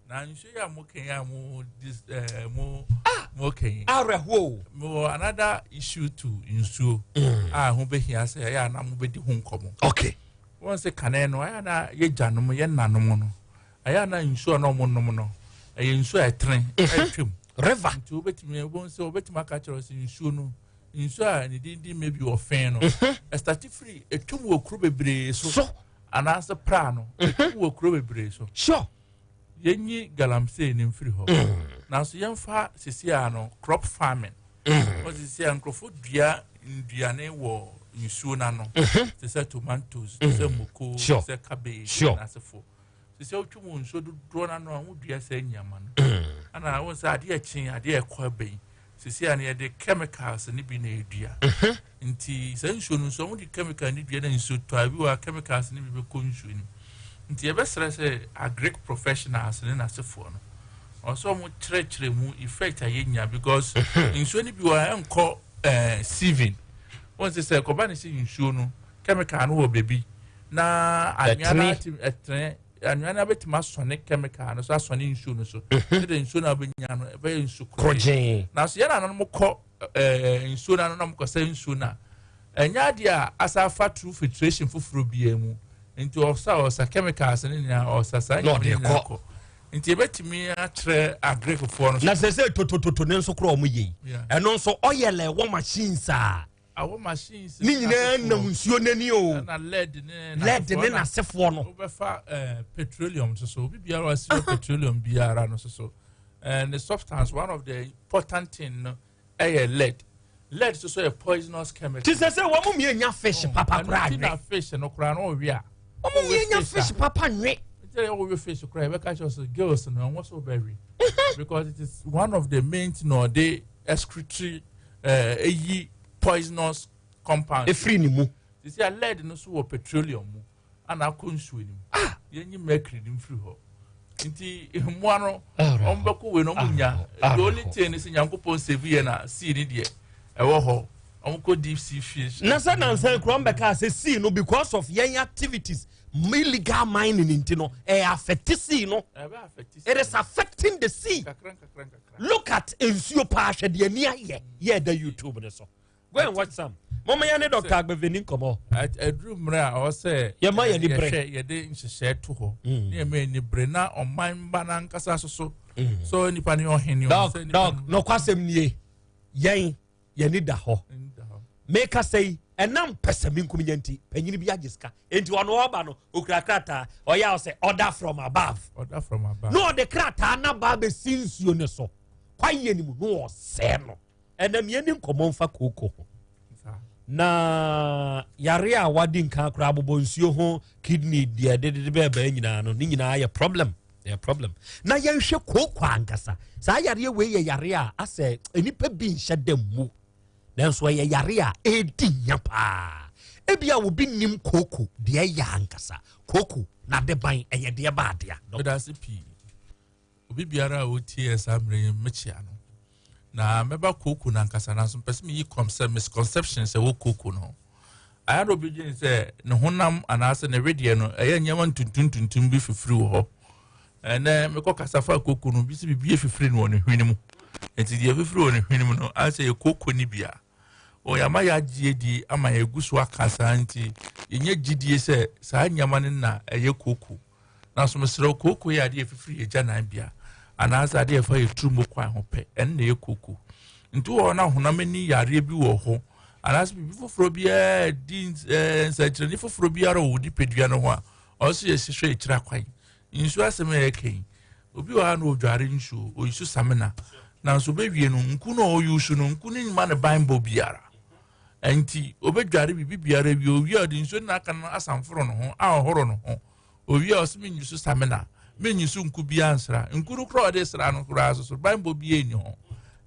na nsuo yi a mo kɛn a mo dis ɛɛ eh, mo ah! mo kɛn. awerɛhoɔ. mo wɔ another issue to nsuo. Mm. a ho bɛ hia sɛ ɛyɛ ana mo bɛ di ho nkɔmɔ. okay. wɔn sɛ kane no ɛyɛ ana yɛ gya nom yɛ nanom no ɛyɛ ana nsuo a na wɔn nom no ɛyɛ nsuo a ɛtene mhm. ɛtwam. river. nti wobɛtumi wɔn sɛ wobɛtumi aka kyerɛ sɛ nsuo no nsuo a ne din di maybe ɔfɛn no mhm. ɛstate firi ɛtwam wɔ kuro bebree so. so anaasɛ pra no mhm. ɛtwam wɔ kuro bebree so. sure. Yɛnyi galamsey no mfiri hɔ. Nanso yɛmfa sisi a no crop farming. Wọ́n sisi a nkurɔfoɔ dua nduane wɔ nsuo n'ano. Te sɛ tomatoes, te sɛ moko, te sɛ cabbage, n'asefo. Sisi a wotwi mu nsuo dodoɔ n'ano a wodua saa nneɛma no. Ɛna wɔn sɛ adeɛ kyen adeɛ ɛkɔ abɛn. Sisi a no yɛde chemicals ne bi na edua. Nti saa nsuo no nso wɔde chemical ne dua na nsuo tɔ a ebi wɔ a chemicals ne bi bɛkɔ nsuo no mu. Nti yɛbɛsrɛ sɛ agric professionals ne n'asefoɔ no ɔsɛ wɔn kyerɛkyerɛ mu effect a yɛnya because nsuo no bi wɔ a ɛnkɔ ɛɛ sieving. Wɔn sɛ sɛ ɛkɔba ne sɛ nsuo no chemical no wɔ baabi na anwea no ɛtene anwea no abɛtumi asɔne chemical no so asɔne nsuo no so sɛdeɛ nsuo no abɛnya no ɛbɛyɛ nsu korɔgyee. Nanso yɛn nananom kɔ ɛɛ nsuo no ano na wɔkɔsɛ nsuo no a ɛnyɛ adeɛ a asa afa through filtration foforɔ biara mu nti ɔsa ɔsa chemicals ne nyinaa ɔsa saa Na nneɛma ɔde nyinaa kɔ. kɔ nti yɛbɛtumi akyerɛ agrikfoɔ no na sɛ sɛ totototo ne nso korɔ ɔmo yɛ yi Yeah. ɛno nso ɔyɛ lɛ wɔ machines a awɔ machines ne nyinaa nam nsuo n'ani o na lead ne lead ne n'asefoɔ no wobɛfa eh, petroleum nso so obi biara a ɔsi petroleum biara no nso so eh, ne substance one of the important thing no ɛyɛ lead lead nso so yɛ poisonous chemical. ti sɛ sɛ wɔn mu mmienu nya fish papa koraa ɛno ti na nwe fish no koraa no ɔwe a. wɔn mu mmienu nya fish papa nwe. nti yɛ wɔwe fish koraa yɛbɛka kyerɛ sɛ girls no ɛwɔ so bɛwe because it is one of the main thing na ɔde excretory ɛɛ eyi poisonous compound. Efiri ne mu. Sisi a lead no so wɔ petroleum mu ana akɔ nsuo no mu. Yɛnyi mercury no mfiri hɔ. Nti mmoa no wɔn bɛkɔ wei no wɔn nya. The only thing is Nyankopɔn save yɛ na sea ni deɛ ɛwɔ hɔ. Wɔn kɔ deep sea fish. Na sɛ nansan kura mbɛka sɛ sea no because of yɛn activities illegal mining nti no ɛyɛ affect sea no. It is affecting the sea. Look at nsuo paa hwɛ deɛ ani ayɛ yɛ ɛda YouTube ne so. Go and watch some. Mama yɛn ne Dr. Agbeveni nkɔmɔ. Ɛduru mmerɛ a ɔwɔ sɛ Yɛma yɛn ani bere. yɛhwɛ yɛde nhyehyɛe to hɔ ne yɛma yɛn ani bere na ɔman ba n'ankasa so so so nipa ne ɔhene o, Doc, sɛ nipa Doc, nɔkwasɛm nie. Yɛn yɛni da hɔ. Meka sɛ yi, ɛnam pɛsɛmenkominya nti, panyini bi agye sika. Enti ɔno ɔba no, okura krataa. Ɔyɛ a ɔsɛ order from above. Order from above. Na ɔde krataa no aba abɛsi nsuo no so. Kwaeɛ no mu na ɔsɛe no. Ɛnam yɛni nkɔmmɔ mfa kooko ho. Na yare a wadi nkan koraa abobɔ nsuo ho kidney deɛ dedede bɛɛbɛɛ nyinaa no, ne nyinaa yɛ problem. Yɛ problem. Na yɛnhwɛ kooko ankasa. Saa yareɛ wei yɛ yare a asɛ nnipa bi nhyɛ da mu. Nanso ɛyɛ yare a ɛredi nya paa. Ebi a obi nim kooko deɛ ɛyɛ ankasa. Kooko na de ban ɛyɛ deɛ ba adea. Medase pii. Obi biara a ɔtie yɛ saa mmerɛ yi mekyea no. Na mɛba kooko no ankasa nanso mpɛ sɛ meyi kɔm misconception sɛ wɔ kooko no ho. Ayɛ na obi dwen sɛ ne honam anaasɛ ne wedeɛ no ɛyɛ nneɛma ntuntum bi fifiri wɔ hɔ. Ɛnɛ mekɔ kasa fa kooko no bi sɛ biribi afifiri no wɔ ne hwene mu. Nti deɛ afifiri wɔ ne hwene mu no ayɛ sɛ yɛ kooko no bi a. Ɔyɛ ama yɛagye adi ama yɛgu so aka saa nti yɛnyɛ gyidie sɛ saa nneɛma no na ɛyɛ kooko. Nanso mesrɛ wo, kooko yɛ adeɛ ɛfifiri yɛ gyananbea anaasɛ adeɛ ɛfa yɛ turumu kwan ho pɛ, ɛno na ɛyɛ kooko. Nti wɔ hɔ na honam ani yareɛ bi wɔ hɔ anaasɛ biribi foforɔ biara di nsɛnkyerɛnne foforɔ biara wɔ wo nipadua no ho a, ɔno nso yɛ hwehwɛ akyiri akwan. Nsuo asɛm a yɛka yi, obi wɔ ha na ɔdware nsuo, ɔyisu samina, nanso ɔbɛwie no, nku no a ɔyusu no, nku no mma no banbɔ biara. Nti ɔbɛdware biribi biara wie, owie a ɔde nsuo no aka no asamforo ne ho a ɔhoro ne ho. Owie a ɔsɛ menyi so samina, menyi so nku biara nsra. Nku no koraa ɔde sra no koraa so so banbɔ biara nni ho.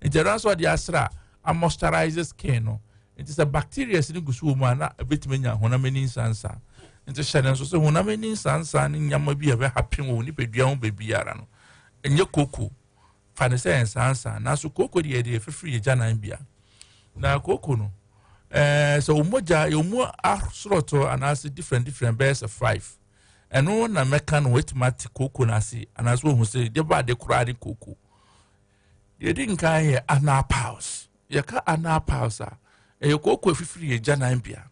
Nti ɛno nso ɔde asra a moisturize skin no. Nti sɛ bacteria no gu so wɔ mu a na ɛbɛtumi anya honam ani nsansa. Nti hyɛ no nso sɛ honam ani nsansa ne nneɛma bi a ɛbɛhappen wɔ wo nipadua ho baabiara no, ɛnyɛ koko. Fa no sɛ nsansa. Nanso kooko deɛ yɛde efifiri yɛ gyananbea. Na kooko no, ɛɛ sɛ wɔn mogya yɛn mu asorɔtɔ anaasɛ different different bɛyɛ sɛ five. Ɛno na mɛka no wɔatumi ate kooko no ase anaasɛ wɔhu sɛ deɛ ba ade koraa ne kooko. Deɛ ɛdi nkan yɛ anal piles. Yɛka anal piles a, ɛyɛ kooko efifiri yɛ gyananbea.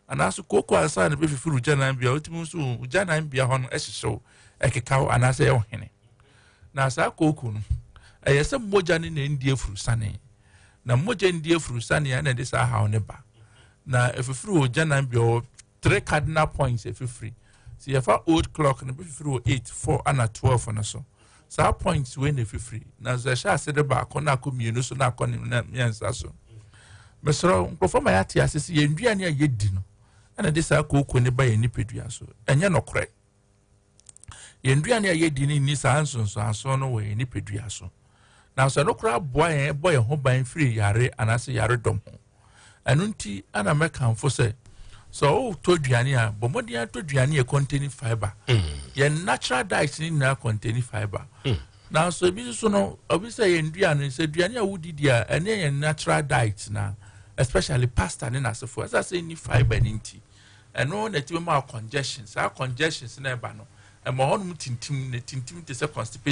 Anaasɛ kooko ansa na ɛbɛfifiri wo gyananbea, wotumi nso wo gyananbea hɔ no ɛhyehyew, ɛkekaw anaasɛ ɛyɛ ɔhene. Na saa kooko no, ɛyɛ sɛ mogya ne na ɛndi afurusane. Na mogya ndi afurusane a na ɛde saa haw no ba. Na ɛfifiri wɔ gyananbea wɔ three cardinal points ɛfifiri. Sɛ yɛfa old clock no, bɛfifiri wɔ 8, 4 ana 12 no so. Saa points wei na ɛfifiri, na sɛ ɛhyɛ ase de baako na akɔ mmienu so na akɔ ne mmiɛnsa so. Mesrɛ nkurɔfoɔ ma yɛate ase sɛ yɛn nnuane a yɛdi no ɛna de saa kooko ne ba yɛn nipadua so. Ɛnyɛ nokorɛ. Yɛn nnuane a yɛdi no nni saa nsonsanso no wɔ yɛn nipadua so. Nanso ɛno koraa boa yɛn, bɔ yɛn ho ban firi yare anaasɛ yaredɔm ho. Ɛno nti ana mɛkamfo sɛ wotɔ aduane a, bɔ mmɔden atɔ aduane a contain fiber. Yɛn natural diet ne nyinaa contain fiber. Nanso ebi nso no, obi sɛ yɛn nduane, sɛ aduane a wodidi a ɛne yɛn natural diet na, especially pasta ne n'asefoɔ, ɛsɛ sɛ ɛni fiber ne nti ɛno na ɛtumi ma congestion. Saa congestions na ɛba no, ɛma hɔnom tintim na tintim te sɛ constipation.